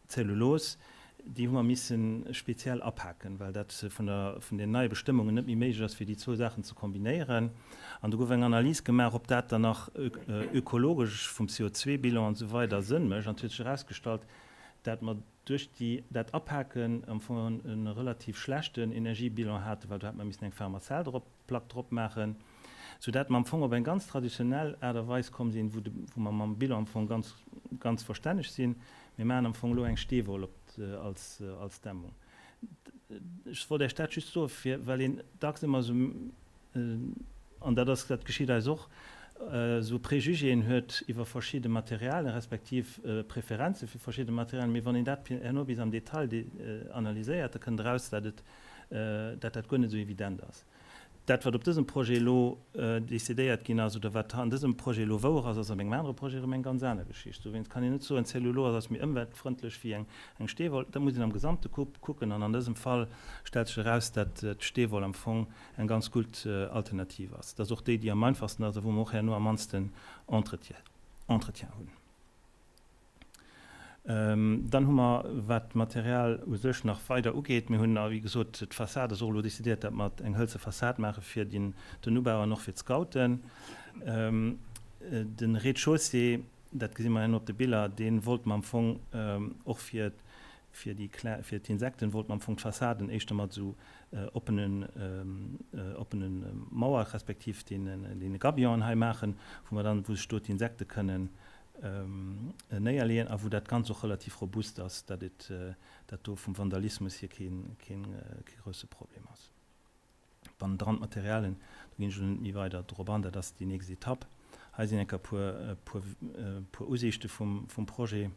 Zellulos, déi hu mer misse speziell apaken, well dat vun der, vun den neie Bestëmmungen net méi méiglech ass, fir déi zwou Saachen ze kombinéieren. An do gouf eng Analys gemaach, ob dat dann nach ökologesch vum CO2-Bilan an esou weider Sënn mécht. An et huet sech erausgestallt, dat mer duerch déi, dat Apaken am Fong e relativ schlechten Energiebilan haten, well do hätte mer missen eng Fermacell drop Plack drop maachen, sou dat mer am Fong op eng ganz traditionell Aart a Weis komm sinn, wou de, wou mer mam Bilan am Fong ganz, ganz verstänneg sinn. Mir maachen am Fong elo eng Steewoll op als, als Dämmung. Ech wollt Iech dat just soen, fir, well een dacks ëmmer esou, an dat ass, dat geschitt eis och, esou Préjugéen huet iwwer verschidde Materialien, respektiv Preferenze fir verschidde Materialien. Mee wann een dat herno bis am Detail analyséiert, da kënnt eraus, dat et. dat dat guer net esou evident ass. Dat, wat op dësem Projet elo decidéiert ginn ass oder wat an dësem Projet elo wouer ass, ass op engem anere Projet erëm eng ganz aner Geschicht. Dowéinst kann een net soen, Zellulos ass méi ëmweltfrëndlech wéi eng Steewoll. Dat muss een am Gesamte kucken an an dësem Fall stellt sech eraus, dat d'Steewoll am Fong eng ganz gutt Alternativ ass. Dat ass och déi, déi am einfachsten ass a wou mer och herno am mannsten Entretien hunn. Dann hu mer, wat d'Material u sech nach weider ugeet, mir hunn, wéi gesot, d'Fassad ass och elo decidéiert, datt mer eng hëlze Fassad maache fir den Ubau an och fir d'Scouten. De Rez-de-chaussée, dat gesi mer herno op de Biller, dee wollte mer am Fong och fir fir déi kleng, fir d'Insekten wollte mer am Fong d'Fassaden éischter mat esou oppenen, oppene Mauer respektiv deene Gabionen hei maachen, wou mer dann, wou sech do d'Insekte kënnen néierleeën a wou dat Ganzt och relativ robust ass, datt et, datt do vum Vandalismus hier keen, keen, kee grousse Problem ass. Bannendran d'Materialien, do ginn ech elo net méi weider drop an, dat ass déi nächst Etapp. Hei sinn enker e puer, puer, puer Usiichte vum, vum Projet.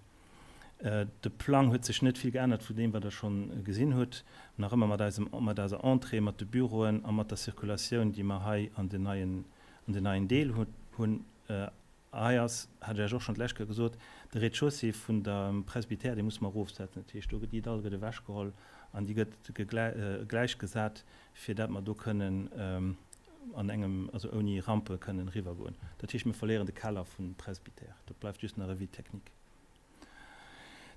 De Plang huet sech net vill geännert vun deem, wat Der schonn gesinn hutt. Nach ëmmer mat eisem, mat eiser Entrée, mat de Büroen a mat der Circulatioun, déi mer hei an den neien, an den neien Deel hunn. Hei ass, hat ech Iech och schonn d'lescht Kéier gesot, de Rez-de-chaussée vun dem Presbytère, dee musse mer erofsetzen. Dat heescht, do gëtt déi Dall gëtt ewechgeholl an déi gëtt gläichgesat, fir dat mer do kënnen an engem, also ouni Rampe kënnen eriwwergoen. Dat heescht, mir verléieren de Keller vum Presbytère. Dat bleift just nach e Vide technique.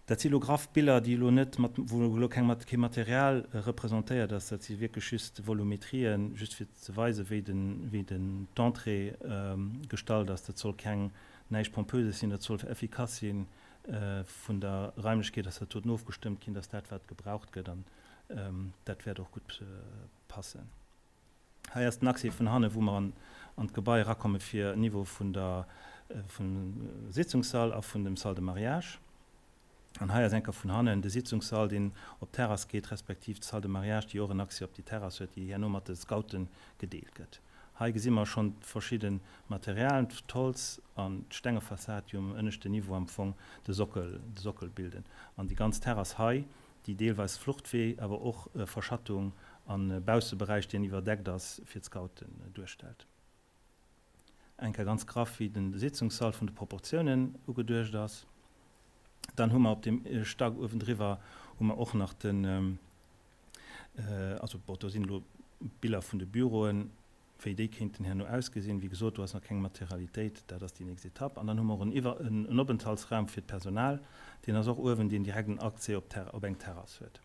Dat si elo graff Biller, déi elo net mat, wou elo keng, kee Material representéiert ass. Dat si wierklech just Volumetrien, just fir ze weisen, wéi den, wéi den, d'Entrée gestalt ass. Dat soll keng, näischt Pompöses sinn, dat soll effikass sinn. Vun der Raimlechkeet ass dat doten ofgestëmmt ginn, dass dat, wat gebraucht gëtt, an dat wäert och gutt passen. Hei ass den Accès vun hanne wou mer an d'Gebai erakomme fir Niveau vun der vum Sitzungssall a vun dem Salle de mariage. An hei ass enker vun hannen de Sitzungssall deen op d'Terrass geet, respektiv d'Salle de mariage déi och en Accès op déi Terrass huet, déi herno mat de Scoute gedeelt gëtt. Hei gesi mer schonn verschidde Materialen, d'Holz an d'Stengefassad déi um ënneschten Niveau am Fong de Sockel de Sockel bilden. An déi ganz Terrass hei déi deelweis Fluchtwee, awer och Verschattung an Bausseberäich, deen iwwerdeckt ass, fir d'Scouten duerstellt. Eng Kéier ganz graff, wéi den Sitzungssall vun de Proportiounen ugeduecht ass. Dann hu mer op deem Stack uewendriwwer hu mer och nach den, also bon, do sinn elo Biller vun de Büroen, wéi déi kéinten herno ausgesinn. Wéi gesot, do ass nach keng Materialitéit, dat ass déi nächst Etapp. An dann hu mer och en Iwwer-, en Openthaltsraum fir d'Personal, deen ass och uewen, deen direkt en Accès op d'Ter-, op eng Terrass huet.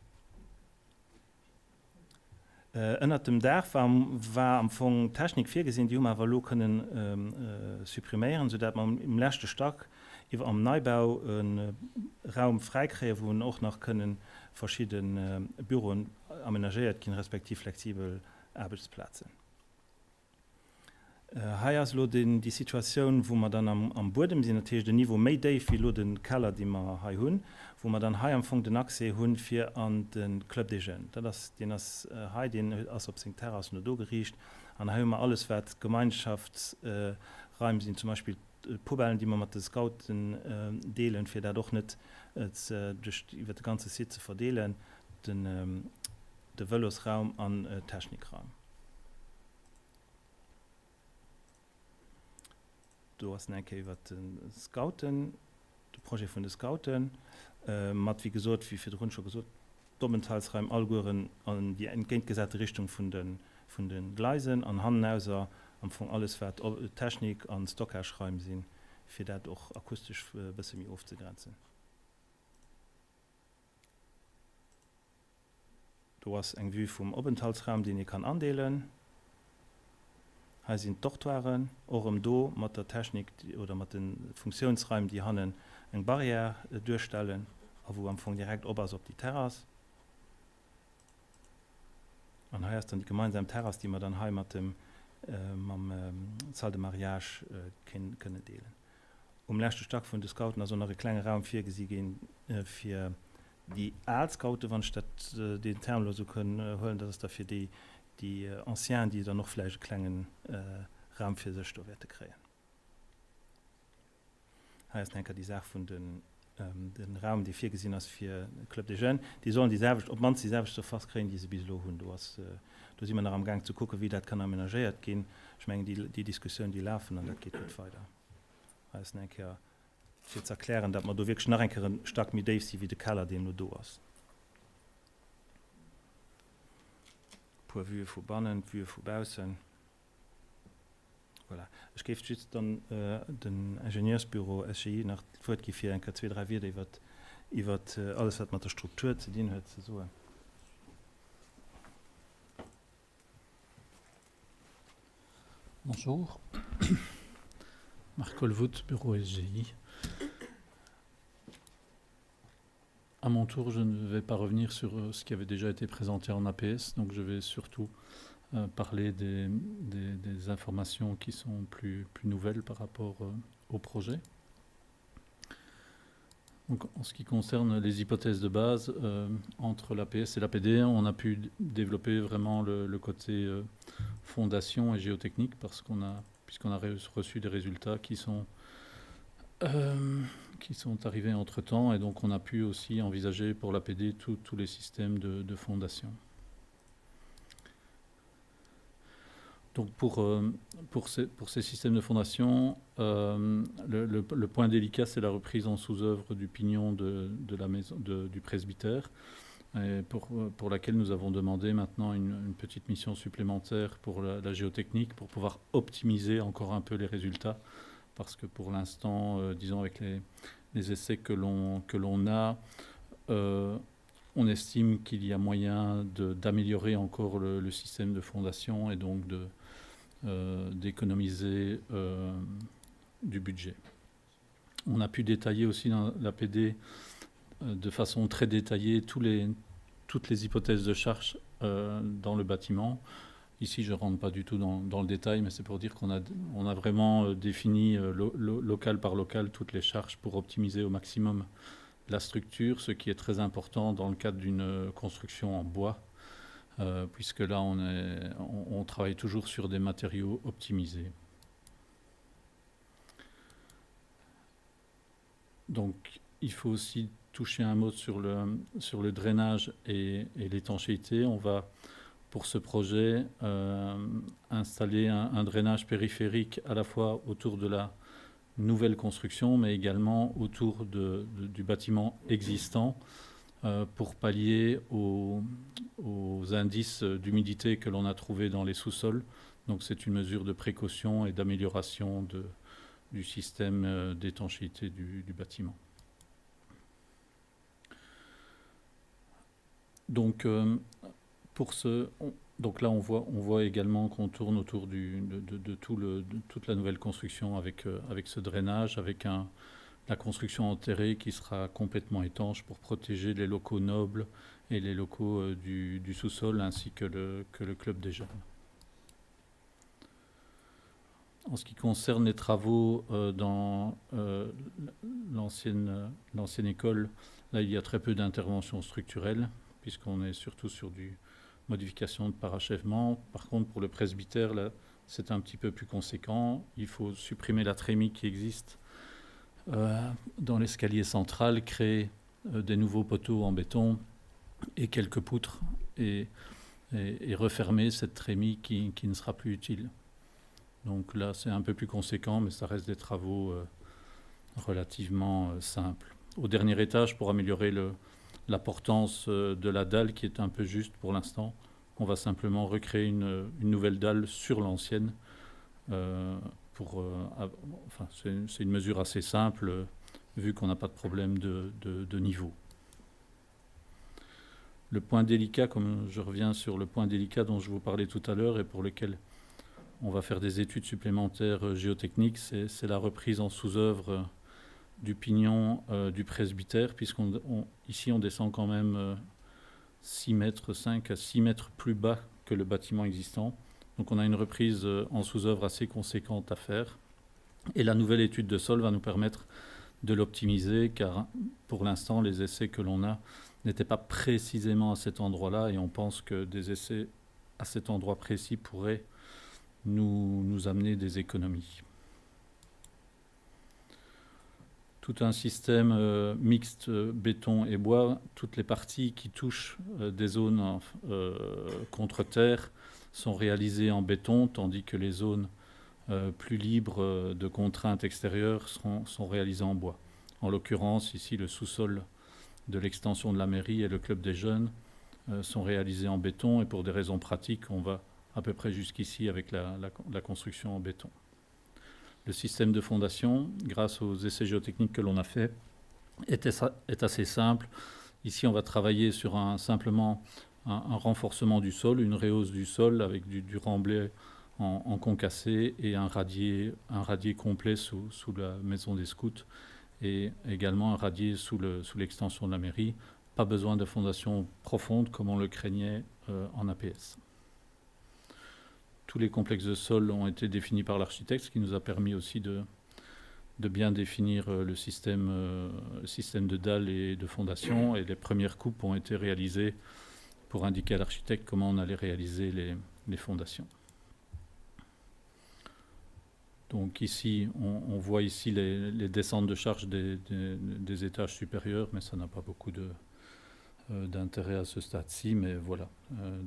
Ënnert dem Daach war, war am Fong Technik virgesinn, déi hu mer awer elo kënnen suppriméieren, soudatt mer um leschte Stack iwwer am Neibau e Raum fräi kréien, wou och nach kënnen verschidde Büroen amenagéiert ginn, respektiv flexibel Aarbechtsplazen. Hei ass elo déi Situatioun, wou mer dann am Buedem sinn, dat heescht en Niveau méi déif wéi elo de Keller, dee mer hei hunn, wou mer dann hei am Fong den Accès hunn fir an de Club des Jeunes. Dat ass, deen ass hei, deen ass op seng Terrass no do geriicht. An hei hu mer alles, wat Gemeinschaftsraim sinn, zum Beispill d'Poubellen, déi mer mat de Scouten deelen, fir dat och net duerch iwwer de ganze Site ze verdeelen. Den. de Vëlosraum an Technikraum. Do ass nach eng Kéier iwwert de Scouten, de Projet vun de Scouten, mat, wéi gesot, wéi virdrun scho gesot, d'Openthaltsraim allegueren an déi entgéintgesate Richtung vun de, vun de Gleisen an hannenauser am Fong alles wat Technik an Stockageraim sinn, fir dat och akustesch e bësse méi ofzegrenzen. Do ass eng Vue vum Openthaltsraum, deen ee kann andeelen. Hei sinn d'Dortoiren, och erëm do mat der Technik oder mat de Funktiounsraim, déi hannen eng Barrière duerstellen a wou am Fong direkt op ass op déi Terrass. An hei ass dann déi gemeinsam Terrass, déi mer dann hei mat dem mam Salle de mariage kënnen deelen. Um leschte Stack vun de Scouten ass och nach e klenge Raum virgesi ginn fir déi al Scouten, wann ech dat, deen Term elo esou kënn huelen. Dat ass da fir déi, déi Anciens, déi dann och vläicht e klenge Raum fir sech do wäerte kréien. Hei ass nach eng Kéier déi Saach vun de. De Raum, dee virgesinn ass fir de Club des Jeunes, déi sollen déi selwecht, op d'mannst déi selwecht Surface kréien, déi se bis elo hunn. Do ass, do si mer nach amgaang ze kucken, wéi dat kann amenagéiert ginn. Ech mengen, déi, déi Diskussioun, déi lafen an dat geet gutt weider. Hei ass nach eng Kéier fir ze erklären, datt mer do wierklech nach eng Kéier e Stack méi déif si wéi de Keller, deen elo do ass. E puer Vuë vu bannen, d'Vue vu baussen. Voilà. Ech géif just dann dem Ingenieursbüro SGI nach d'Wuert gi fir eng Kéier zwee, dräi Wierder iwwer, iwwer alles wat mat der Struktur ze dinn huet, ze soen. Bonjour. Marc Colvoet, Bureau SGI. À mon tour, je ne vais pas revenir sur euh, ce qui avait déjà été présenté en APS, donc je vais surtout euh, parler des, des, des informations qui sont plus, plus nouvelles par rapport euh, au projet. Donc, en ce qui concerne les hypothèses de base, euh, entre l'APS et l'APD, on a pu développer vraiment le, le côté euh, fondation et géotechnique parce qu'on a, puisqu'on a reçu des résultats qui sont, euh, qui sont arrivés entre-temps et donc on a pu aussi envisager pour l'APD tous les systèmes de, de fondation. Donc pour, euh, pour, ces, pour ces systèmes de fondation, euh, le, le, le point délicat, c'est la reprise en sous-œuvre du pignon de, de la maison, de, du presbytère, et pour, pour laquelle nous avons demandé maintenant une, une petite mission supplémentaire pour la, la géotechnique, pour pouvoir optimiser encore un peu les résultats, parce que pour l'instant, euh, disons avec les, les essais que l'on a, euh, on estime qu'il y a moyen d'améliorer encore le, le système de fondation et donc euh, d'économiser euh, du budget. On a pu détailler aussi dans la PD euh, de façon très détaillée tous les, toutes les hypothèses de charge euh, dans le bâtiment. Ici, je ne rentre pas du tout dans, dans le détail, mais c'est pour dire qu'on a, on a vraiment euh, défini euh, lo, lo, local par local toutes les charges pour optimiser au maximum la structure, ce qui est très important dans le cadre d'une euh, construction en bois, euh, puisque là, on, est, on, on travaille toujours sur des matériaux optimisés. Donc, il faut aussi toucher un mot sur le, sur le drainage et, et l'étanchéité. On va, pour ce projet, euh, installer un, un drainage périphérique à la fois autour de la nouvelle construction, mais également autour de, de, du bâtiment existant euh, pour pallier aux, aux indices d'humidité que l'on a trouvés dans les sous-sols. Donc c'est une mesure de précaution et d'amélioration du système euh, d'étanchéité du, du bâtiment. Donc, euh, pour ce, on, donc là, on voit, on voit également qu'on tourne autour du, de, de, de, tout le, de toute la nouvelle construction avec, euh, avec ce drainage, avec un, la construction enterrée qui sera complètement étanche pour protéger les locaux nobles et les locaux euh, du, du sous-sol ainsi que le, que le club des jeunes. En ce qui concerne les travaux euh, dans euh, l'ancienne école, là il y a très peu d'interventions structurelles puisqu'on est surtout sur du modification de parachèvement. Par contre, pour le presbytère, là, c'est un petit peu plus conséquent. Il faut supprimer la trémie qui existe euh, dans l'escalier central, créer euh, des nouveaux poteaux en béton et quelques poutres et, et, et refermer cette trémie qui, qui ne sera plus utile. Donc là, c'est un peu plus conséquent, mais ça reste des travaux euh, relativement euh, simples. Au dernier étage, pour améliorer le, la portance euh, de la dalle qui est un peu juste pour l'instant, on va simplement recréer une, une nouvelle dalle sur l'ancienne. Euh, pour, euh, enfin, c'est une mesure assez simple euh, vu qu'on n'a pas de problème de, de, de niveau. Le point délicat, comme je reviens sur le point délicat dont je vous parlais tout à l'heure et pour lequel on va faire des études supplémentaires euh, géotechniques, c'est la reprise en sous-œuvre euh, du pignon euh, du presbytère, puisqu'ici on, on descend quand même euh, 6 mètres 5 à 6 mètres plus bas que le bâtiment existant. Donc on a une reprise euh, en sous-œuvre assez conséquente à faire. Et la nouvelle étude de sol va nous permettre de l'optimiser, car pour l'instant, les essais que l'on a n'étaient pas précisément à cet endroit-là, et on pense que des essais à cet endroit précis pourraient nous, nous amener des économies. tout un système euh, mixte euh, béton et bois. Toutes les parties qui touchent euh, des zones euh, contre terre sont réalisées en béton, tandis que les zones euh, plus libres euh, de contraintes extérieures seront, sont réalisées en bois. En l'occurrence, ici, le sous-sol de l'extension de la mairie et le club des jeunes euh, sont réalisés en béton et pour des raisons pratiques, on va à peu près jusqu'ici avec la, la, la construction en béton. Le système de fondation, grâce aux essais géotechniques que l'on a fait, est, est assez simple. Ici, on va travailler sur un, simplement un, un renforcement du sol, une rehausse du sol avec du, du remblai en, en concassé et un radier, un radier complet sous, sous la maison des scouts et également un radier sous l'extension sous de la mairie. Pas besoin de fondation profonde comme on le craignait euh, en APS. Tous les complexes de sol ont été définis par l'architecte, ce qui nous a permis aussi de, de bien définir euh, le système, euh, système de dalles et de fondation. Et les premières coupes ont été réalisées pour indiquer à l'architecte comment on allait réaliser les, les fondations. Donc ici, on, on voit ici les, les descentes de charge des, des, des étages supérieurs, mais ça n'a pas beaucoup de, euh, d'intérêt à ce stade-ci. Mais voilà, euh,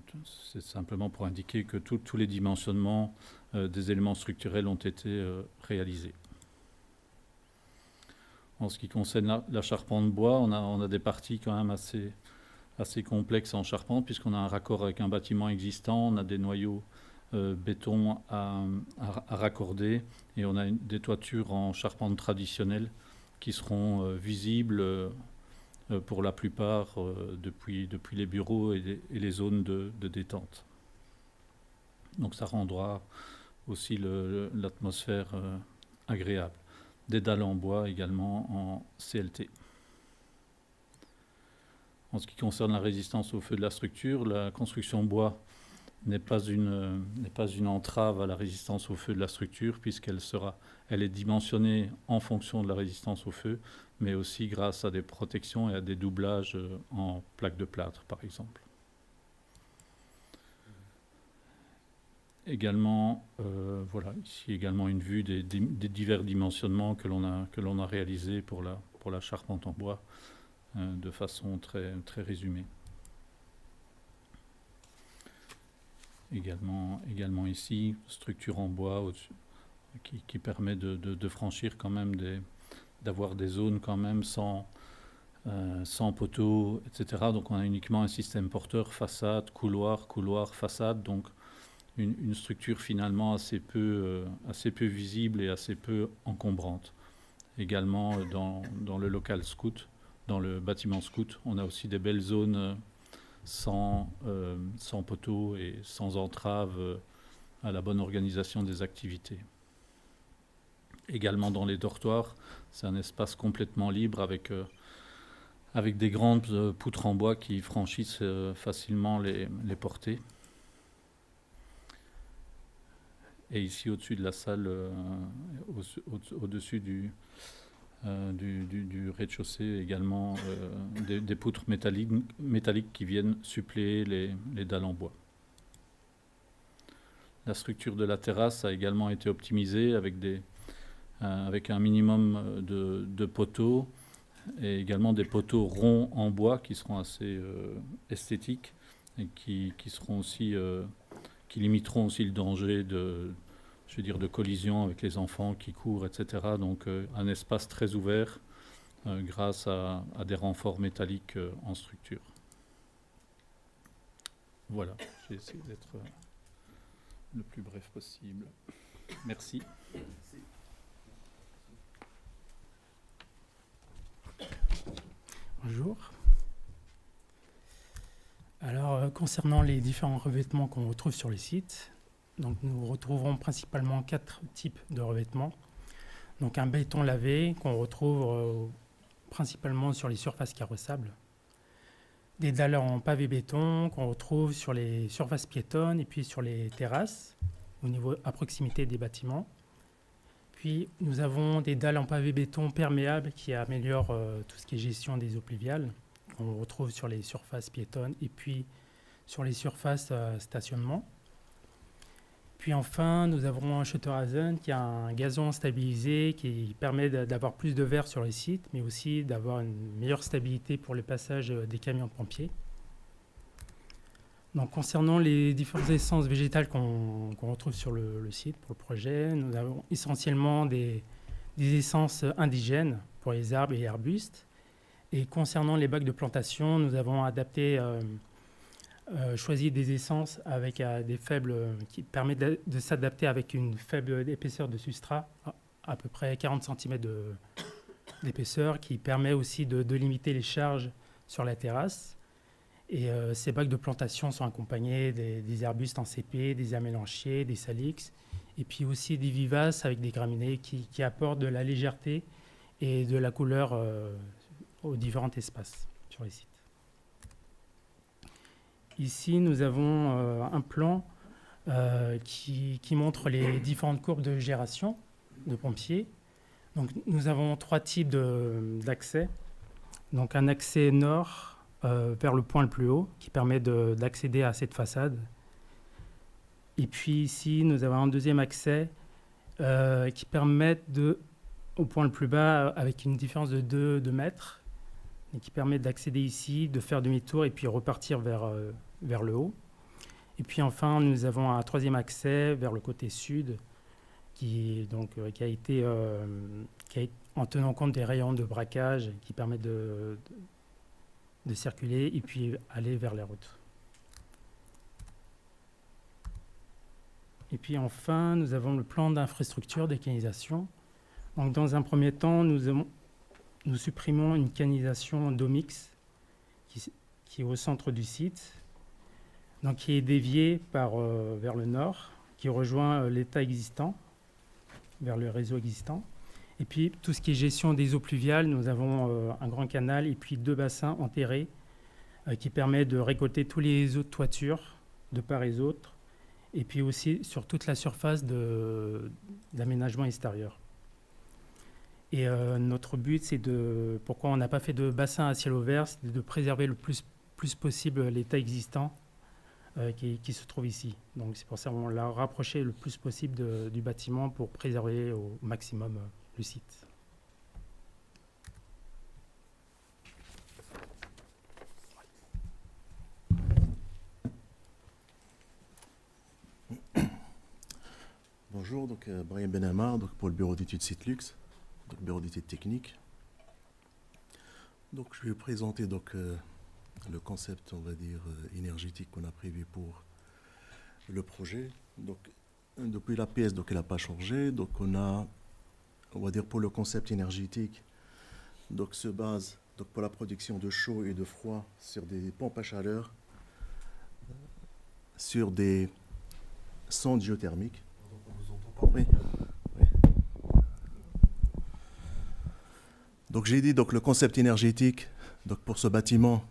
c'est simplement pour indiquer que tout, tous les dimensionnements euh, des éléments structurels ont été euh, réalisés. En ce qui concerne la, la charpente bois, on a, on a des parties quand même assez, assez complexes en charpente, puisqu'on a un raccord avec un bâtiment existant, on a des noyaux euh, béton à, à, à raccorder et on a une, des toitures en charpente traditionnelle qui seront euh, visibles euh, pour la plupart euh, depuis, depuis les bureaux et les, et les zones de, de détente. Donc ça rendra aussi l'atmosphère euh, agréable. Des dalles en bois également en CLT. En ce qui concerne la résistance au feu de la structure, la construction bois n'est pas une n'est pas une entrave à la résistance au feu de la structure puisqu'elle sera elle est dimensionnée en fonction de la résistance au feu mais aussi grâce à des protections et à des doublages euh, en plaques de plâtre par exemple. Également euh, voilà ici également une vue des, des, des divers dimensionnements que l'on a que l'on a réalisé pour la pour la charpente en bois euh, de façon très très résumée. Également, également ici, structure en bois au -dessus, qui, qui permet de, de, de franchir quand même des d'avoir des zones quand même sans, euh, sans poteaux, etc. Donc on a uniquement un système porteur, façade, couloir, couloir, façade, donc une, une structure finalement assez peu, euh, assez peu visible et assez peu encombrante. Également euh, dans, dans le local scout, dans le bâtiment scout, on a aussi des belles zones euh, sans, euh, sans poteaux et sans entrave euh, à la bonne organisation des activités. Également dans les dortoirs, c'est un espace complètement libre avec, euh, avec des grandes euh, poutres en bois qui franchissent euh, facilement les, les portées. Et ici au-dessus de la salle, euh, au-dessus au, au du, euh, du, du, du rez-de-chaussée également euh, des, des poutres métalliques, métalliques qui viennent suppléer les, les dalles en bois. La structure de la terrasse a également été optimisée avec, des, euh, avec un minimum de, de poteaux et également des poteaux ronds en bois qui seront assez euh, esthétiques et qui, qui seront aussi euh, qui limiteront aussi le danger de je veux dire de collision avec les enfants qui courent etc donc euh, un espace très ouvert euh, grâce à, à des renforts métalliques euh, en structure voilà j'ai essayé d'être euh, le plus bref possible merci, merci. Bonjour. Alors, euh, concernant les différents revêtements qu'on retrouve sur le site, donc nous retrouverons principalement quatre types de revêtements. Donc un béton lavé qu'on retrouve euh, principalement sur les surfaces carrossables, des dalles en pavé béton qu'on retrouve sur les surfaces piétonnes et puis sur les terrasses au niveau à proximité des bâtiments. Puis nous avons des dalles en pavé béton perméable qui améliorent euh, tout ce qui est gestion des eaux pluviales qu'on retrouve sur les surfaces piétonnes et puis sur les surfaces euh, stationnement. puis enfin, nous avons un Schutterhasen qui a un gazon stabilisé qui permet d'avoir plus de verre sur les sites, mais aussi d'avoir une meilleure stabilité pour le passage des camions de pompiers. Donc, concernant les différentes essences végétales qu'on qu retrouve sur le, le site pour le projet, nous avons essentiellement des, des essences indigènes pour les arbres et arbustes. Et concernant les bacs de plantation, nous avons adapté euh, euh, choisi des essences avec euh, des faibles qui permettent de, de s'adapter avec une faible épaisseur de substrat, à, à peu près 40 cm d'épaisseur, qui permet aussi de, de limiter les charges sur la terrasse. Et euh, ces bacs de plantation sont accompagnés des, des arbustes en CP, des amélanchiers, des salix, et puis aussi des vivaces avec des graminées qui, qui apportent de la légèreté et de la couleur euh, aux différents espaces sur les sites. Ici, nous avons euh, un plan euh, qui, qui montre les différentes courbes de gération de pompiers. Donc, nous avons trois types d'accès. Donc, un accès nord euh, vers le point le plus haut qui permet d'accéder à cette façade. Et puis ici, nous avons un deuxième accès euh, qui permet de, au point le plus bas, avec une différence de 2, 2 mètres, et qui permet d'accéder ici, de faire demi-tour et puis repartir vers, euh, vers le haut. Et puis enfin, nous avons un troisième accès vers le côté sud, qui, donc, euh, qui a été euh, qui a, en tenant compte des rayons de braquage qui permettent de, de, de circuler et puis aller vers les routes. Et puis enfin, nous avons le plan d'infrastructure des canalisations. Donc dans un premier temps, nous, avons, nous supprimons une canalisation d'Omix qui, qui est au centre du site, donc qui est déviée par, euh, vers le nord, qui rejoint euh, l'état existant, vers le réseau existant. Et puis tout ce qui est gestion des eaux pluviales, nous avons euh, un grand canal et puis deux bassins enterrés euh, qui permet de récolter tous les eaux de toiture de part et d'autre, et puis aussi sur toute la surface d'aménagement extérieur. Et euh, notre but, c'est de. Pourquoi on n'a pas fait de bassin à ciel ouvert, c'est de préserver le plus, plus possible l'état existant euh, qui, qui se trouve ici. Donc c'est pour ça qu'on l'a rapproché le plus possible de, du bâtiment pour préserver au maximum euh, le site. Bonjour, donc euh, Brian Benamar donc pour le bureau d'études Citlux, donc bureau d'études techniques. Donc je vais vous présenter donc euh, le concept, on va dire, euh, énergétique qu'on a prévu pour le projet. Donc depuis la pièce, donc elle n'a pas changé. Donc on a, on va dire pour le concept énergétique, donc se base donc pour la production de chaud et de froid sur des pompes à chaleur, sur des sondes géothermiques. Oui. Oui. Donc j'ai dit donc le concept énergétique donc pour ce bâtiment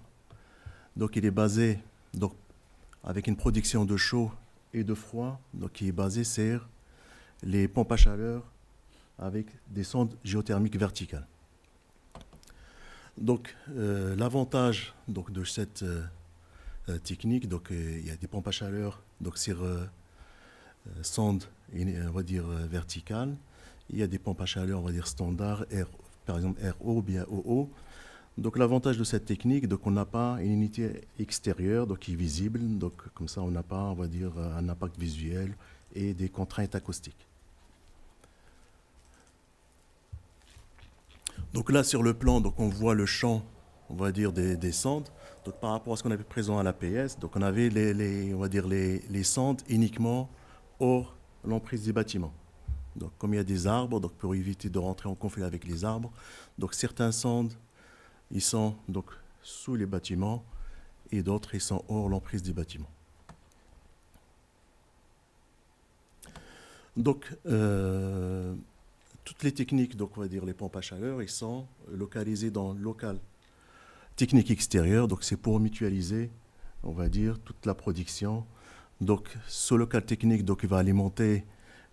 donc il est basé donc avec une production de chaud et de froid donc qui est basé sur les pompes à chaleur avec des sondes géothermiques verticales. Donc euh, l'avantage donc de cette euh, euh technique donc euh, il y a des pompes à chaleur donc sur euh, euh sonde on va dire euh, verticale il y a des pompes à chaleur on va dire standard R, par exemple RO ou bien OO. Donc l'avantage de cette technique, donc on n'a pas une unité extérieure donc qui est visible, donc comme ça on n'a pas on va dire un impact visuel et des contraintes acoustiques. Donc là sur le plan, donc on voit le champ on va dire des, des sondes. Donc par rapport à ce qu'on avait présent à l'APS, donc on avait les, les, on va dire les, les sondes uniquement hors l'emprise des bâtiments. Donc comme il y a des arbres, donc pour éviter de rentrer en conflit avec les arbres, donc certains sondes ils sont donc sous les bâtiments et d'autres ils sont hors l'emprise des bâtiments. Donc euh, toutes les techniques, donc on va dire les pompes à chaleur, ils sont localisées dans le local technique extérieure, donc c'est pour mutualiser, on va dire, toute la production. Donc ce local technique donc, il va alimenter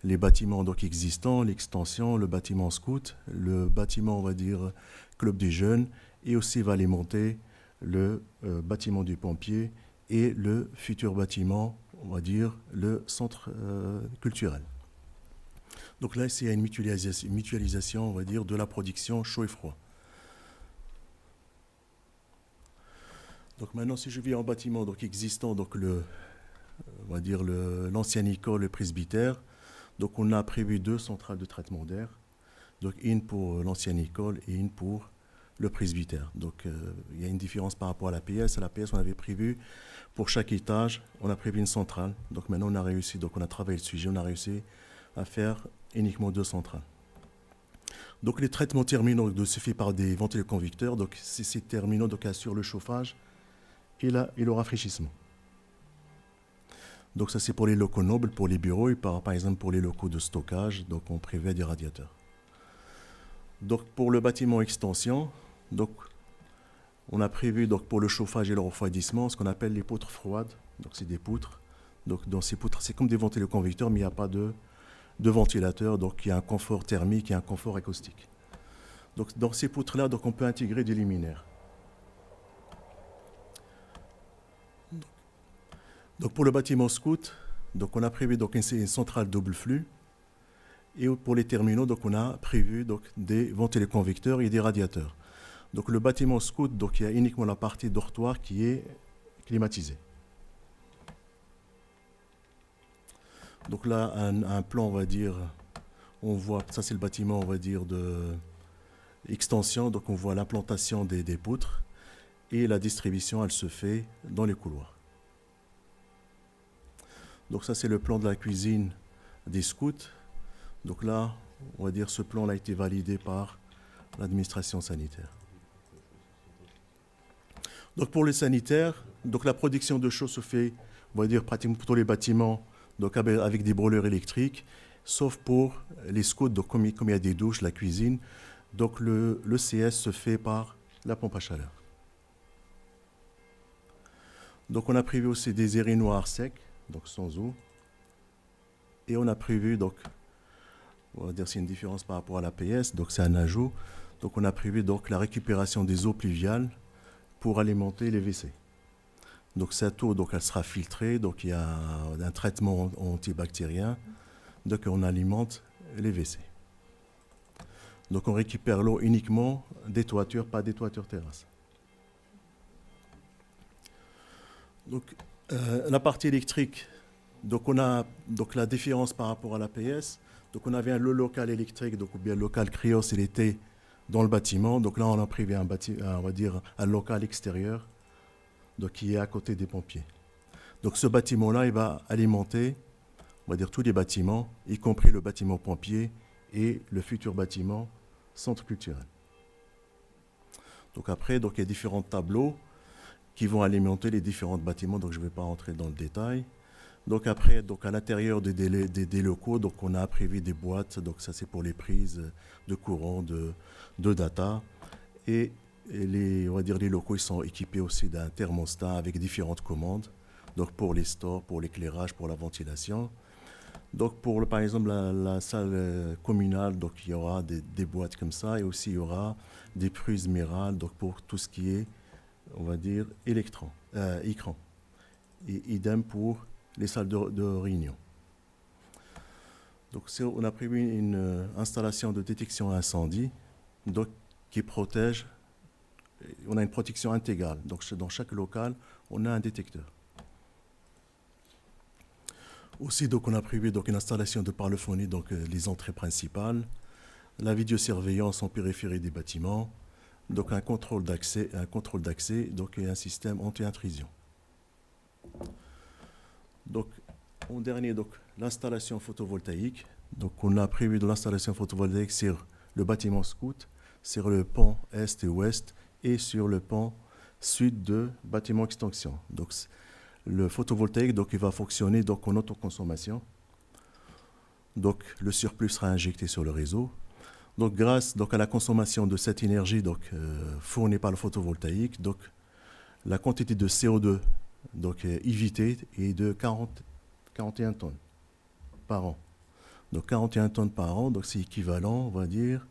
les bâtiments donc, existants, l'extension, le bâtiment scout, le bâtiment, on va dire, club des jeunes, et aussi va alimenter le euh, bâtiment du pompier et le futur bâtiment on va dire, le centre culturel. Donc là, il y a une mutualisation, mutualisation, on va dire, de la production chaud et froid. Donc maintenant, si je viens en bâtiment donc, existant, donc le, on va dire l'ancienne école, le presbytère, donc on a prévu deux centrales de traitement d'air, donc une pour l'ancienne école et une pour le presbytère. Donc euh, il y a une différence par rapport à la PS. À la PS, on avait prévu pour chaque étage, on a prévu une centrale. Donc maintenant, on a réussi, donc on a travaillé le sujet, on a réussi à faire uniquement deux centrales. Donc les traitements terminaux donc, se fait par des ventiloconvecteurs. Donc ces terminaux donc, assurent le chauffage et, la, et le rafraîchissement. Donc ça c'est pour les locaux nobles, pour les bureaux et par, par exemple pour les locaux de stockage, donc on prévoit des radiateurs. Donc pour le bâtiment extension, donc on a prévu donc pour le chauffage et le refroidissement ce qu'on appelle les poutres froides. Donc c'est des poutres. Donc dans ces poutres, c'est comme des ventiloconvecteurs, mais il n'y a pas de, de ventilateur, donc il y a un confort thermique et un confort acoustique. Donc dans ces poutres-là, donc on peut intégrer des luminaires. Donc pour le bâtiment scout, donc on a prévu donc une, une centrale double flux. Et pour les terminaux, donc on a prévu donc des ventiloconvecteurs et des radiateurs. Donc le bâtiment scout, donc il y a uniquement la partie dortoir qui est climatisée. Donc là, un, un plan, on va dire, on voit, ça c'est le bâtiment, on va dire, de extension. Donc on voit l'implantation des, des poutres et la distribution, elle se fait dans les couloirs. Donc ça, c'est le plan de la cuisine des scouts. Donc là, on va dire, ce plan a été validé par l'administration sanitaire. Donc pour les sanitaires, donc la production de chaux se fait, on va dire, pratiquement pour tous les bâtiments, donc avec des brûleurs électriques, sauf pour les scouts, donc comme, comme il y a des douches, la cuisine, donc le, le CS se fait par la pompe à chaleur. Donc on a prévu aussi des urinoirs secs, donc sans eau. Et on a prévu, donc, on va dire c'est une différence par rapport à la PS, donc c'est un ajout. Donc on a prévu donc la récupération des eaux pluviales pour alimenter les WC. Donc cette eau, donc elle sera filtrée, donc il y a un traitement antibactérien, donc on alimente les WC. Donc on récupère l'eau uniquement des toitures, pas des toitures terrasses. Donc euh, la partie électrique, donc on a donc la différence par rapport à l'APS. Donc on avait un, le local électrique, donc ou bien le local Crios, il était dans le bâtiment. Donc là on a prévu un bâti, on va dire un local extérieur, donc qui est à côté des pompiers. Donc ce bâtiment-là, il va alimenter, on va dire tous les bâtiments, y compris le bâtiment pompier et le futur bâtiment centre culturel. Donc après, donc il y a différents tableaux qui vont alimenter les différents bâtiments, donc je ne vais pas rentrer dans le détail. Donc après, donc à l'intérieur des, des, des, des locaux, donc on a prévu des boîtes, donc ça c'est pour les prises de courant, de, de data. Et, et les, on va dire les locaux, ils sont équipés aussi d'un thermostat avec différentes commandes, donc pour les stores, pour l'éclairage, pour la ventilation. Donc pour le, par exemple la, la salle euh, communale, donc il y aura des, des boîtes comme ça et aussi il y aura des prises murales, donc pour tout ce qui est, on va dire, électron, euh, écran. Et idem pour les salles de, de réunion. Donc on a prévu une euh, installation de détection incendie donc, qui protège, on a une protection intégrale. Donc dans chaque local, on a un détecteur. Aussi, donc, on a prévu donc, une installation de parlophonie, donc euh, les entrées principales, la vidéosurveillance en périphérie des bâtiments, donc un contrôle d'accès, un contrôle d'accès, donc et un système anti-intrusion. Donc, en dernier, donc, l'installation photovoltaïque. Donc, on a prévu de l'installation photovoltaïque sur le bâtiment scout, sur le pont est et ouest et sur le pont sud de bâtiment extension. Donc, le photovoltaïque, donc, il va fonctionner donc, en autoconsommation. Donc, le surplus sera injecté sur le réseau. Donc, grâce donc, à la consommation de cette énergie donc, euh, fournie par le photovoltaïque, donc, la quantité de CO2 donc, euh, évitée est de 40, 41 tonnes par an. Donc 41 tonnes par an, donc c'est équivalent, on va dire,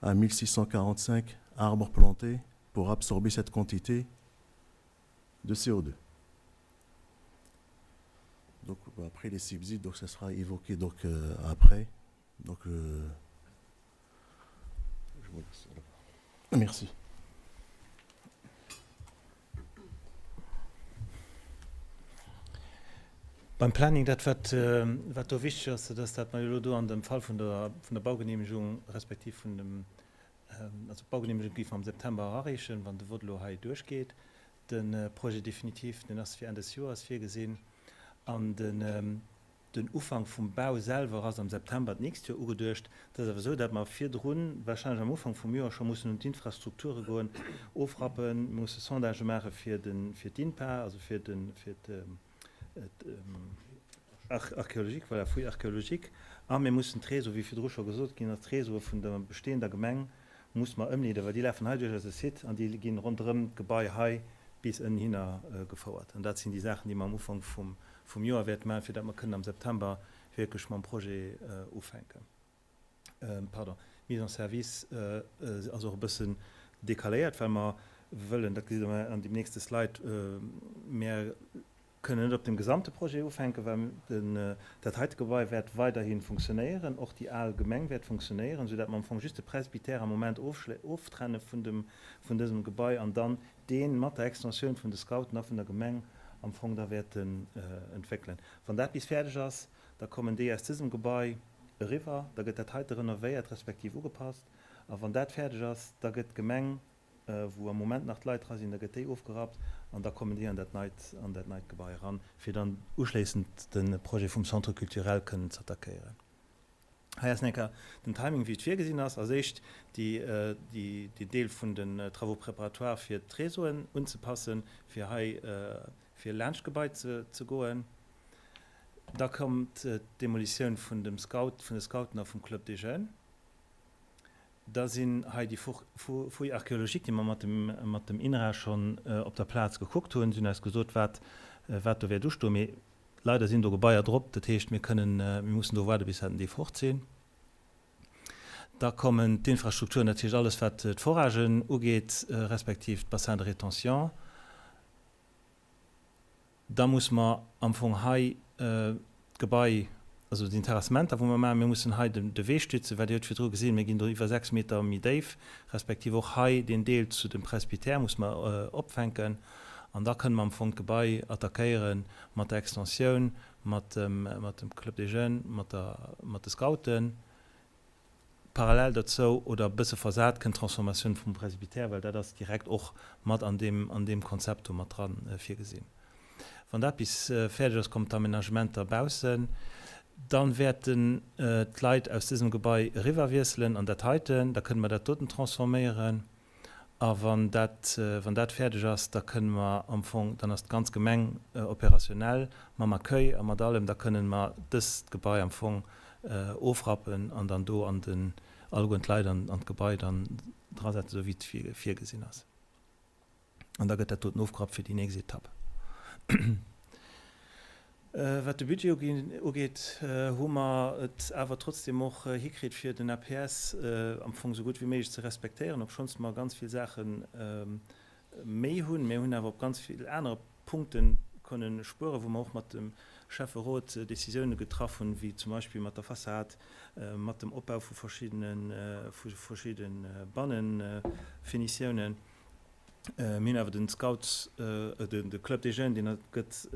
à 1645 arbres plantés pour absorber cette quantité de CO2. Donc après les subsides, donc ça sera évoqué donc après. Donc je vous laisse. Merci. Beim Planning, dat wat wat do wichteg ass, dat ass dat mer elo do an dem Fall vun der vun der Baugenehmegung respektiv vun dem, also d'Baugenehmegung géife mer am September erareechen, wann de Vott elo hei duerchgeet. De Projet définitif, deen ass fir Enn des Joers virgesinn an den Den Ufank vum Bau selwer ass am September d'nächst Joer ugeduecht. Et ass awer esou, datt mer virdrun, warscheinlech am Ufank vum Joer scho mussen un d'Infrastrukture goen, ofrappen, mir musse Sondagë maache fir de fir d'INPA, also fir de fir d'Archéologique, voilà, Fouille archéologique, a mir mussen d'Réseau, wéi virdru scho gesot ginn ass, d'Réseaue vun der bestehender Gemeng musse mer ëmleeden, well déi lafen hei duerch eise Site an déi ginn ronderëm d'Gebai hei bis ënnenhinner gefouert. An dat sinn déi Saachen, déi mer am Ufank vum vum Joer wäerte maachen, fir datt mer kënnen am September wierklech mam Projet ufänken. Pardon, d'Mise en service ass och e bëssen decaléiert, well mer wëllen, dat gesitt Der an deem nächste Slide, mer kënnen net op dem gesamte Projet ufänken, well den, dat heite Gebai wäert weiderhi funktionéieren, och déi al Gemeng wäert funktionéieren, soudatt mer am Fong just de Presbytère am Moment oftrenne vun dem, vun dësem Gebai an dann dee mat der Extensioun vun de Scouten a vun der Gemeng am Fong da wäerten entwéckelen. Wann dat bis fäerdeg ass, da kommen déi aus dësem Gebai eriwwer, da gëtt dat heite renovéiert respektiv ugepasst a wann dat fäerdeg ass, da gëtt d'Gemeng, wou am Moment nach d'Leit dra sinn, da gëtt déi ofgerappt an da kommen déi an dat neit, an dat neit Gebai eran, fir dann uschléissend de Projet vum Centre culturel kënnen z'attackéieren. Hei ass enker den Timing, wéi et virgesinn ass. Als éischt déi Deel vun den Travaux préparatoires fir d'Réseauen unzepassen, fir hei fir laanscht d'Gebai ze goen. Da kommt d'Demolitioun vun dem Scout, vun de Scouten a vum Club des Jeunes. Da sinn hei déi Fouilles archéologiques, déi mer mat dem, mat dem INRA schonn op der Plaz gekuckt hunn. Si hunn eis gesot, wat, wat do wäert ustoen. Mee Leider sinn do Gebaier drop, dat heescht mir kënnen, mir mussen do waarde bis hätten déi fort sinn. Da kommen d'Infrastrukturen, dat heescht alles wat d'Foragen ugeet, respektiv d'Bassins de rétention. Da muss mer am Fong hei d'Gebai, also den Terrassementer wou mer maachen, mir mussen hei de Wee stützen, well Dir hutt virdru gesinn, mir ginn do iwwer 6 Meter méi déif, respektiv och hei deen Deel zu dem Presbytère muss mer opfänken. An da kënne mer am Fong d'Gebai attackéiere mat der Extensioun, mat dem, mat dem Club des Jeunes, mat der, mat de Scouten. Parallel dozou oder e bësse versat kënnt d'Transformatioun vum Presbytère, well dat ass direkt och mat an deem, an deem Konzept do mat dra virgesinn. Wann dat bis fäerdeg ass, kommen d'Aménagementer baussen. Da wäerten d'Leit aus dësem Gebai eriwwerwiesselen an dat heiten. Da kënne mer dat doten transforméieren. A wann dat, wann dat fäerdeg ass, da kënne mer am Fong, dann ass d'ganz Gemeng opérationnel mam Accueil a mat allem, da kënnen mer dëst Gebai am Fong ofrappen an dann do an den, allegueren d'Leit an d'Gebai dann drasetzen, esou wéi et virgesinn ass. An da gëtt dat doten ofgerappt fir déi nächst Etapp. Wat de Budget ugeet, hu mer et awer trotzdem och hikritt, fir den APS am Fong esou gutt wéi méiglech ze respektéieren, obschonns mer ganz vill Saache méi hunn. Mir hunn awer op ganz vill anere Punkte kënne spueren, wou mer och mat dem Schäfferot Décisioune getraff hunn, wéi zum Beispill mat der Fassad, mat dem Opbau vu verschiddene vu verschidde Bannenfinitiounen. Mir hunn awer den Scouts, de Club des Jeunes, deen gëtt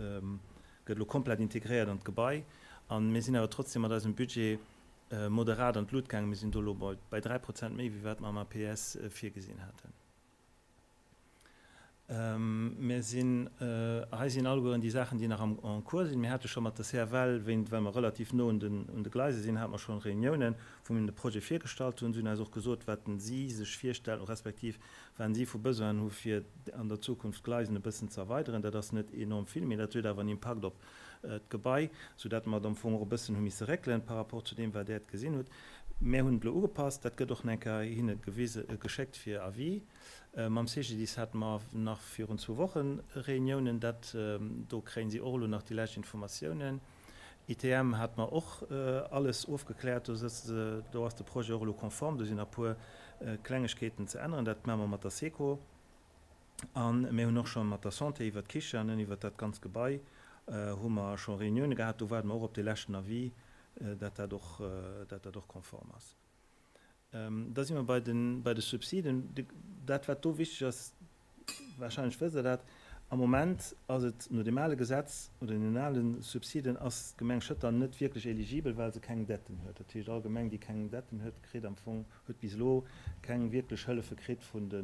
gëtt elo komplett integréiert an d'Gebai. A mir sinn awer trotzdem mat eisem Budget moderat an d'Lut gaangen. Mir sinn do elo bei 3 Prozent méi, wéi wat mer am APS virgesinn haten. Mir sinn, hei sinn allegueren déi Saachen, déi nach am en cours sinn. Mir hate scho mat der CFL, wéint, well mer relativ no un den, un de Gleise sinn, hate mer scho Reuniounen, wou mir hinnen de Projet virgestallt hunn. Si hunn eis och gesot, wat si sech virstellen, respektiv wat si vu Besoinen hu fir an der Zukunft d'Gleisen e bëssen ze erweideren. Dat ass net enorm vill, mee dat huet awer en Impakt op d'Gebai, soudatt mer et am Fong och e bëssen hu misse réckelen par rapport zu deem, wat Där et gesinn hutt. Mär hunn et elo ugepasst. Dat gëtt och nach eng Kéier hinne gewise, geschéckt fir Avis. Mam CGDIS hate mer nach virun zwou Woche Reuniounen. Dat, do kréien si och elo nach déi lescht Informatiounen. ITM hate mer och alles ofgekläert. Do sëtze se, do ass de Projet och elo konform. Do sinn nach e puer Klengegkeeten ze änneren. Dat maache mer mat der Seco. A mir hunn och scho mat der Santé iwwert d'Kichen an iwwert dat ganzt Gebai. hu mer scho Reunioune gehat. Do waarde mer och op dee leschten Avis, dat dat och, dat dat och konform ass. Da si mer bei de, bei de Subsiden. Dat, wat do wichteg ass, Wahrscheinlech wësst Der dat, am Moment ass et no deem ale Gesetz oder den ale Subsiden ass d'Gemeng Schëtter net wierklech eligibel, well se keng Detten huet. Dat heescht, all Gemeng, déi keng Detten huet, kritt am Fong, huet bis elo keng wierklech Hëllefe kritt vun de,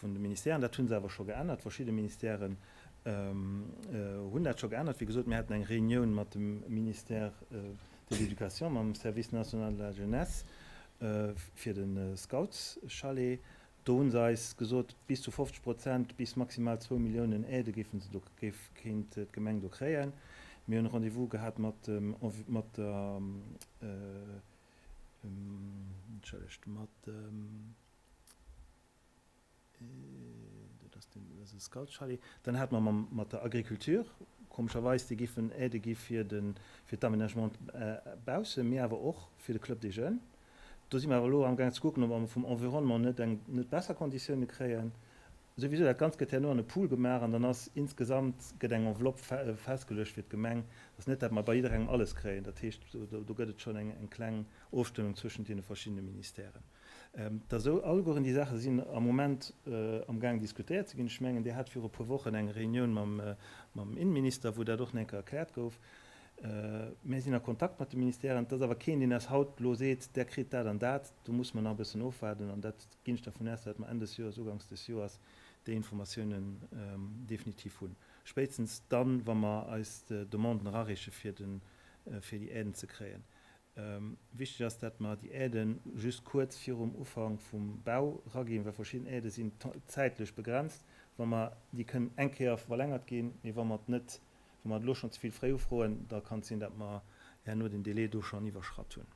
vun de Ministèren. Dat hu se awer scho geännert. Verschidde Ministèren hunn dat scho geännert. Wéi gesot, mir haten eng Reunioun mat dem Ministère de l'Éducation, mam Service national de la jeunesse fir de Scoutschalet. Do hu se eis gesot, bis zu 50 Prozent, bis maximal zwou Milliounen Aidë géife se do, géif, kéint d'Gemeng do kréien. Mir hunn e Rendez-vous gehat mat dem, mat der, entschëllegt, mat dem, dat ass den, dat ass e Scoutschalet. Dann hate mer mam, mat der Agriculture, komescherweis, déi géifen Aidë gi fir de, fir d'Aménagement baussen, mee awer och fir de Club des Jeunes. Do si mer awer elo amgaang ze kucken, ob mer vum Environnement net eng net besser Konditioune kréien. Souwisou, dat Ganzt gëtt herno an e Pool gemaach an dann ass insgesamt gëtt eng Enveloppe festgeluecht fir d'Gemeng. Et ass net, dat mer bei jidderengem alles kréien. Dat heescht, do gëtt et schonn eng kleng Ofstëmmung zwëschent deene verschiddene Ministèren. Et ass esou, allegueren déi Saache sinn am Moment amgaang diskutéiert ze ginn. Ech mengen, Dir hat viru e puer Wochen eng Reunioun mam Innenminister, wou dat och nach eng Kéier erkläert gouf. Mir sinn a Kontakt mat de Ministèren. Et ass awer keen, deen eis haut elo seet, Der kritt dat an dat. Do musse mer nach e bëssen ofwaarden. An dat ginn ech dervun aus, datt mer Enn des Joers, uganks des Joers déi Informatiounen definitiv hunn. Spéitstens dann, wa mer eis Demanden erareeche fir déi Aiden ze kréien. Wichteg ass, datt mer déi Aiden just kuerz virum Ufank vum Bau eraginn, well verschidden Aidë sinn zäitlech begrenzt. Wa mer, déi kënnen eng Kéier verlängert ginn, mee wa mer et net Wa mer et elo schonn ze vill fréi ufroen, da kann et sinn, datt mer herno den Délai do schonn iwwerschratt hunn.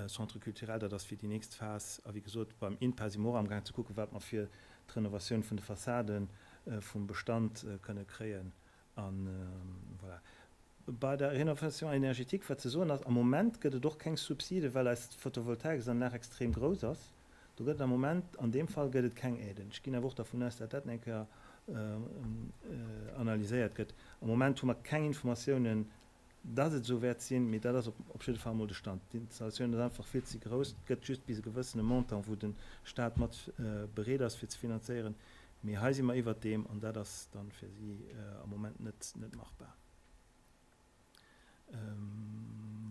Centre culturel, dat ass fir déi nächst Phas. A wéi gesot, beim INPA si mer och amgaang ze kucken, wat mer fir d'Renovatioun vun de Fassade vum Bestand kënne kréien. A voilà. Bei der Rénovation énergétique, wat ze soen ass, am Moment gëtt et och keng Subside, well eis Photovoltaiksanlag extrem grouss ass. Do gëtt et am Moment, an deem Fall gëtt et keng Aiden. Ech ginn awer och dervun aus, dat dat eng Kéier analyséiert gëtt. Am Moment hu mer keng Informatiounen, dass et esou wäert sinn, mee dat ass op jidde Fall emol de Stand. D'Installatioun ass einfach vill ze grouss. Et gëtt just bis e gewëssene Montant, wou de Stat mat bereet ass fir ze finanzéieren. Mee hei si mer iwwert deem an dat ass dann fir si am Moment net machbar.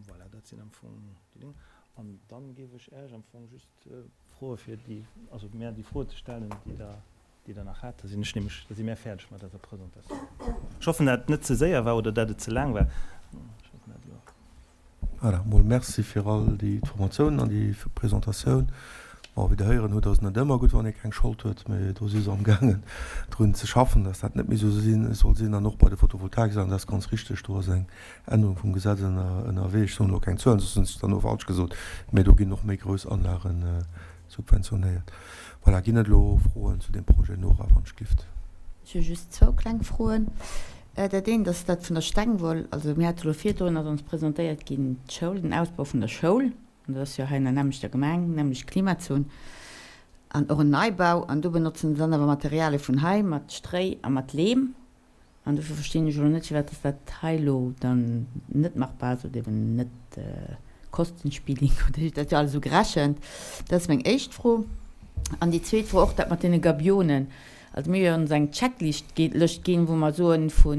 Voilà, dat sinn am Fong déi Ding. An dann géif ech Äech am Fong just froe fir déi, also mär déi Froe ze stellen, déi Der, déi Der nach hat. Da sinn ech nämlech, da si mär fäerdeg mat eiser Presentatioun. Ech hoffen, dat et net ze séier war oder dat et ze laang war. Ech hoffen dat elo. Voilà, mol Merci fir all déi Informatiounen an déi Presentatioun. Bon, wéi Der héieren hutt, ass et net ëmmer gutt, wann ee keng Schold huet, mä do si se amgaangen drun ze schaffen, dass dat net méi esou soll sinn. An och bei de Photovoltaiksanlagen, dat ass ganz richteg, do ass eng Ännerung vum Gesetz ënnerwee. Ech soen elo keng Zuelen, soss hunn ech se dann elo falsch gesot, mä do ginn och méi grouss Anlage subventionéiert. Voilà, ginn et elo Froen zu deem Projet? Nora, wann ech glift. Ech hu just zwou kleng Froen. Dat eent ass dat vun der Stengwoll. Also mir hate elo virdrun, ass ons presentéiert ginn, d'Schoul, den Ausbau vun der Schoul. An dat ass jo hei an der nämmlechter Gemeng, nämmlecht Klimazon an och en Neibau. An do benotzen se dann awer Materialie vun hei mat Stréi a mat Leem. An dofir verstinn ech elo net, firwat dass dat hei elo dann net machbar ass oder eben net kostenspielig oder dat ass jo alles esou gerechent. Dat ass meng éischt Fro. An déi zweet Fro och dat mat deene Gabionen. Also mir hu jo ons eng Checklist Lëscht ginn, wou mer soen, vu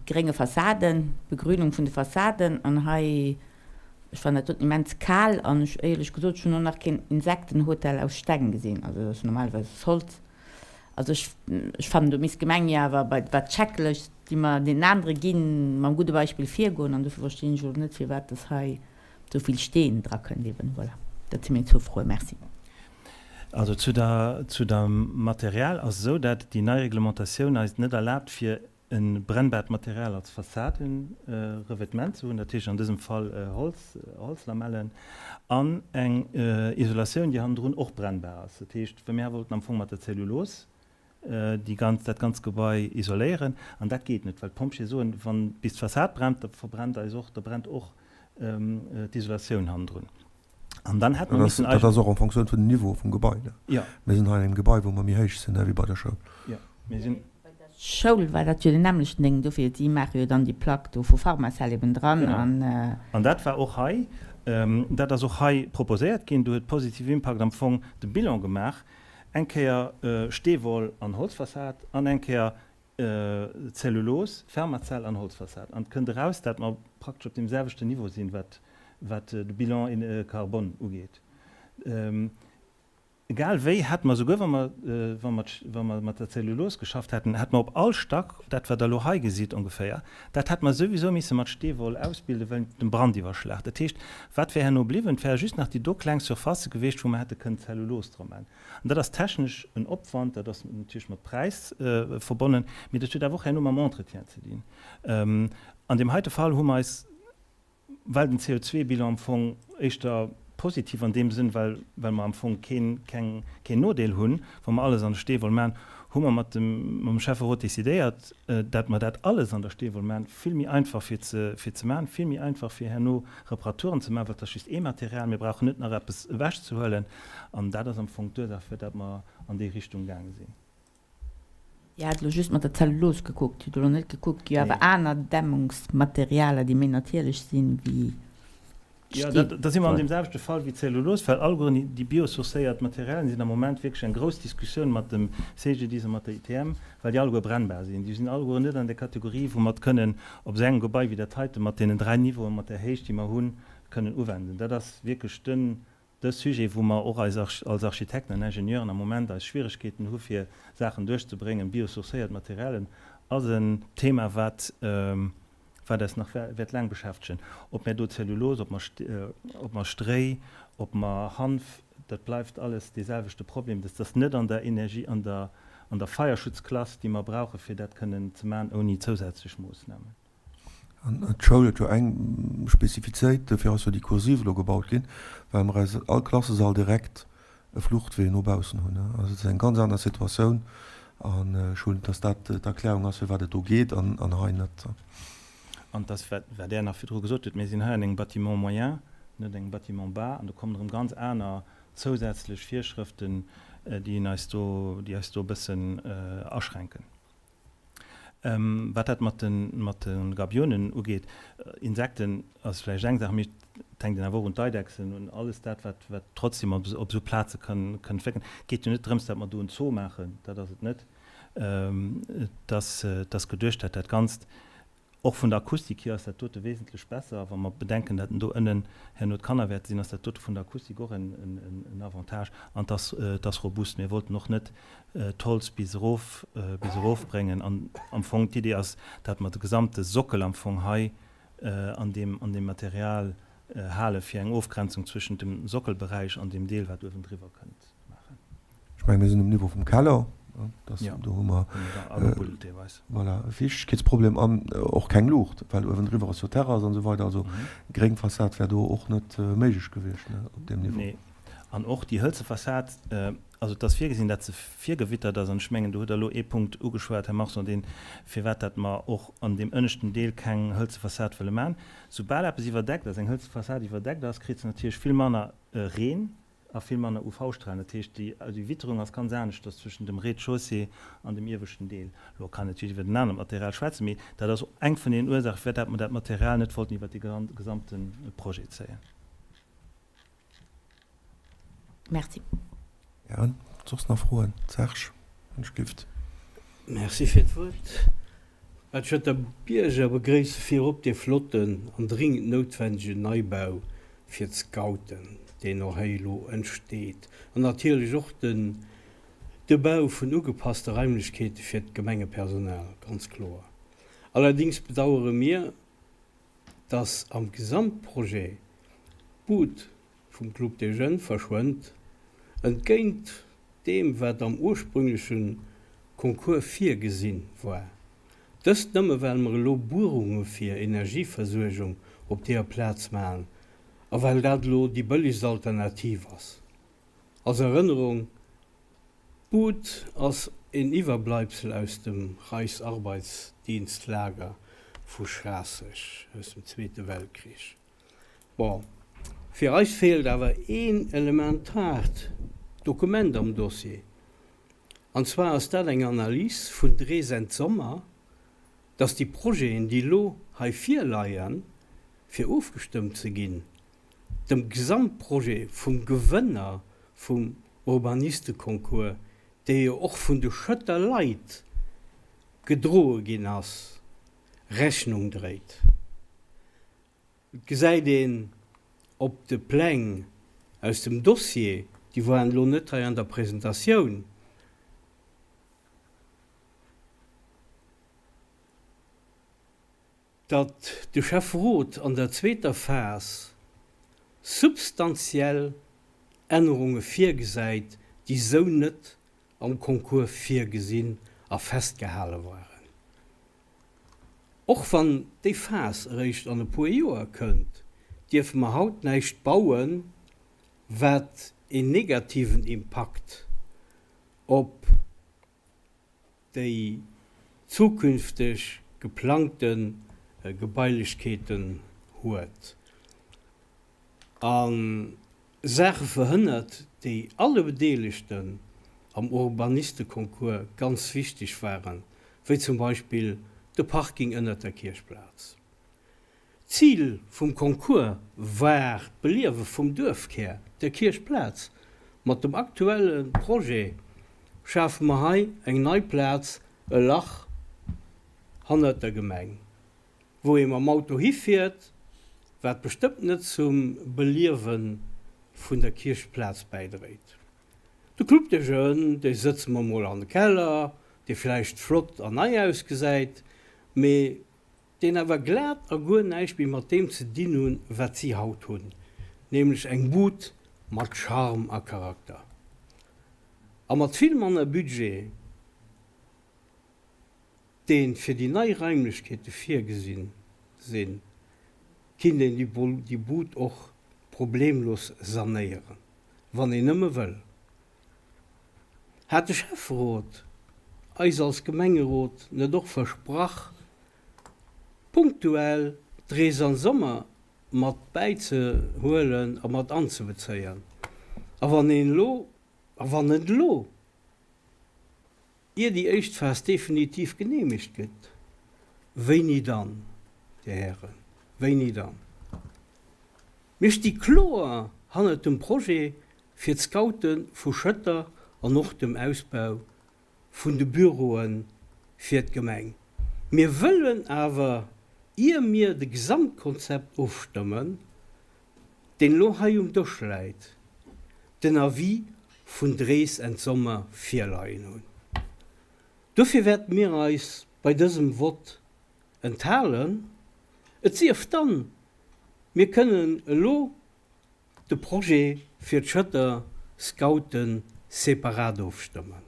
grénge Fassaden, Begrünung vun de Fassaden an hei, Ech fannen dat doten immens kal an ech, éierlech gesot, ech hunn och nach keen Insektenhotel aus Steng gesinn, also dat ass normalerweis aus Holz. Also ech, ech fannen do misst d'Gemeng jo awer bei, wat d'Checklëscht déi mer deenen anere ginn, mam gudde Beispill virgoen an dofir verstinn ech elo net firwat dass hei esou vill Steen drakënnt eben. Voilà, dat si meng zwou Froen. Merci. Also zu der, zu der Material ass esou, dat déi nei Reglementatioun eis net erlaabt fir e brennbart Material als Fassadenrevêtement ze hunn, dat heescht an dësem Fall Holz, Holzlamellen, an eng Isolatioun, déi hannendrun och brennbar ass. Dat heescht, well mir wollten am Fong mat der Zellulose déi ganz, dat ganzt Gebai isoléieren, an dat geet net, well d'Pompjeeë soen, wann bis d'Fassad brennt, da verbrennt eis och, da brennt och d'Isolatioun hannendrun. An dann hätt mer missen Dat ass och en Fonctioun vun dem Niveau vum Gebai, ne? Jo. Mir sinn hei an engem Gebai, wou mer méi héich sinn, wéi bei der Schoul. Jo, mir sinn. Schoul war dat jo den nämmlechten Déng, dofir, si maache jo dann déi Plack do vu Pharmacell eben dran an. An dat war och hei, dat ass och hei proposéiert ginn. Do huet Positive Impact am Fong de Bilan gemaach, eng Kéier Steewoll an Holzfassad an eng Kéier Zellulos, Fermacell an Holzfassad. An et kënnt eraus, dat mer praktesch op deem selwechten Niveau sinn, wat wat de Bilan carbone ugeet. Egal wéi, hätte mer, souguer wa mer, wa mer, wa mer mat der Zellulos geschafft hätten, hätte mer op all Stack, dat wat Der elo hei gesitt ongeféier, dat hätte mer souwisou misse mat Steewoll ausbilden, wéinst dem Brandiwwerschlag. Dat heescht, wat wär herno bliwwen? Et wäre just nach déi do kleng Surfacë geweecht, wou mer hätte kënnen Zellulos dra maachen. An dat ass technesch en Opwand, dat ass natierlech mat Präis verbonnen, mee dat huet awer och herno mam Entretien ze dinn. An deem heite Fall hu mer eis, well den CO2-Bilan am Fong éischter positiv an deem Sënn, well well mer am Fong keen keng keen Nodeel hunn, wa mer alles an der Steewoll maachen, hu mer mat dem mam Schäfferot decidéiert, dat mer dat alles an der Steewoll maachen, vill méi einfach fir ze fir ze maachen, vill méi einfach fir herno Reparaturen ze maachen, well et ass just ee Material, mir brauchen net nach eppes ewechzehuelen. An dat ass am Fong d'Ursaach, fir dat mer an déi Richtung gaange sinn. Dir hat elo just mat der Zellulos gekuckt, hutt elo net gekuckt, gi jo awer aner Dämmungsmaterialer, déi méi natierlech sinn wéi Jo, da si mer an deem selwechte Fall wéi d'Zellulos, well allegueren déi biosourcéiert Materialien sinn am Moment wierklech eng grouss Diskussioun mat dem CGDIS a mat der ITM, well déi alleguer brennbar sinn. Déi sinn allegueren net an der Kategorie, wou mer et kënnen op esou engem Gebai wéi dat heite mat deenen 3 Niveauen, mat där Héicht, déi mer hunn, kënnen uwenden. Dat ass wierklech den de Sujet, wou mer och eis als Architekten an Ingenieuren am Moment eis Schwieregkeeten hu fir Saachen duerchzebréngen, biosourcéiert Materialien ass en Thema, wat wat eis nach wäert laang beschäftegen. Ob mär do Zellulos, ob mer ob mer Stréi, ob mer Hanf, dat bleift alles dee selwechte Problem. Dat ass net an der Energie, an der an der Feierschutzklass, déi mer brauche fir dat kënnen ze maachen ouni zousätzlech Moossnamen. An d'Schoul huet jo eng Spezifizéit, dofir ass jo déi Kursiv elo gebaut ginn, well mer eis all Klassesall direkt e Fluchtwee no baussen hunn. Also et ass eng ganz aner Situatioun an ech hunn, dass dat d'Erklärung ass, firwat et do geet an hei net. An et ass, wat Der nach virdru gesot hutt, mir sinn hei an engem Bâtiment moyen, net engem Bâtiment bas, an do kommen erëm ganz aner zousätzlech Virschrëften, déi eis do, déi eis do e bëssen aschränken. Wat dat mat de Gabionen ugeet, Insekten ass vläicht eng Saach, mee et denkt een awer och un d'Eidechsen, un alles dat, wat trotzdem op esou Plaze kënnt wierken. Et geet jo net drëms, datt mer do en Zoo maachen, dat ass et net. Et ass geduecht, datt dat Ganzt Och vun der Akustik hier ass dat dote wesentlech besser. Wa mer bedenken, dat do ënnen herno d'Kanner wäerte sinn, ass dat dote vun der Akustik och en Avantage. An et ass, et ass robust. Mir wollten och net d'Holz bis erof, bis erofbréngen. An am Fong d'Idee ass, dat mer de gesamte Sockel am Fong hei an deem, an deem Material hale fir eng Ofgrenzung zwëschent dem Sockelberäich an deem Deel, wat uewendriwwer kënnt. maachen. Ech mengen, mir sinn um Niveau vum Keller, dass do hu mer voilà e Fiichtegkeetsproblem an och keng Luucht, well uewendriwwer ass jo Terrass an esou weider. Also gréng Fassad wär do och net méiglech gewiescht op deem Niveau. Nee. An och déi hëlze Fassad, also et ass virgesinn, dat se virgewittert ass. An ech mengen, do hutt Der elo ee Punkt ugeschwat, Här Marson, deen, firwat dat mer och an deem ënneschten Deel keng hëlze Fassad wëlle maachen. Soubal eppes iwwerdeckt ass, eng hëlze Fassad iwwerdeckt ass, kritt se natierlech vill manner Reen a vill manner UV-Strahlen. Dat heescht, déi Witterung ass ganz aneschters zwëschen dem Rez-de-chaussée an dem ieweschten Deel. Elo kann natierlech iwwer en anert Material schwätzen, mee dat ass eng vun den Ursaache, firwat dat mer dat Material net wollten iwwer de gesamte Projet zéien. Merci. Gären. Soss nach Froen? Serge, wann ech gift. Merci fir d'Wuert. D'Schëtter Bierger begréisse virop dee flotten an dringend noutwendegen Neibau fir d'Scouten, deen och héi elo entsteet, an natierlech och den de Bau vun ugepasste Raimlechkeete fir d'Gemengepersonal, ganz kloer. Allerdings bedauere mir, dass am Gesamtprojet d'Bud vum Club des Jeunes verschwënnt, entgéint deem wat am ursprüngleche Concours virgesinn war. Dëst nëmme well mer elo Buerunge fir Energieversuergung op deeër Plaz maachen a well dat elo déi bëllegst Alternativ ass. Als Erënnerung, D'Bud ass een Iwwerbleibsel aus dem Reichsarbeitsdienstlager vu Schraasseg aus dem Zweete Weltkrich. Bon, fir eis feelt awer een elementaart Dokument am Dossier. An zwar ass dat eng Analys vun Drees Enn Sommer, dass déi Projeten, déi elo hei virleien, fir ofgestëmmt ze ginn, dem Gesamtprojet vum Gewënner vum Urbanisteconcours, dee jo och vun de Schëtter Leit gedroe ginn ass, Rechnung dréit. Et gesäit een op de Pläng aus dem Dossier, déi waren elo net hei an der Presentatioun, datt de Schäfferot an der zweeter Phas substantiell Ännerunge virgesäit, déi sou net am Concours virgesinn a festgehale waren. Och wann déi Phas eréischt an e puer Joer kënnt, dierfe mer haut näischt bauen, wat een negativen Impakt op déi zukünfteg geplangte Gebailechkeeten huet a Saache verhënnert, déi alle Bedeelegten am Urbanisteconcours ganz wichteg waren, wéi zum Beispill de Parking ënnert der Kierchplaz. D'Zil vum Concours war d'Beliewe vum Duerfkär, der Kierchplaz. Mat dem aktuelle Projet schafe mer hei eng nei Plaz, e Lach hannert der Gemeng, wou ee mam Auto hifiert, wat bestëmmt net zum Beliewe vun der Kierchplaz bäidréit. De Club des Jeunes, dee sëtze mer mol an de Keller, dee vläicht flott an nei ausgesäit, mee deen awer glat a guer näischt méi mat deem ze dinn hunn, wat si haut hunn, nämlech eng Bud mat Charme a Charakter. A mat vill manner Budget, dee fir déi nei Raimlechkeete virgesinn sinn, kinnt een déi Bud och problemlos sanéieren, wann een nëmme wëll. Hat de Schäfferot eis als Gemengerot net och versprach, punktuell d'Rees an Sommer mat bäizehuelen a mat anzebezéien? A wann een elo, a wann net elo, ier déi éischt Phas definitiv genehmegt gëtt, wéini dann, Dir Hären, wéini dann? Mir sti kloer hannert dem Projet fir d'Scoute vu Schëtter an och dem Ausbau vun de Büroe fir d'Gemeng. Mir wëllen awer, ier mir de Gesamtkonzept ofstëmmen, deen elo hei um Dësch läit, den Avis vun Drees and Sommer virleien hunn. Dofir wäerte mir eis bei dësem Vott enthalen, et sief dann, mir kënnen elo de Projet fir d'Schëtter Scoute separat ofstëmmen.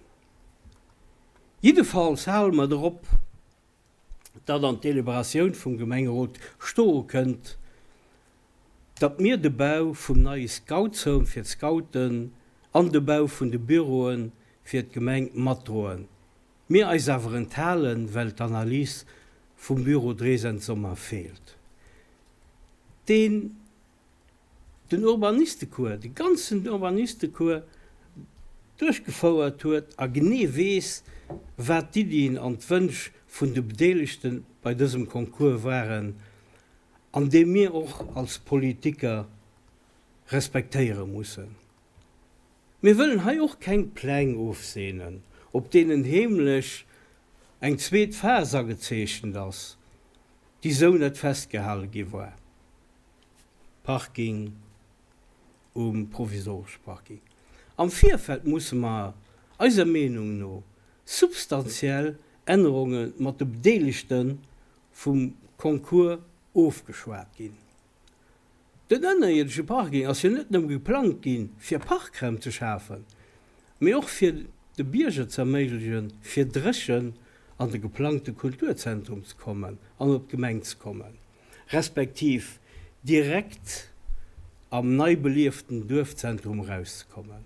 Jiddefalls hale mer drop, datt an d'Deliberatioun vum Gemengerot stoe kënnt, datt mir de Bau vum neie Scoutshome fir d'Scouten an de Bau vun de Büroe fir d'Gemeng matdroen, mir eis awer enthalen, well d'Analys vum Büro Drees-Sommer feelt. Deen den Urbanistecours, de ganzen Urbanistecours duerchgefouert huet a genee weess, wat d'Iddien an d'Wënsch vun de Bedeelegte bei dësem Concours waren an dee mir och als Politiker respektéiere mussen. Mir wëllen hei och keng Pläng ofseenen, op deenen heemlech eng zweet Phas agezeechent ass, déi sou net festgehale gi war. Parking um provisoresche Parking. Am Virfeld musse mer eiser Meenung no substantiell Ännerunge mat de Bedeelegte vum Concours ofgeschwat ginn. Den ënnerierdesche Parking ass jo net nëmme geplangt ginn, fir Parkraum ze schafen, mee och fir de Bierger ze erméiglechen, fir dréchen an de geplangte Kulturzentrum ze kommen an op d'Gemeng ze kommen, respektiv direkt am nei belieften Duerfzentrum erauszekommen.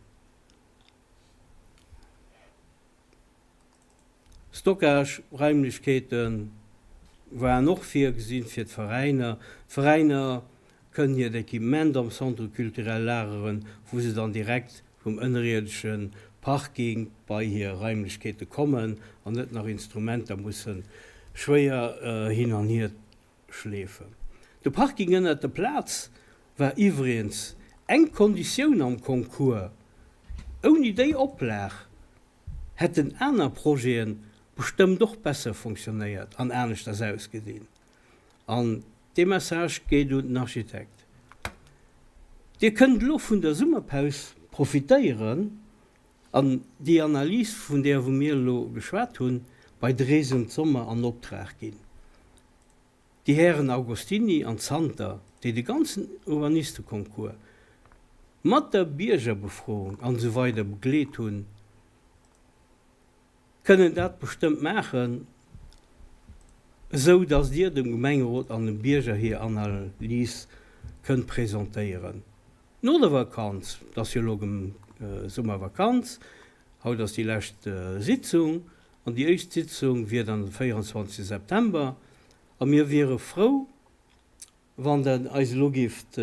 Stockage-Raimlechkeete waren och virgesinn fir d'Veräiner. D'Veräiner kënnen hiert Equipement am Centre culturel lageren, wou se dann direkt vum ënnerierdesche. Parking bei hir Raimlechkeete kommen an net nach Instrumenter musse schwéier hin an hier schleefen. De Parking ënnert der Plaz war iwwregens eng Konditioun am Concours. Ouni déi Oplag hätten aner Projete bestëmmt och besser fonctionnéiert an aneschters ausgesinn. An dee Message geet un den Architekt. Dir kënnt elo vun der Summerpaus profitéieren an déi Analys, vun där wou mir elo geschwat hunn, bei Dresend Sommer an Optrag ginn. Déi Hären Augostini an Zanter, déi de ganzen Urbanisteconcours mat der Biergerbefroung an esou weider begleet hunn, kënnen dat bestëmmt maachen, esou datt Dir dem Gemengerot an dem Bierger hir Analys kënnt presentéieren no der Vakanz. Et ass jo elo Summervakanz, haut ass déi lescht Sitzung an déi éischt Sitzung wier dann de 24 September a mir wiere frou, Wann Der eis elo géift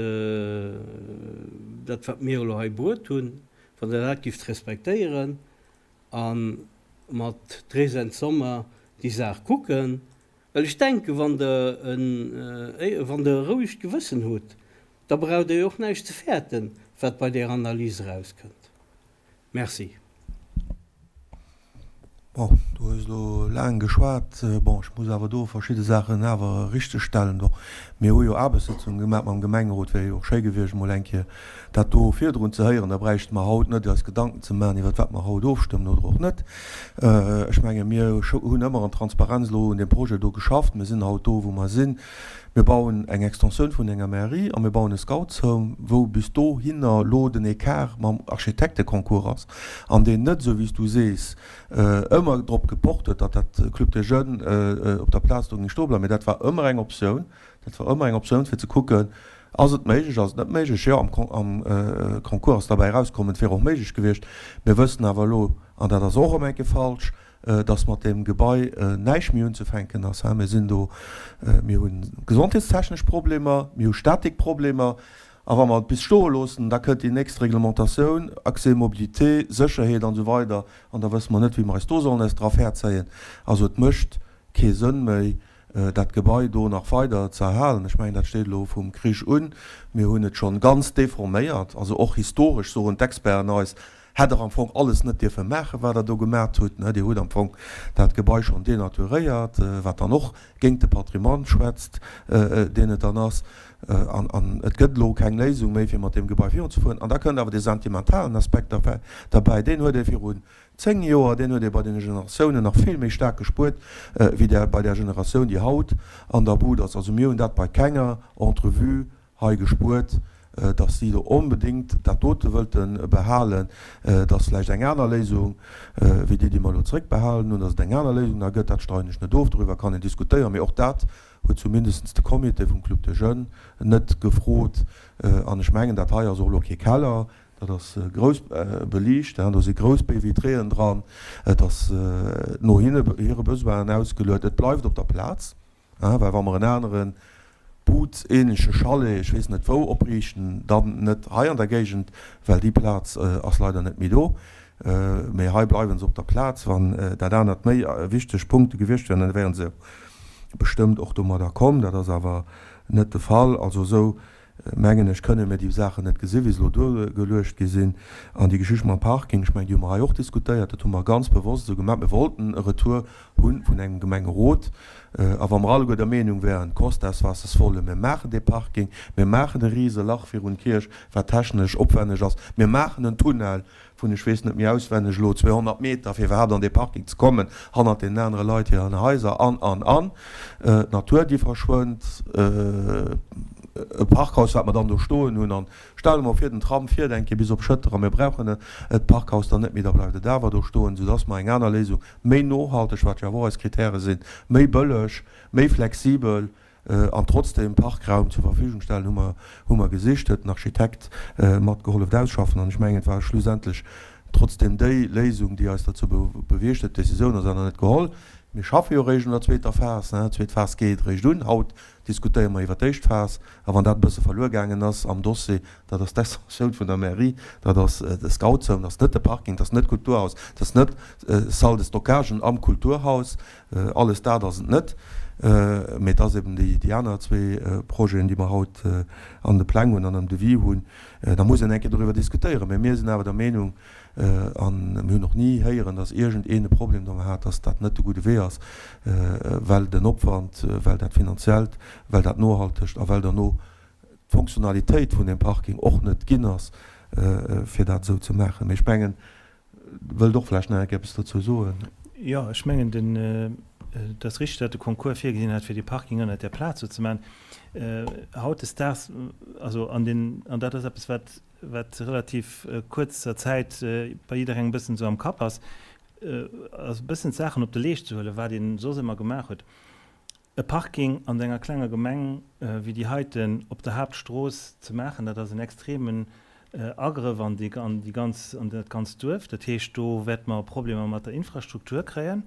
dat, wat mir elo hei bruet hunn, wann Der dat géift respektéieren a mat Dresend Sommer déi Saach kucken, well ech denken, wann Der e, wann Der e rouegt Gewëssen hutt, da braucht Der jo och näischt ze fäerten, wat bei där Analys erauskënnt. Merci. Bon, du hues elo laang geschwat. Bon, ech muss awer do verschidde Saachen awer richtegstellen. Bon, mir hu jo Aarbechtssëtzunge gemaach mam Gemengerot. Wär jo och schéi gewiescht, emol eng Kéier dat do virdrun ze héieren. Da bräichte mer haut net eis Gedanken ze maachen, iwwert wat mer haut ofstëmmen oder och net. Ech menge mir hunn ëmmer an Transparenz elo un deem Projet do geschafft. Mir sinn haut do, wou mer sinn. Mir bauen eng Extensioun vun enger Mairie a mir bauen e Scoutshome, wou bis dohinner lo den Ecart mam Architekteconcours ass an deen net, esou wéi s du sees, ëmmer drop gepocht huet, datt dat Club des Jeunes op der Plaz do géing stoe bleiwen. Mee dat war ëmmer eng Optioun. Dat war ëmmer eng Optioun fir ze kucken, Ass et méiglech, ass et net méiglech? Jo, am Concours ass derbäi erauskomm, et wier och méiglech gewiescht. Mir wëssen awer elo, an dat ass och erëm eng Kéier falsch, dass mat deem Gebai näischt méi unzefänken ass. Mir sinn do, mir hu gesondheetstechnesch Problemer, mir hu Statikproblemer. A wa mer et bis stoe loossen, da kënnt déi nächst Reglementatioun, Accès, Mobilité, Sécherheet an esou weider, an da wësse mer net, wéi mer eis do sollen aus der Affär zéien. Also et mécht kee Sënn méi, dat Gebai do nach weider ze erhalen. Ech mengen, dat steet elo vum Krich un. Mir hunn et schonn ganz deforméiert, also och historesch soen d'Experten eis, Hätt der am Fong alles net dierfe maachen, wat der do gemat hutt. Dir hutt am Fong dat Gebai schonn denaturéiert, wat dann och géint de Patrimoine schwätzt, deen et dann ass. An et gëtt elo keng Léisung méi, fir mat deem Gebai virunzefueren. An da kënnt awer dee sentimentalen Aspekt derbäi, deen huet ee virun 10 Joer, deen huet ee bei deene Generatiounen nach vill méi staark gespuert, wéi där bei där Generatioun, déi haut an der Bud ass. Also mir hunn dat bei kenger Entrevue hei gespuert, dass si do onbedéngt dat dote wëllte behalen, dass vläicht eng aner Léisung wéi déi, déi mer elo zréckbehalen hunn, dass et eng aner Léisung da gëtt, dat streiden ech net of, doriwwer kann een diskutéieren, mee och dat huet zumindest de Comité vum Club des Jeunes net gefrot. An ech mengen, dat hei ass och elo kee Keller, dat ass grouss beliicht, do si grouss Baies-vitréeën dran, et ass no hire Besoinen ausgeluet, et bleift op der Plaz. Well wa mer en anere Bootsähnleche Chalet, ech weess net wou, opriichten, dann net hei an der Géigend, well déi Plaz ass leider net méi do, mee hei bleiwe se op der Plaz. Wann dat anert méi wichteg Punkte gewiescht wären, da wäre se bestëmmt och domadder komm. Dat ass awer net de Fall. Also esou mengen ech, kënne mir déi Saachen net gesinn, wéi se elo duergeluecht gi sinn. An déi Geschicht mam Parking, ech mengen, déi hu mer hei och diskutéiert, dat hu mer ganz bewosst esou gemaach. Mir wollten e Retour hu vun engem Gemengerot. A wa mer alleguer der Meenung wären, koste es was es wolle, mir maachen dee Parking, mir maachen e Riselach virun d'Kierch, wat technesch opwenneg ass, mir maachen en Tunnel vun, ech weess net méi auswenneg elo, 200 Meter, fir iwwerhaapt an dee Parking ze kommen, hannert deenen anere Leit hiren Haiser an, an, an. D'Natur, déi verschwënnt, e Parkhaus, wat mer dann do stoen hunn. An stell der mol vir, den Tram fiert eng Kéier bis op Schëtter a mir brauchen et Parkhaus dann net méi, da bleift et awer do stoen, soudass mer eng aner Léisung, méi nohalteg, wat jo awer och eis Kritäre sinn, méi bëlleg, méi flexibel, An trotzdem Parkraum zur Verfügung stellen, hu mer, hu mer gesicht, huet den Architekt matgehollef d'ausschaffen. An ech mengen, et war schlussendlech trotzdem déi Léisung, déi eis derzou beweegt huet, d'Décisioun ass awer nach net geholl. Mir schaffe jo eréischt un der zweeter Phas. D'zweet Phas geet eréischt un. Haut diskutéiere mer iwwer d'éischt Phas. A wann dat e bësse verluer gaangen ass am Dossier, dat ass d'Extensioun vun der Mairie, dat ass de Scoutshome, dat ass net de Parking, dat ass net d'Kulturhaus, dat ass net d'Salle de stockage am Kulturhaus, alles dat ass et net, mee et ass eben déi aner zwee Projeten, déi mer haut an de Pläng hunn an am Devis hunn. Da muss een eng Kéier doriwwer diskutéieren. Mee mir sinn awer der Meenung, A mir hunn och ni héieren, datt iergendeen e Problem domat hat, datt dat net de gudde Wee ass, well den Opwand, well dat Finanziellt, well dat Nohaltegt a well derno d'Fonctionnalitéit vun deem Parking och net ginn ass, fir dat esou ze maachen. Mee ech mengen, Der wëllt och vläicht nach eng Kéier eppes dozou soen. Jo, ech mengen, den, et ass richtig, datt de Concours virgesinn hat, fir dee Parking ënnert där Plaz do ze maachen. Hautdesdaags, also an den, an dat ass eppes, wat, wat relativ kuerzer Zäit bei jidderengem e bëssen esou am Kapp ass, ass e bëssen d'Saachen op de Leescht ze huelen, wat een soss ëmmer gemaach huet. E Parking an enger klenger Gemeng wéi déi heiten op der Haaptstrooss ze maachen, dat ass en extremen Agrëff an déi ganz, an dat ganzt Duerf. Dat heescht, do wäerte mer Problemer mat der Infrastruktur kréien.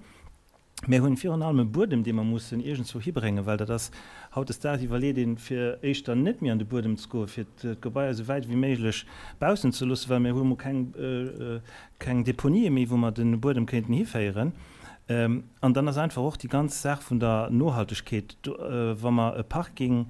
Mir hunn virun allem e Buedem, dee mer mussen iergendzwou hibréngen, well dat ass, hautdesdaags iwwerleet een, fir éischter net méi an de Buedem ze goen, fir d'Gebaier esou wäit wéi méiglech baussen ze loossen, well mir hu emol keng, keng Deponië méi, wou mer de Buedem kéinten hiféieren. An dann ass einfach och déi ganz Saach vun der Nohaltegkeet do, wa mer e Parking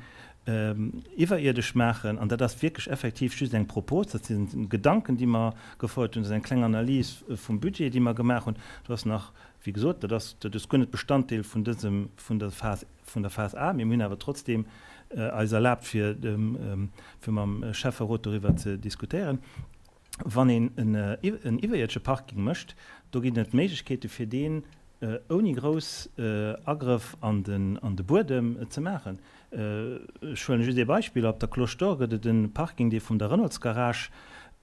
iwwerierdesch maachen, an dat ass wierklech effektiv just eng Propos, dat si Gedanken, déi mer gefouert hunn, dat ass eng kleng Analys vum Budget, déi mer gemaach hunn, do ass nach Wéi gesot, dat ass, dat ass guer net Bestanddeel vun dësem, vun der Phas, vun der Phas A, mee mir hunn awer trotzdeem eis erlaabt, fir, fir mam Schäfferot doriwwer ze diskutéieren. Wann een en, en iwwerierdesche Parking mécht, do ginn et Méiglechkeete fir deen ouni grouss Agrëff an den, an de Buedem ze maachen. Ech huelen just ee Beispill, Op der Cloche d'Or gëtt et e Parking, dee vum der Renaults Garage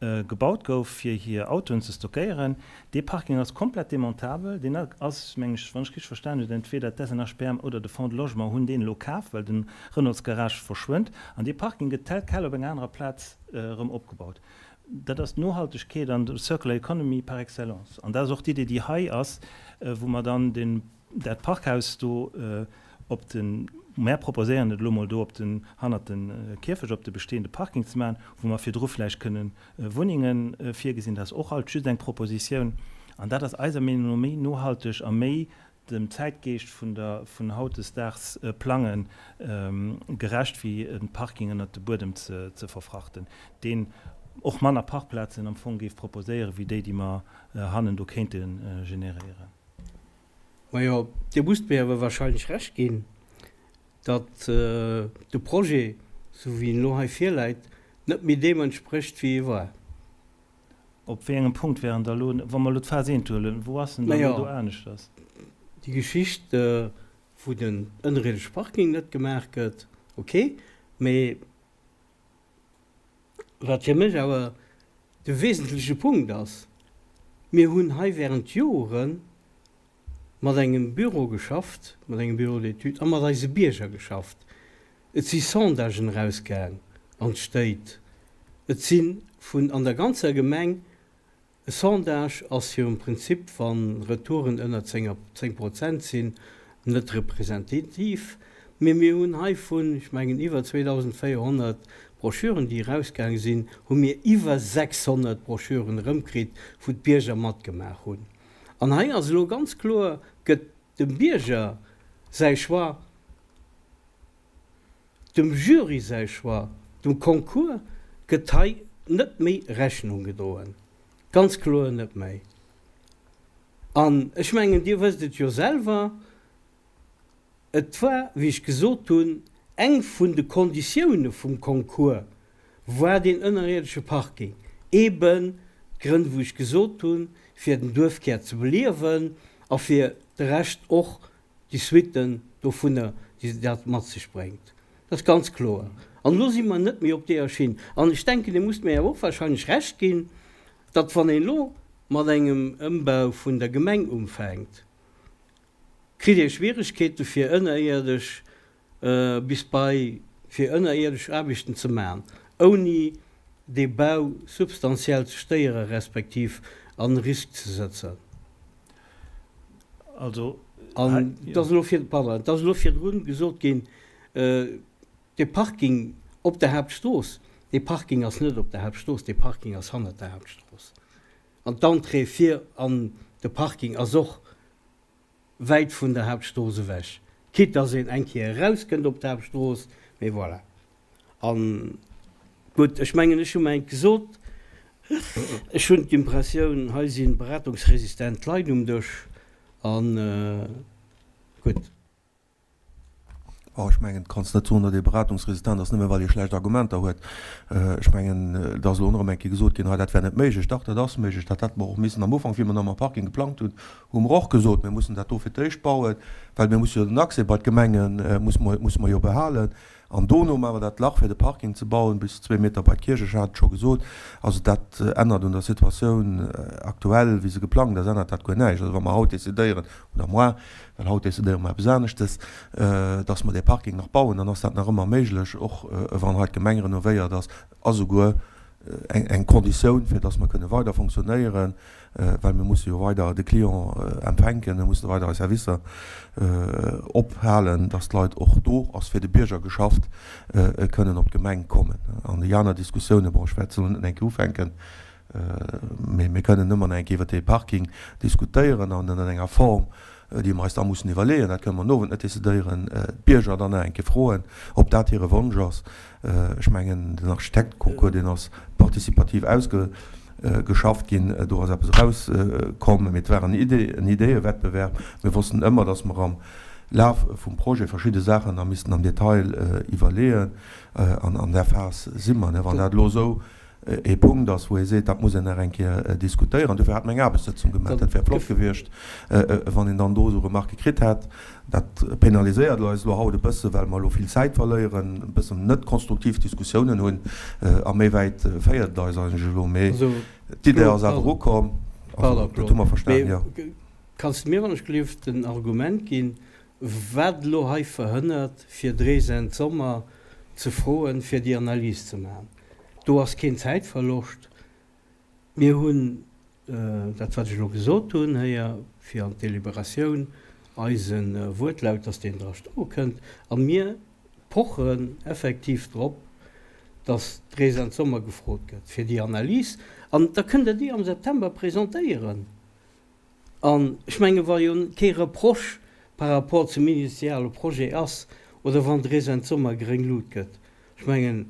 gebaut gouf, fir hir Autoen ze stockéieren. Dee Parking ass komplett demontabel. Deen ass, meng ech, wann ech richteg verstanen hunn, entweder d'SNHBM oder de Fonds de Logement hunn deen elo kaf, well de Renaults Garage verschwënnt. An dee Parking gëtt tel quel op enger anerer Plaz erëm opgebaut. Dat ass d'Nohaltegkeet an d'Circular Economy par excellence. An dat ass och d'Idee, déi hei ass, wou mer dann de Dat Parkhaus do op den, mär proposéieren et elo mol do op den, hannert de Kierfecht op de bestehende Parking ze maachen, wou mer virdru vläicht kënne Wunnenge virgesinn. Dat ass och alt just eng Propositioun. An dat ass eiser Meenung no méi nohalteg a méi dem Zäitgeescht vun der, vun hautdesdaags Plange gerecht, wéi e Parking ënnert de Buedem ze verfrachten, deen och manner Parkplazen am Fong géif proposéieren, wéi déi, déi mer hannen do kéinte generéieren. Majo, Dir musst mir awer wahrscheinlech Recht ginn, datt de Projet, esou wéi en elo hei virläit, net méi deem entsprécht, wéi e war. Op wéi engem Punkt wär en da elo, wa mer elo d'Phas eent huelen, wou ass en dann elo do aneschters? Déi Geschicht, wou den ënnerierdesche Parking net gemaach gëtt, ok, mee Wat fir mech awer de wesentleche Punkt ass, Mir hunn hei während Jore mat engem Büro geschafft, mat engem Bureau d'études a mat eise Bierger geschafft. Et si Sondagen erausgaang an d'Stéit. Et si vun an der ganzer Gemeng E Sondage ass jo im Prinzip, wa Retouren ënner 10 Prozent sinn, net representativ. Mee mir hunn hei vun, ech mengen, iwwer 2.400 Broschüren, déi erausgaang sinn, hu mir iwwer 600 Broschüren erëmkritt, wou d'Bierger matgemaach hunn. An hei ass elo ganz kloer, gëtt dem Bierger säi Choix, Dem Jury säi Choix, dem Concours, gëtt hei net méi Rechnung gedroen. Ganz kloer net méi. An ech mengen, Dir wësst et jo selwer, et war, wéi ech gesot hunn, eng vun de Konditioune vum Concours war deen ënnerierdesche Parking, eeben d'Grënn, wou ech gesot hunn, fir den Duerfkär ze beliewen a fir de Rescht och déi Suitten dovunner, déi dat mat sech bréngt. Dat ass ganz kloer. An elo si mer net méi op deeër Schinn. An ech denken, Dir musst mir awer och wahrscheinlech Recht ginn, datt wann een elo mat engem Ëmbau vun der Gemeng umfänkt, kritt Dir Schwierigkeete fir ënnerierdesch bis bei fir ënnerierdesch Aarbechten ze maachen, ouni dee Bau substantiell ze stéiere respektiv an Risk ze sëtzen. Also. An et ass elo vir, pardon, et ass elo virdrun gesot ginn, dee Parking op der Haaptstrooss, dee Parking ass net op der Haaptstrooss, dee Parking ass hannert der Haaptstrooss. An d'Entrée fir an de Parking ass och wäit vun der Haaptstrooss ewech, quitte dass een eng Kéier erauskënnt op d'Haaptstrooss, mee voilà. An gutt, ech mengen, ech hu mäint gesot. Ech hunn d'Impressioun, hei si beratungsresistent Leit um Dësch. An gutt. Oh, ech mengen, et kanns net soen, datt ee beratungsresistent ass, nëmme well ee schlecht Argumenter huet. Ech mengen, et ass elo och nach eng Kéier gesot ginn, hei dat wär net méiglech. Dach, dat ass méiglech. Dat hätte mer och missen am Ufank, wéi mer nach mam Parking geplangt hunn, hu mer och gesot, mir mussen dat do fir d'éischt bauen, well mir musse jo den Accès bei d'Gemenge musse mer, musse mer jo behalen. An dono maache mer dat Lach fir de Parking ze bauen bis zwee Meter bei d'Kierch, ech hat et scho gesot. Also dat ännert un der Situatioun aktuell, wéi se geplangt ass, ännert dat guer näischt. Also wa mer haut decidéieren, oder moar, well haut decidéiere mer eppes aneschtes, dass mer dee Parking nach bauen, dann ass dat nach ëmmer méiglech, och wann hei d'Gemeng renovéiert ass a souguer eng Konditioun, fir dass mer kënne weider fonctionnéieren, well mir musse jo weider de Client empfänken, mir musse weider eis Servicer ophalen, dass d'Leit och, do ass fir de Bierger geschafft, kënnen op d'Gemeng kommen. An déi aner Diskussiounen, bon, ech wäert se elo net nach eng Kéier ufänken, mee mir kënnen ëmmer nach eng Kéier iwwert dee Parking diskutéieren an ënner enger Form, déi mer eis da mussen iwwerleeën, dat kënnen mer den Owend net decidéieren, d'Bierger dann nach eng Kéier froen, ob dat hire Wonsch ass. Ech mengen, den Architekteconcours, deen ass participativ ausgeschafft ginn, do ass eppes erauskomm, mee et war en Ideeëwettbewerb. Mir wossten ëmmer, dass mer am Laf vum Projet verschidde Saachen nach missten am Detail iwwerleeën, an an där Phas si mer. Wann dat elo esou ee Punkt ass, wou ee seet, dat muss een nach eng Kéier diskutéieren. Dofir hate mer eng Aarbechtssëtzung gemaach. Dat wär flott gewiescht, wann een dann do esou Remarquë kritt hätt. Dat penaliséiert eis elo haut e bësse, well mer elo vill Zäit verléieren, e bëssen net konstruktiv Diskussiounen hunn. A méi wäit féiert et eis eigentlech elo. Mee d'Idee ass awer ukomm. Also, dat hu mer verstanen, jo. Kanns de mir wann ech gelift en Argument ginn, wat elo hei verhënnert fir Drees Enn Sommer ze froen, fir déi Analys ze maachen? Do ass keen Zäitverloscht. Mir hunn dat, wat ech elo gesot hunn, héier fir an d'Deliberatioun eise Wuertlaut, dass deen dra stoe kënnt. A mir pochen effektiv drop, dass d'Rees an Sommer gefrot gëtt fir déi Analys. An da kënnt Der déi am September presentéieren. An ech mengen, wa jo kee Reproche par rapport zum initiale Projet ass oder wann de Raisin Sommer gréng Lut gëtt, ech mengen,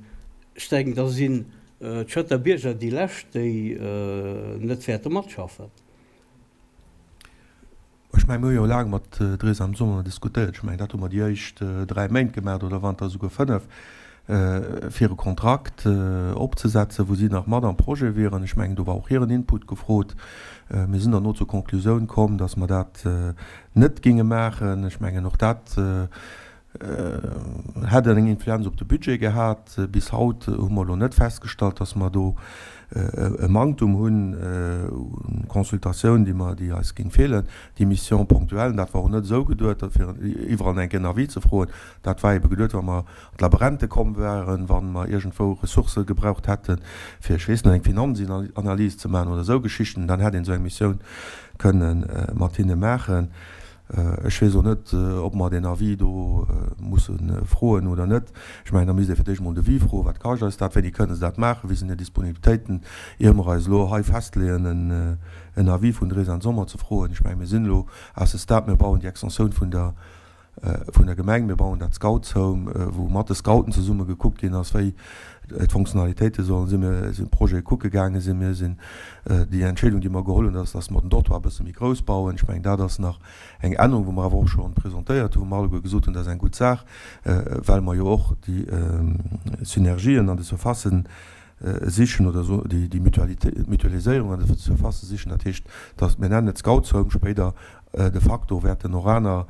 ech denken, da sinn d'Schëtter Bierger déi lescht, déi net wäerte matschaffen. Ech mengen, mir hu jo laang mat Dresam am Sommer diskutéiert. Ech mengen, dat hu mer déi éischt dräi Méint gemaach oder wann der esouguer fënnef, fir e Kontrakt opzesetzen, wou si nach mat am Projet wieren. Ech mengen, do war och hiren Input gefrot. Mir sinn derno zur Konklusioun komm, dass mer dat net géinge maachen. Ech mengen, och dat hätt eng Influenz op de Budget gehat. Bis haut hu mer elo net festgestallt, dass mer do e Manktum hunn u Consultatioun, déi mer, déi eis géing feelen. Déi Mission ponctuelle, dat war och net esou geduet, fir iwwerall eng Kéier en Avis ze froen. Dat war ebe geduet, wa mer an d'Labyrinthe komm wären, wa mer iergendwou Ressourcë gebraucht hätten, fir, ech weess net, eng Finanzanalyse ze maachen oder esou Geschichten, dann hätt een esou eng Missioun kënne mat hinne maachen. Ech weess och net, ob mer deen Avis do musse froen oder net. Ech mengen, da misst ee fir d'éischt emol en Devis froen, Wat kascht eis dat? Wéini kënne se dat maachen? Wéi sinn hir Disponibilitéiten? Ier mer eis elo hei festleeën, en Avis vun Dresden Sommer ze froen. Ech mengen, mir sinn elo à ce stade, mir bauen déi Extensioun vun der vun der Gemeng, mir bauen dat Scoutshome, wou mat de Scouten zesumme gekuckt ginn ass, wéi d'Fonctionnalitéite sollen sinn. Mir sinn d'Projete kucke gaange sinn. Mir sinn déi Entscheedung, déi mer geholl hunn, ass, dass mer den Dortoir e bësse méi grouss bauen. Ech mengen, dat ass nach eng Ännerung, wou mer awer och scho presentéiert hunn, wou mer alleguer gesot hunn, dat ass eng gutt Saach, well mer jo och déi Synergien an de Surfacen sichen oder esou déi Mutualiséierung an de Surfacë sichen. Dat heescht, dass, mir nennen et Scoutshome, spéider de facto wäerten och aner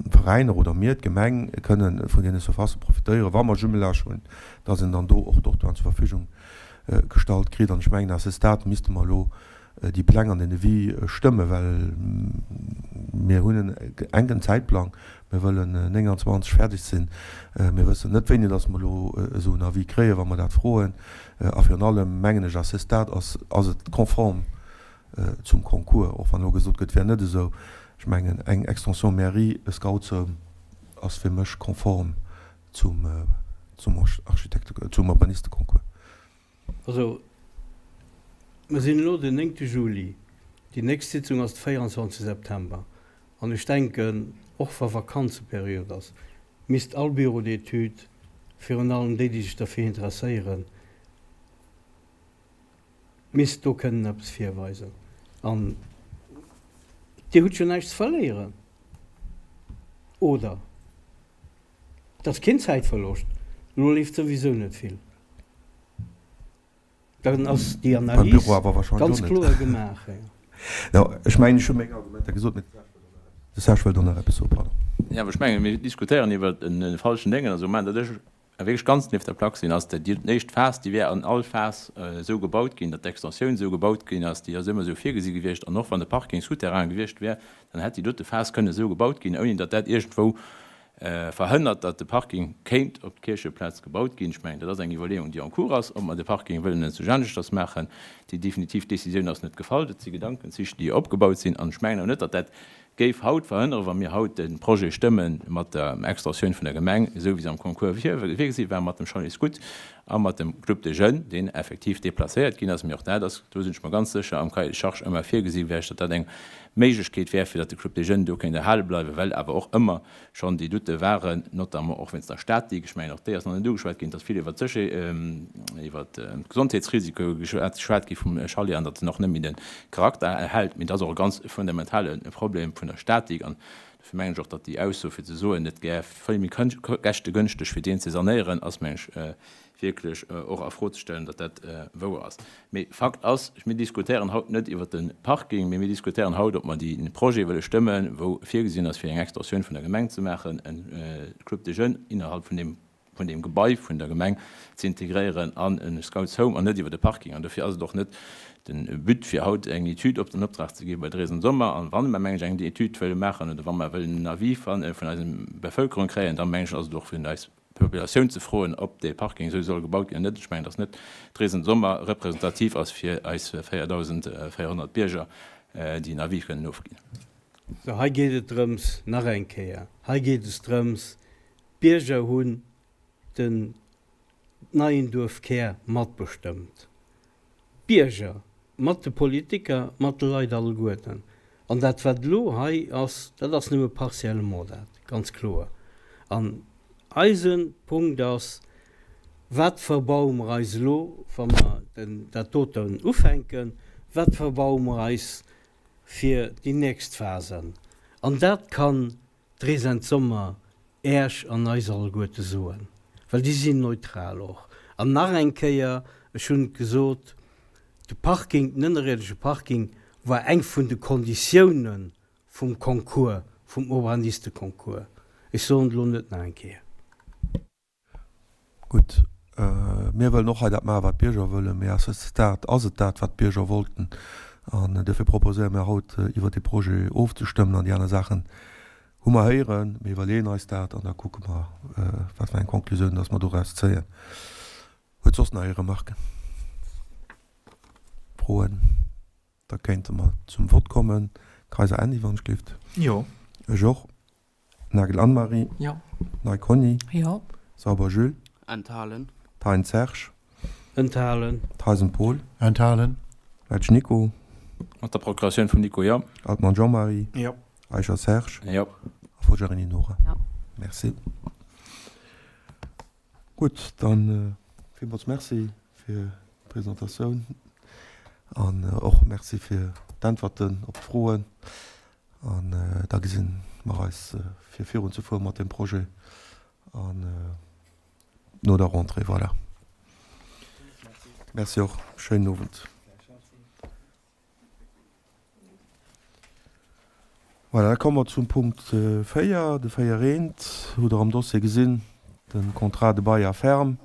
Veräiner oder mir, d'Gemeng, kënne vun deene Surfacë profitéieren, wa mer Jumelage hunn, dass een dann do och Dortoiren zur Verfügung gestallt kritt. An ech mengen, à ce stade misste mer elo déi Pläng an den Devis stëmmen, well mir hunn en enken Zäitplang, mir wëllen 29 fäerdeg sinn. Mir wëssen net, wéini dass mer elo esou en Avis kréien, wa mer dat froen. A virun allem, mengen ech, à ce stade ass ass et konform zum Concours, och wann elo gesot gëtt, et wär net esou. Ech mengen, eng Extension Mairie, e Scoutshome ass fir mech konform zum, zum Architekte, zum Urbanisteconcours. Also, mer sinn elo den néngte Juli, déi nächst Sitzung ass de 24 September. An ech denken, och wa Vakanzeperiod ass, misst all Bureau d'études, virun allem déi, déi sech derfir interesséieren, misst do kënnen eppes virweisen. An Dir hutt jo näischt ze verléieren, oder? Et ass keen Zäitverloscht, elo leeft souwisou net vill. Dann ass déi Beim Analys Büro awer wahrscheinlech ganz och net. kloer gemaach. Jo, ech mengen, ech hu meng Argumenter gesot, mee de Serge wëllt och nach eppes soen, pardon. Jo, awer ech mengen, mir diskutéieren iwwer e falschen Déngen. Also, moment, dat ech wierklech ganz nieft der Plack sinn, ass, dat déi éischt Phas, déi wär an all Phas esou gebaut ginn, datt d'Extensioun esou gebaut ginn ass, déi ass ëmmer esou virgesi gewiescht. An och wann de Parking souterrain gewiescht wär, dann hätt déi dote Phas kënnen esou gebaut ginn, ouni datt dat iergendwou verhënnert, datt de Parking kéint op d'Kiercheplaz gebaut ginn. Ech mengen, dat ass eng Iwwerleeung, déi en cours ass, ob mer de Parking wëllen enzwousch aneschters maachen. Déi definitiv Décisioun ass net gefall. Dat si Gedankenzich, déi opgebaut sinn. An ech mengen och net, datt dat géif haut verhënneren, wa mir haut de Projet stëmme mat der Extensioun vun der Gemeng, esou wéi se am Concours virgesi war, mat dem Chalet Scout a mat dem Club des Jeunes, deen effektiv déplacéiert ginn ass. Mee och dat ass, do sinn ech mer ganz sécher, am Cahier de charges ëmmer virgesi gewiescht, datt dat eng Méiglechkeet wär, fir datt de Club des Jeunes do kéint erhale bleiwen, well awer och ëmmer schonn déi Doutte waren, notamment och wéinst der Statik. Ech mengen, och déi ass nach net ugeschwat ginn. Et ass vill iwwert d'Sécher-, iwwert d'Gesondheetsrisike geschwat gi vum Chalet an datt en och net méi de Charakter erhält. Mee et ass och e ganz fundamentale Problem vun der Statik. An dofir mengen ech och, datt déi Ausso, fir ze soen, et wär vill méi käschtegënschteg, fir deen ze sanéieren, ass, meng ech, wierklech och a Fro ze stellen, datt dat wouer ass. Mee Fakt ass, mir diskutéieren haut net iwwert de Parking, mee mir diskutéieren haut, ob mer dee Projet wëlle stëmmen, wou virgesinn ass, fir eng Extensioun vun der Gemeng ze maachen, e Club des Jeunes innerhalb vun deem, vun deem Gebai vun der Gemeng ze integréieren an e Scouts Home, an net iwwer de Parking. An dofir ass et och net de But, fir haut eng Etüd op den Optrag ze gi bei Dresden Sommer. An wa mer, meng ech, eng Etüd wëlle maachen oder wa mer wëllen en Avis vun eiser Bevëlkerung kréien, da meng ech, ass et och vun eis Populatioun ze froen, ob dee Parking esou soll gebaut ginn oder net. Ech mengen, datt net Dresden Sommer representativ ass fir eis 4.400 Bierger, déi en Avis kënnen ofginn. Sou, hei geet et drëms, nach eng Kéier, hei geet es drëms, d'Bierger hunn den neien Duerfkär matbestëmmt. D'Bierger, mat de Politiker, mat de Leit alleguerten. An dat, wat elo hei ass, dat ass nëmme partiellement dat, ganz kloer. An eise Punkt ass, Wat verbaue mer eis elo, wa mer dat doten ufänken? Wat verbaue mer eis fir déi nächst Phasen? An dat kann D'Resent Sommer Äerch an eis alleguerte soen, well déi sinn neutral och. An nach eng Kéier, ech hunn et gesot, de Parking, den ënnerierdesche Parking war eng vun de Konditioune vum Concours, vum Urbanisteconcours. Ech soen et elo net nach eng Kéier. Gutt, mir wëllen och hei dat maachen, wat d'Bierger wëllen, mee à ce stade ass et dat, wat d'Bierger wollten. An duerfir proposéiere mir haut, iwwert dee Projet ofzestëmmen. An déi aner Saachen hu mer héieren. Mir iwwerleeën eis dat an da kucke mer, wat fir eng Konklusioun dass mer doraus zéien. Huet soss nach ee Remarken, Froen? Da kéinte mer zum Vott kommen. Kayser Andy, wann ech gelift. Jo. Ech och. Nagel Anne-Marie. Jo. Ney Conny. Jo. Sauber Jules. Enthalen. Thein Serge. Enthalen. Theisen Paul. Enthalen. Welsch Nico. Mat der Procuratioun vum Nico, jo. Altmann Jean-Marie. Jo. Eicher Serge. Jo. A Forgiarini Nora. Jo. Merci. Gutt, dann villmools Merci fir d'Presentatioun an och Merci fir d'Äntwerten op d'Froen. An da gesi mer eis fir virunzefuere mat deem Projet an no der Rentrée. Voilà. Merci och. Schéinen Owend. Voilà, da komme mer zum Punkt 4, de 4 eent hutt Der am Dossier gesinn, de Contrat de bail à ferme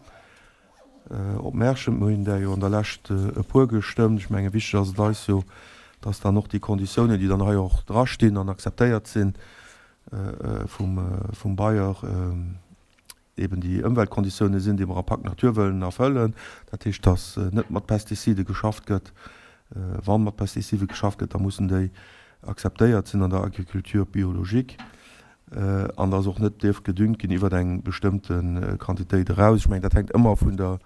op Märschent. Mir hunn där jo an der Lescht e puer gestëmmt. Ech menge wichteg ass et eis jo, dass dann och déi Konditiounen, déi dann hei och drastinn an akzeptéiert si vum Bailleur, eben déi Ëmweltkonditiounen sinn, déi mer am Pacte Nature wëllen erfëllen. Dat heescht, dass net mat Pestizide geschafft gëtt. Wa mat Pestizide geschafft gëtt, da mussen déi. akzeptéiert sinn an der Agriculture biologique an dass och net dierf gedüngt ginn iwwer eng bestëmmte Quantitéit eraus. Ech mengen, dat hänkt ëmmer vun der,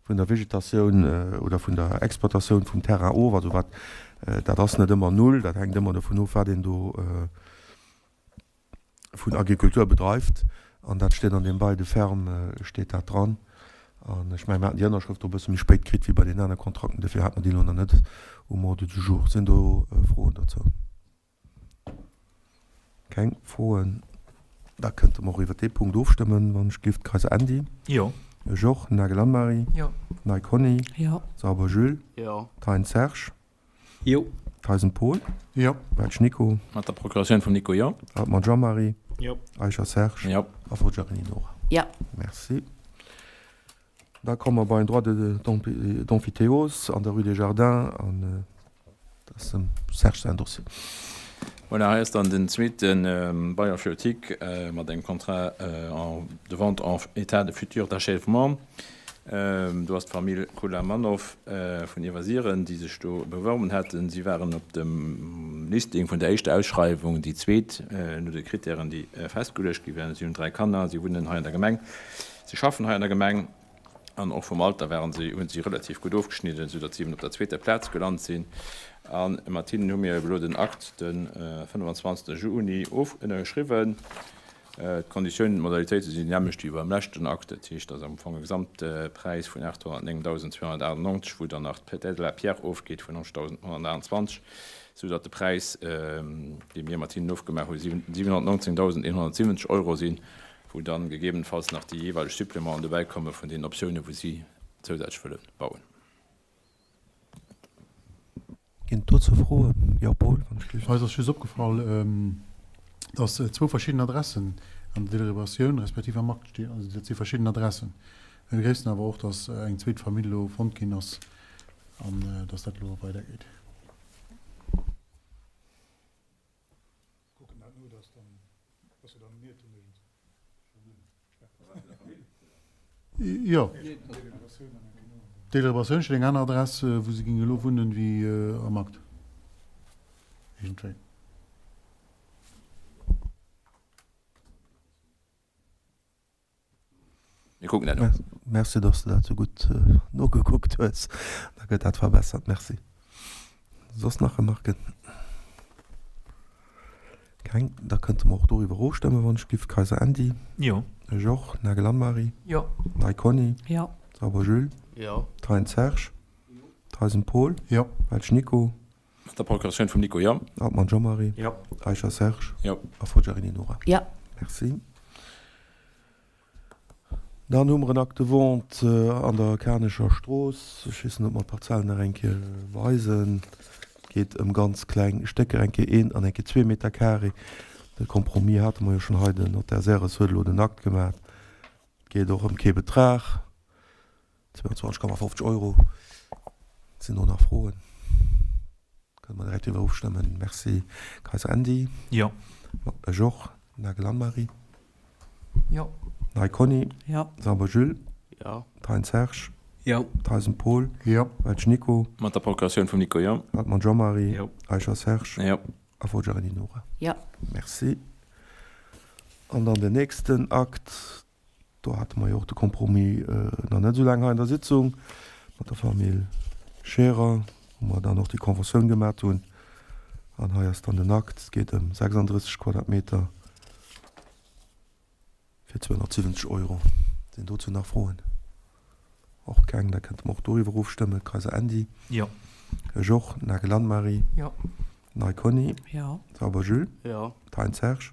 vun der Vegetatioun oder vun der Exploitatioun vum Terrain of. Also wat, dat ass net ëmmer null, dat hänkt ëmmer dovun of, wat een do vun Agriculture bedreift. An dat steet an deem Bail de ferme steet dat dran. An ech mengen, mir haten déi Ënnerschrëft och e bësse méi spéit kritt wéi bei deenen anere Kontrakten, dofir hate mer déi elo nach net um Ordre du jour. Sinn do Froen dozou? Keng Froen? Da kënnte mer och iwwert dee Punkt ofstëmmen, wann ech giff. Kayser Andy? Jo. Ech och. Nagel Anne-Marie? Jo. Ney Conny? Jo. Sauber Jules? Jo. Thein Serge? Jo. Theisen Paul? Jo. Welsch Nico? Mat der Procuratioun vum Nico, jo. Hartmann Jean-Marie? Jo. Eicher Serge? Jo. A Forgiarini Nora? Jo. Merci. Da komme mer bei en Droit d'emphytéose an der Rue des Jardins an dat ass dem Serge säin Dossier. Voilà, hei ass dann den zweete Bail emphytéotique mat engem Contrat de vente en état de futur d'achèvement. Do ass d'Famill Kulamanov vun Iwwersiren, déi sech do beworben haten. Si waren op dem Listing vun der éischter Ausschreiwung déi zweet no de Krittären, déi festgeluecht gi waren. Si hunn 3 Kanner, si wunnen hei an der Gemeng. Si schaffen hei an der Gemeng an och vum Alter waren si, hunn si relativ gutt ofgeschnidden, sou datt si eben op der zweeter Plaz gelant sinn. A mat hinnen hu mir eben elo den Akt de 25. Juni of ënnerschriwwen. D'Konditiounen, d'Modalitéite sinn déi nämmlecht wéi beim leschten Akt. Dat heescht, et ass am Fong e Gesamtpräis vun 809.298, wou dann nach d'Aide à la pierre ofgeet vun 90.128, sou datt de Präis, dee mir mat hinnen ofgemaach hu, 719.170 Euro sinn. wou dann gegebenenfalls nach déi jeeweileg Supplémenten dobäi komme vun deenen Optiounen, wou si zousätzlech wëlle bauen. Ginn et dozou Froen? Jo, Paul, wann ech dierf. Eis ass just opgefall, dass zwou verschidden Adressen an der Deliberatioun respektiv am Akt stinn. Also dat si verschidden Adressen. Mir begréissen awer och, dass eng zweet Famill elo fonnt ginn ass an dass dat elo weidergeet. Kucken dat no, dass dann, dass se dann en Iertum iergends Jo. D'Deliberatioun steet eng aner Adress, wou se géing elo wunnen, wéi am Akt. Iergendwéi. Mir kucken dat no. Merci, dass de dat esou gutt nogekuckt hues. Da gëtt dat verbessert. Merci. Soss nach Remarken? Keng? Da kënnte mer och doriwwer ofstëmmen, wann ech giff. Kayser Andy? Jo. Ech och. Nagel Anne-Marie? Jo. Ney Conny? Jo. Sauber Jules? Jo. Thein Serge? Theisen Paul? Jo. Welsch Nico? Mat der Procuratioun vum Nico, jo. Hartmann Jean-Marie? Jo. Eicher Serge? Jo. A Forgiarini Nora? Jo. Merci. Dann hu mer en Acte de vente an der Karnescher Strooss. Ech weess net, ob mer d'Parzell nach eng Kéier weisen. Et geet ëm ganz kleng Stécker, eng Kéier een an eng Kéier zwee Meter carré. De Compromis hate mer jo schonn hei. Den Notaire Serres huet elo den Akt gemaach. Et geet och ëm kee Betrag, 22,50 Euro. Sinn do nach Froen? Kënne mer direkt driwwer ofstëmmen. Merci. Kayser Andy? Jo. Ech och. Nagel Anne-Marie? Jo. Ney Conny? Jo. Sauber Jules? Jo. Thein Serge? Jo. Theisen Paul? Jo. Welsch Nico? Mat der Procuratioun vum Nico, jo. Hartmann Jean-Marie? Jo. Eicher Serge? Jo. A Forgiarini Nora? Jo. Merci. An dann den nächsten Akt. Do hate mer jo och de Compromis nach net esou laang hei an der Sitzung mat der Famill Scherer, wou mer dann och déi Conventioun gemat hunn. An hei ass dann den Akt. Et geet ëm 36 Quadratmeter fir 270 Euro. Sinn dozou nach Froen? Och keng. Da kënnte mer och doriwwer ofstëmmen. Kayser Andy? Jo. Ech och. Nagel Anne-Marie? Jo. Ney Conny? Jo. Sauber Jules? Jo. Thein Serge?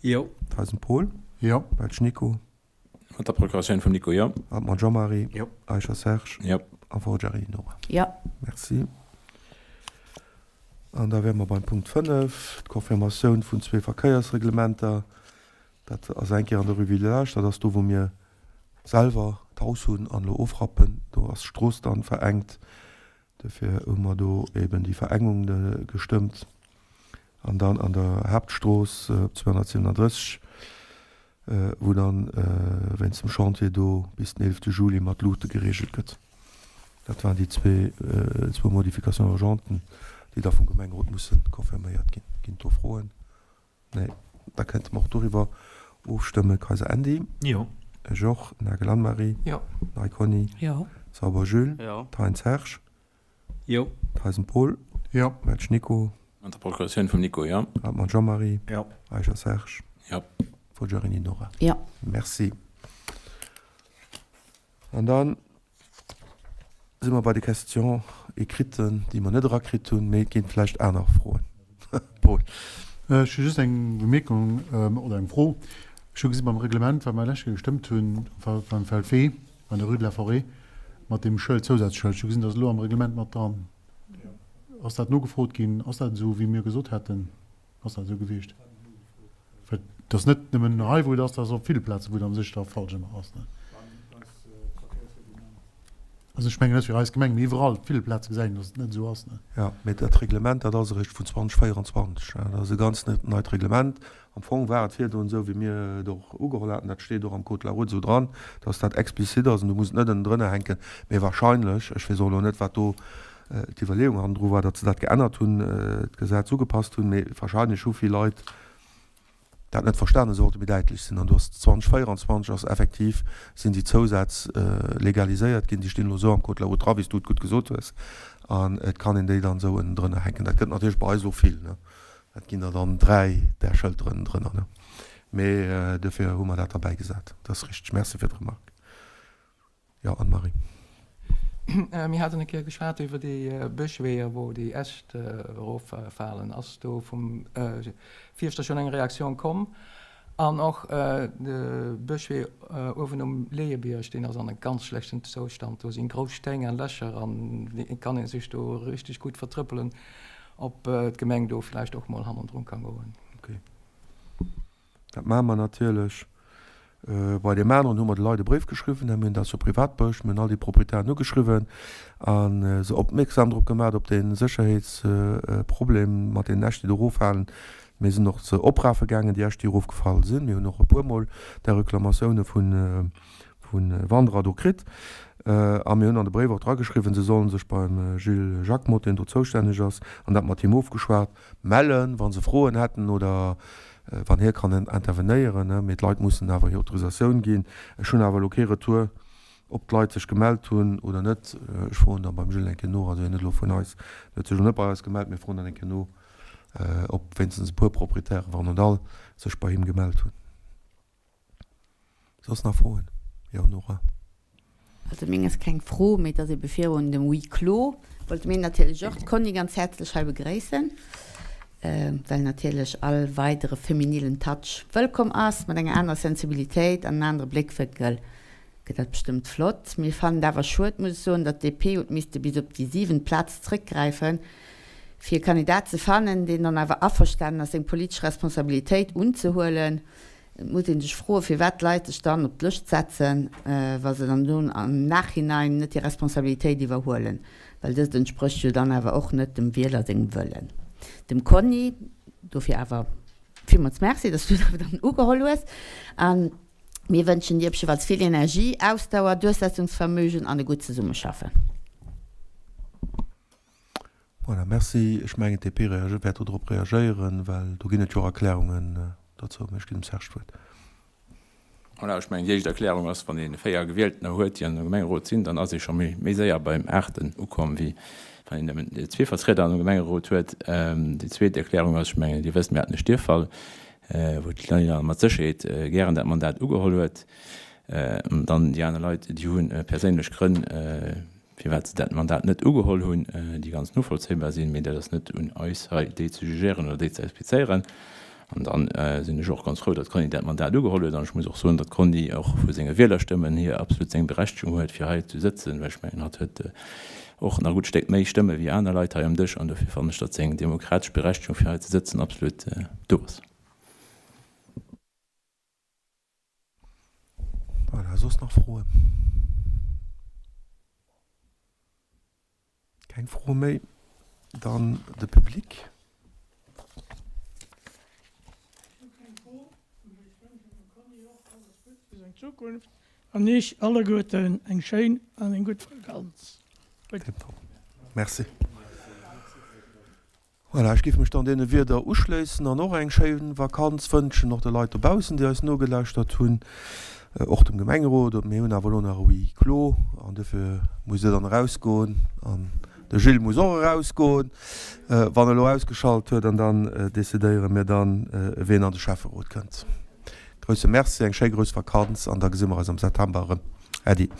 Jo. Theisen Paul? Jo. Welsch Nico? Mat der Procuratioun vum Nico, jo. Hartmann Jean-Marie? Jo. Eicher Serge? Jo. A Forgiarini Nora? Jo. Merci. An da wäre mer beim Punkt 5, d'Confirmatioun vun zwee Verkéiersreglementer. Dat ass eng Kéier an der Rue Village, dat ass do wou mir selwer d'Haus hunn an elo ofrappen. Do ass d'Strooss dann verengt. Dofir hu mer do eben déi Verengung gestëmmt. An dann an der Haaptstrooss op 237, wou dann wéinst dem Chantier do bis den 11 Juli mat Luuchte gereegelt gëtt. Dat waren déi zwee, zwou Modifications urgentes. Déi da vum Gemengerot musse confirméiert ginn. Ginn et do Froen? Nee. Da kënnte mer och doriwwer ofstëmmen. Kayser Andy? Jo. Ech och. Nagel Anne-Marie? Jo. Ney Conny? Jo. Sauber Jules? Jo. Thein Serge? Jo. Theisen Paul? Jo. Wetsch Nico? Mat der Procuratioun vum Nico, jo. Hartmann Jean-Marie? Jo. Eicher Serge? Jo. Forgiarini Nora? Jo. Merci. An dann si mer bei de Questions écrites, déi mer net erakritt hunn, mee et ginn vläicht aner Froen. Paul. Ech hu just eng Bemierkung oder eng Fro. Ech hu gesi beim Reglement, wat mer lech gestëmmt hunn, beim Feldwee an der Rue de la Forêt, mat deem Schëld, Zousatzschëld, ech hu gesinn, dat ass elo am Reglement mat dran. Ass dat nogefrot ginn? Ass dat esou, wéi mir gesot haten? Ass dat esou gewiescht? Well et ass net nëmmen hei, wou et ass, dat ass op ville Plazen, wou et a sech da falsch ëmmer ass, ne? Also ech mengen net fir eis Gemeng, mee iwwerall, op ville Plaze gesäit een, datt et net esou ass, ne? Jo, mee dat Reglement, dat ass eréischt vun 2024. Dat ass e ganz neit Reglement. Am Fong war et virdrun esou, wéi mir et och ugeholl haten, dat steet och am Code de la route esou dran, datt dat explizit ass an du muss et net ënnendrënner hänken. Mee wahrscheinlech, ech weess och elo net, wat do d'Iwwerleeung hannendru war, datt se dat geännert hunn, d'Gesetz ugepasst hunn, mee wahrscheinlech hu vill Leit dat net verstanen, se wollte méi däitlech sinn. An do ass 2024 ass effektiv, sinn déi Zousätz legaliséiert ginn, déi stinn elo esou am Code de la route dra, wéi s du et gutt gesot hues, an et kann een déi dann esou ënnendrënner hänken. Dat gëtt natierlech bei eis och vill, ne, dat ginn der dann 3 där Schëlter ënnendrënner, ne, mee dofir hu mer dat derbäigesat. Dat ass richteg. Merci fir d'Remarque. Jo, Anne-Marie. Mir haten eng Kéier geschwat iwwer déi Bëschweeër, wou déi Äscht eroffalen. Ass do vum Fierschter schonn eng Reaktioun komm? An och de Bëschwee uewen um Leeëbierg, deen ass an e ganz schlechten Zoustand. Do sinn grouss Steng an Lächer an et kann ee sech do richteg gutt vertrëppelen. Ob d'Gemeng do vläicht och mol hannendrun ka goen? Okay. Dat maache mer natierlech. Bei deem aneren hu mer de Leit e Bréif geschriwwen, mir hunn dat jo privat beuecht, mir hunn all déi Proprietären ugeschriwwen a se opmierksam drop gemaach, op dee Sécherheetsproblem mat deenen Äscht, déi do eroffalen. Mir sinn och se oprafe gaangen, déi Äscht, déi erofgefall sinn. Mir hunn och e puermol där Reklamatioune vu Wanderer do kritt. A mir hunn an de Bréif och drageschriwwen, se solle sech beim Gilles Jacquemot, deen do zoustänneg ass, an dat mat him ofgeschwat, mellen, wa se Froen hätten oder wann hie kann intervenéieren. Mee d'Leit mussen awer hir Autorisatioun ginn. Ech hunn awer elo kee Retour, ob d'Leit sech gemellt hunn oder net. Ech froen da beim Gilles eng Kéier no. Also hien huet elo vun eis, en huet sech elo net bei eis gemellt. Mir froen dann eng Kéier no, ob wéinstens e puer Proprietären, wann net all, sech bei him gemellt hunn. Soss nach Froen? Jo, Nora. Also meng ass keng Fro, mee et ass ebe virun dem Huis clos wollte mir natierlech och d'Conny ganz häerzlech hei begréissen, well natierlech all weidere feminilen Touch wëllkomm ass. Mat enger anerer Sensibilitéit an en anere Bléckwénkel gëtt dat bestëmmt flott. Mir fannen et awer schued, muss ech soen, datt d'DP huet misste bis op déi siwent Plaz zrëckgräifen, fir e Kandidat ze fannen, deen dann awer averstanen ass, seng politesch Responsabilitéit unzehuelen. Et muss ee sech froen, firwat d'Leit sech dann op d'Lëscht setzen, wa se dann do am Nachhinein net hir Responsabilitéit iwwerhuelen, well dëst entsprécht jo dann awer och net dem Wieler sengem Wëllen. Dem Conny dofir awer villmools Merci, dass du et awer dann ugeholl hues a mir wënschen dir op jiddefalls vill Energie, Ausdauer, Duerchsetzungsvermögen an e gutt Zesummeschaffen. Voilà, merci. Ech mengen, d'DP wäert do drop reagéieren, well do ginn et jo och Erklärungen dozou. Mä ech ginn dem Serge d'Wuert. Voilà, ech mengen, déi éischt Erklärung ass, wann ee 4 Gewieltener huet, déi an engem Gemengerot sinn, dann ass ee scho méi, méi séier beim aachten ukomm, wéi wann een nëmmen zwee Vertrieder an engem Gemengerot huet. Déi zweet Erklärung ass, ech mengen, Dir wësst, mir haten e Stierffall, wou d'Daniela mat Sécherheet gären dat Mandat ugeholl huet. Dann déi aner Leit, déi hu perséinlech Grënn, firwat se dat Mandat net ugeholl hunn, déi ganz novollzéibar sinn, mee dat ass net un eis hei, déi ze jugéieren oder déi ze explizéieren. An da sinn ech och ganz frou, datt d'Conny dat Mandat ugeholl huet. An ech muss och soen, datt d'Conny och vu senge Wielerstëmmen hier absolut seng Berechtegung huet, fir hei ze sëtzen, well ech mengen, hatt huet och nach e gutt Stéck méi Stëmme wéi aner Leit hei am Dësch. An dofir fannen ech, datt seng demokratesch Berechtegung, fir hei ze sëtzen, absolut do ass. Voilà, soss nach Froen? Keng Froe méi? Dann de Public. Ech hu keng Fro, mee ech wënschen dem Conny och alles Guddes fir seng Zukunft an Iech alleguerten eng schéin an eng gutt Vakanz. Tiptop. Merci. Voilà, ech géif mech dann deene Wierder uschléissen an och eng schéi Vakanz wënschen, och de Leit dobaussen, déi eis nogelauschtert hunn, och dem Gemengerot. Mir hunn awer elo nach e Huis clos an dofir musst Dir dann erausgoen an de Gilles muss och erausgoen, wann e elo ausgeschalt huet an dann decidéiere mir dann, wien an de Schäfferot kënnt. Grousse Merci, eng schéi grouss Vakanz an da gesi mer eis am September erëm. Äddi.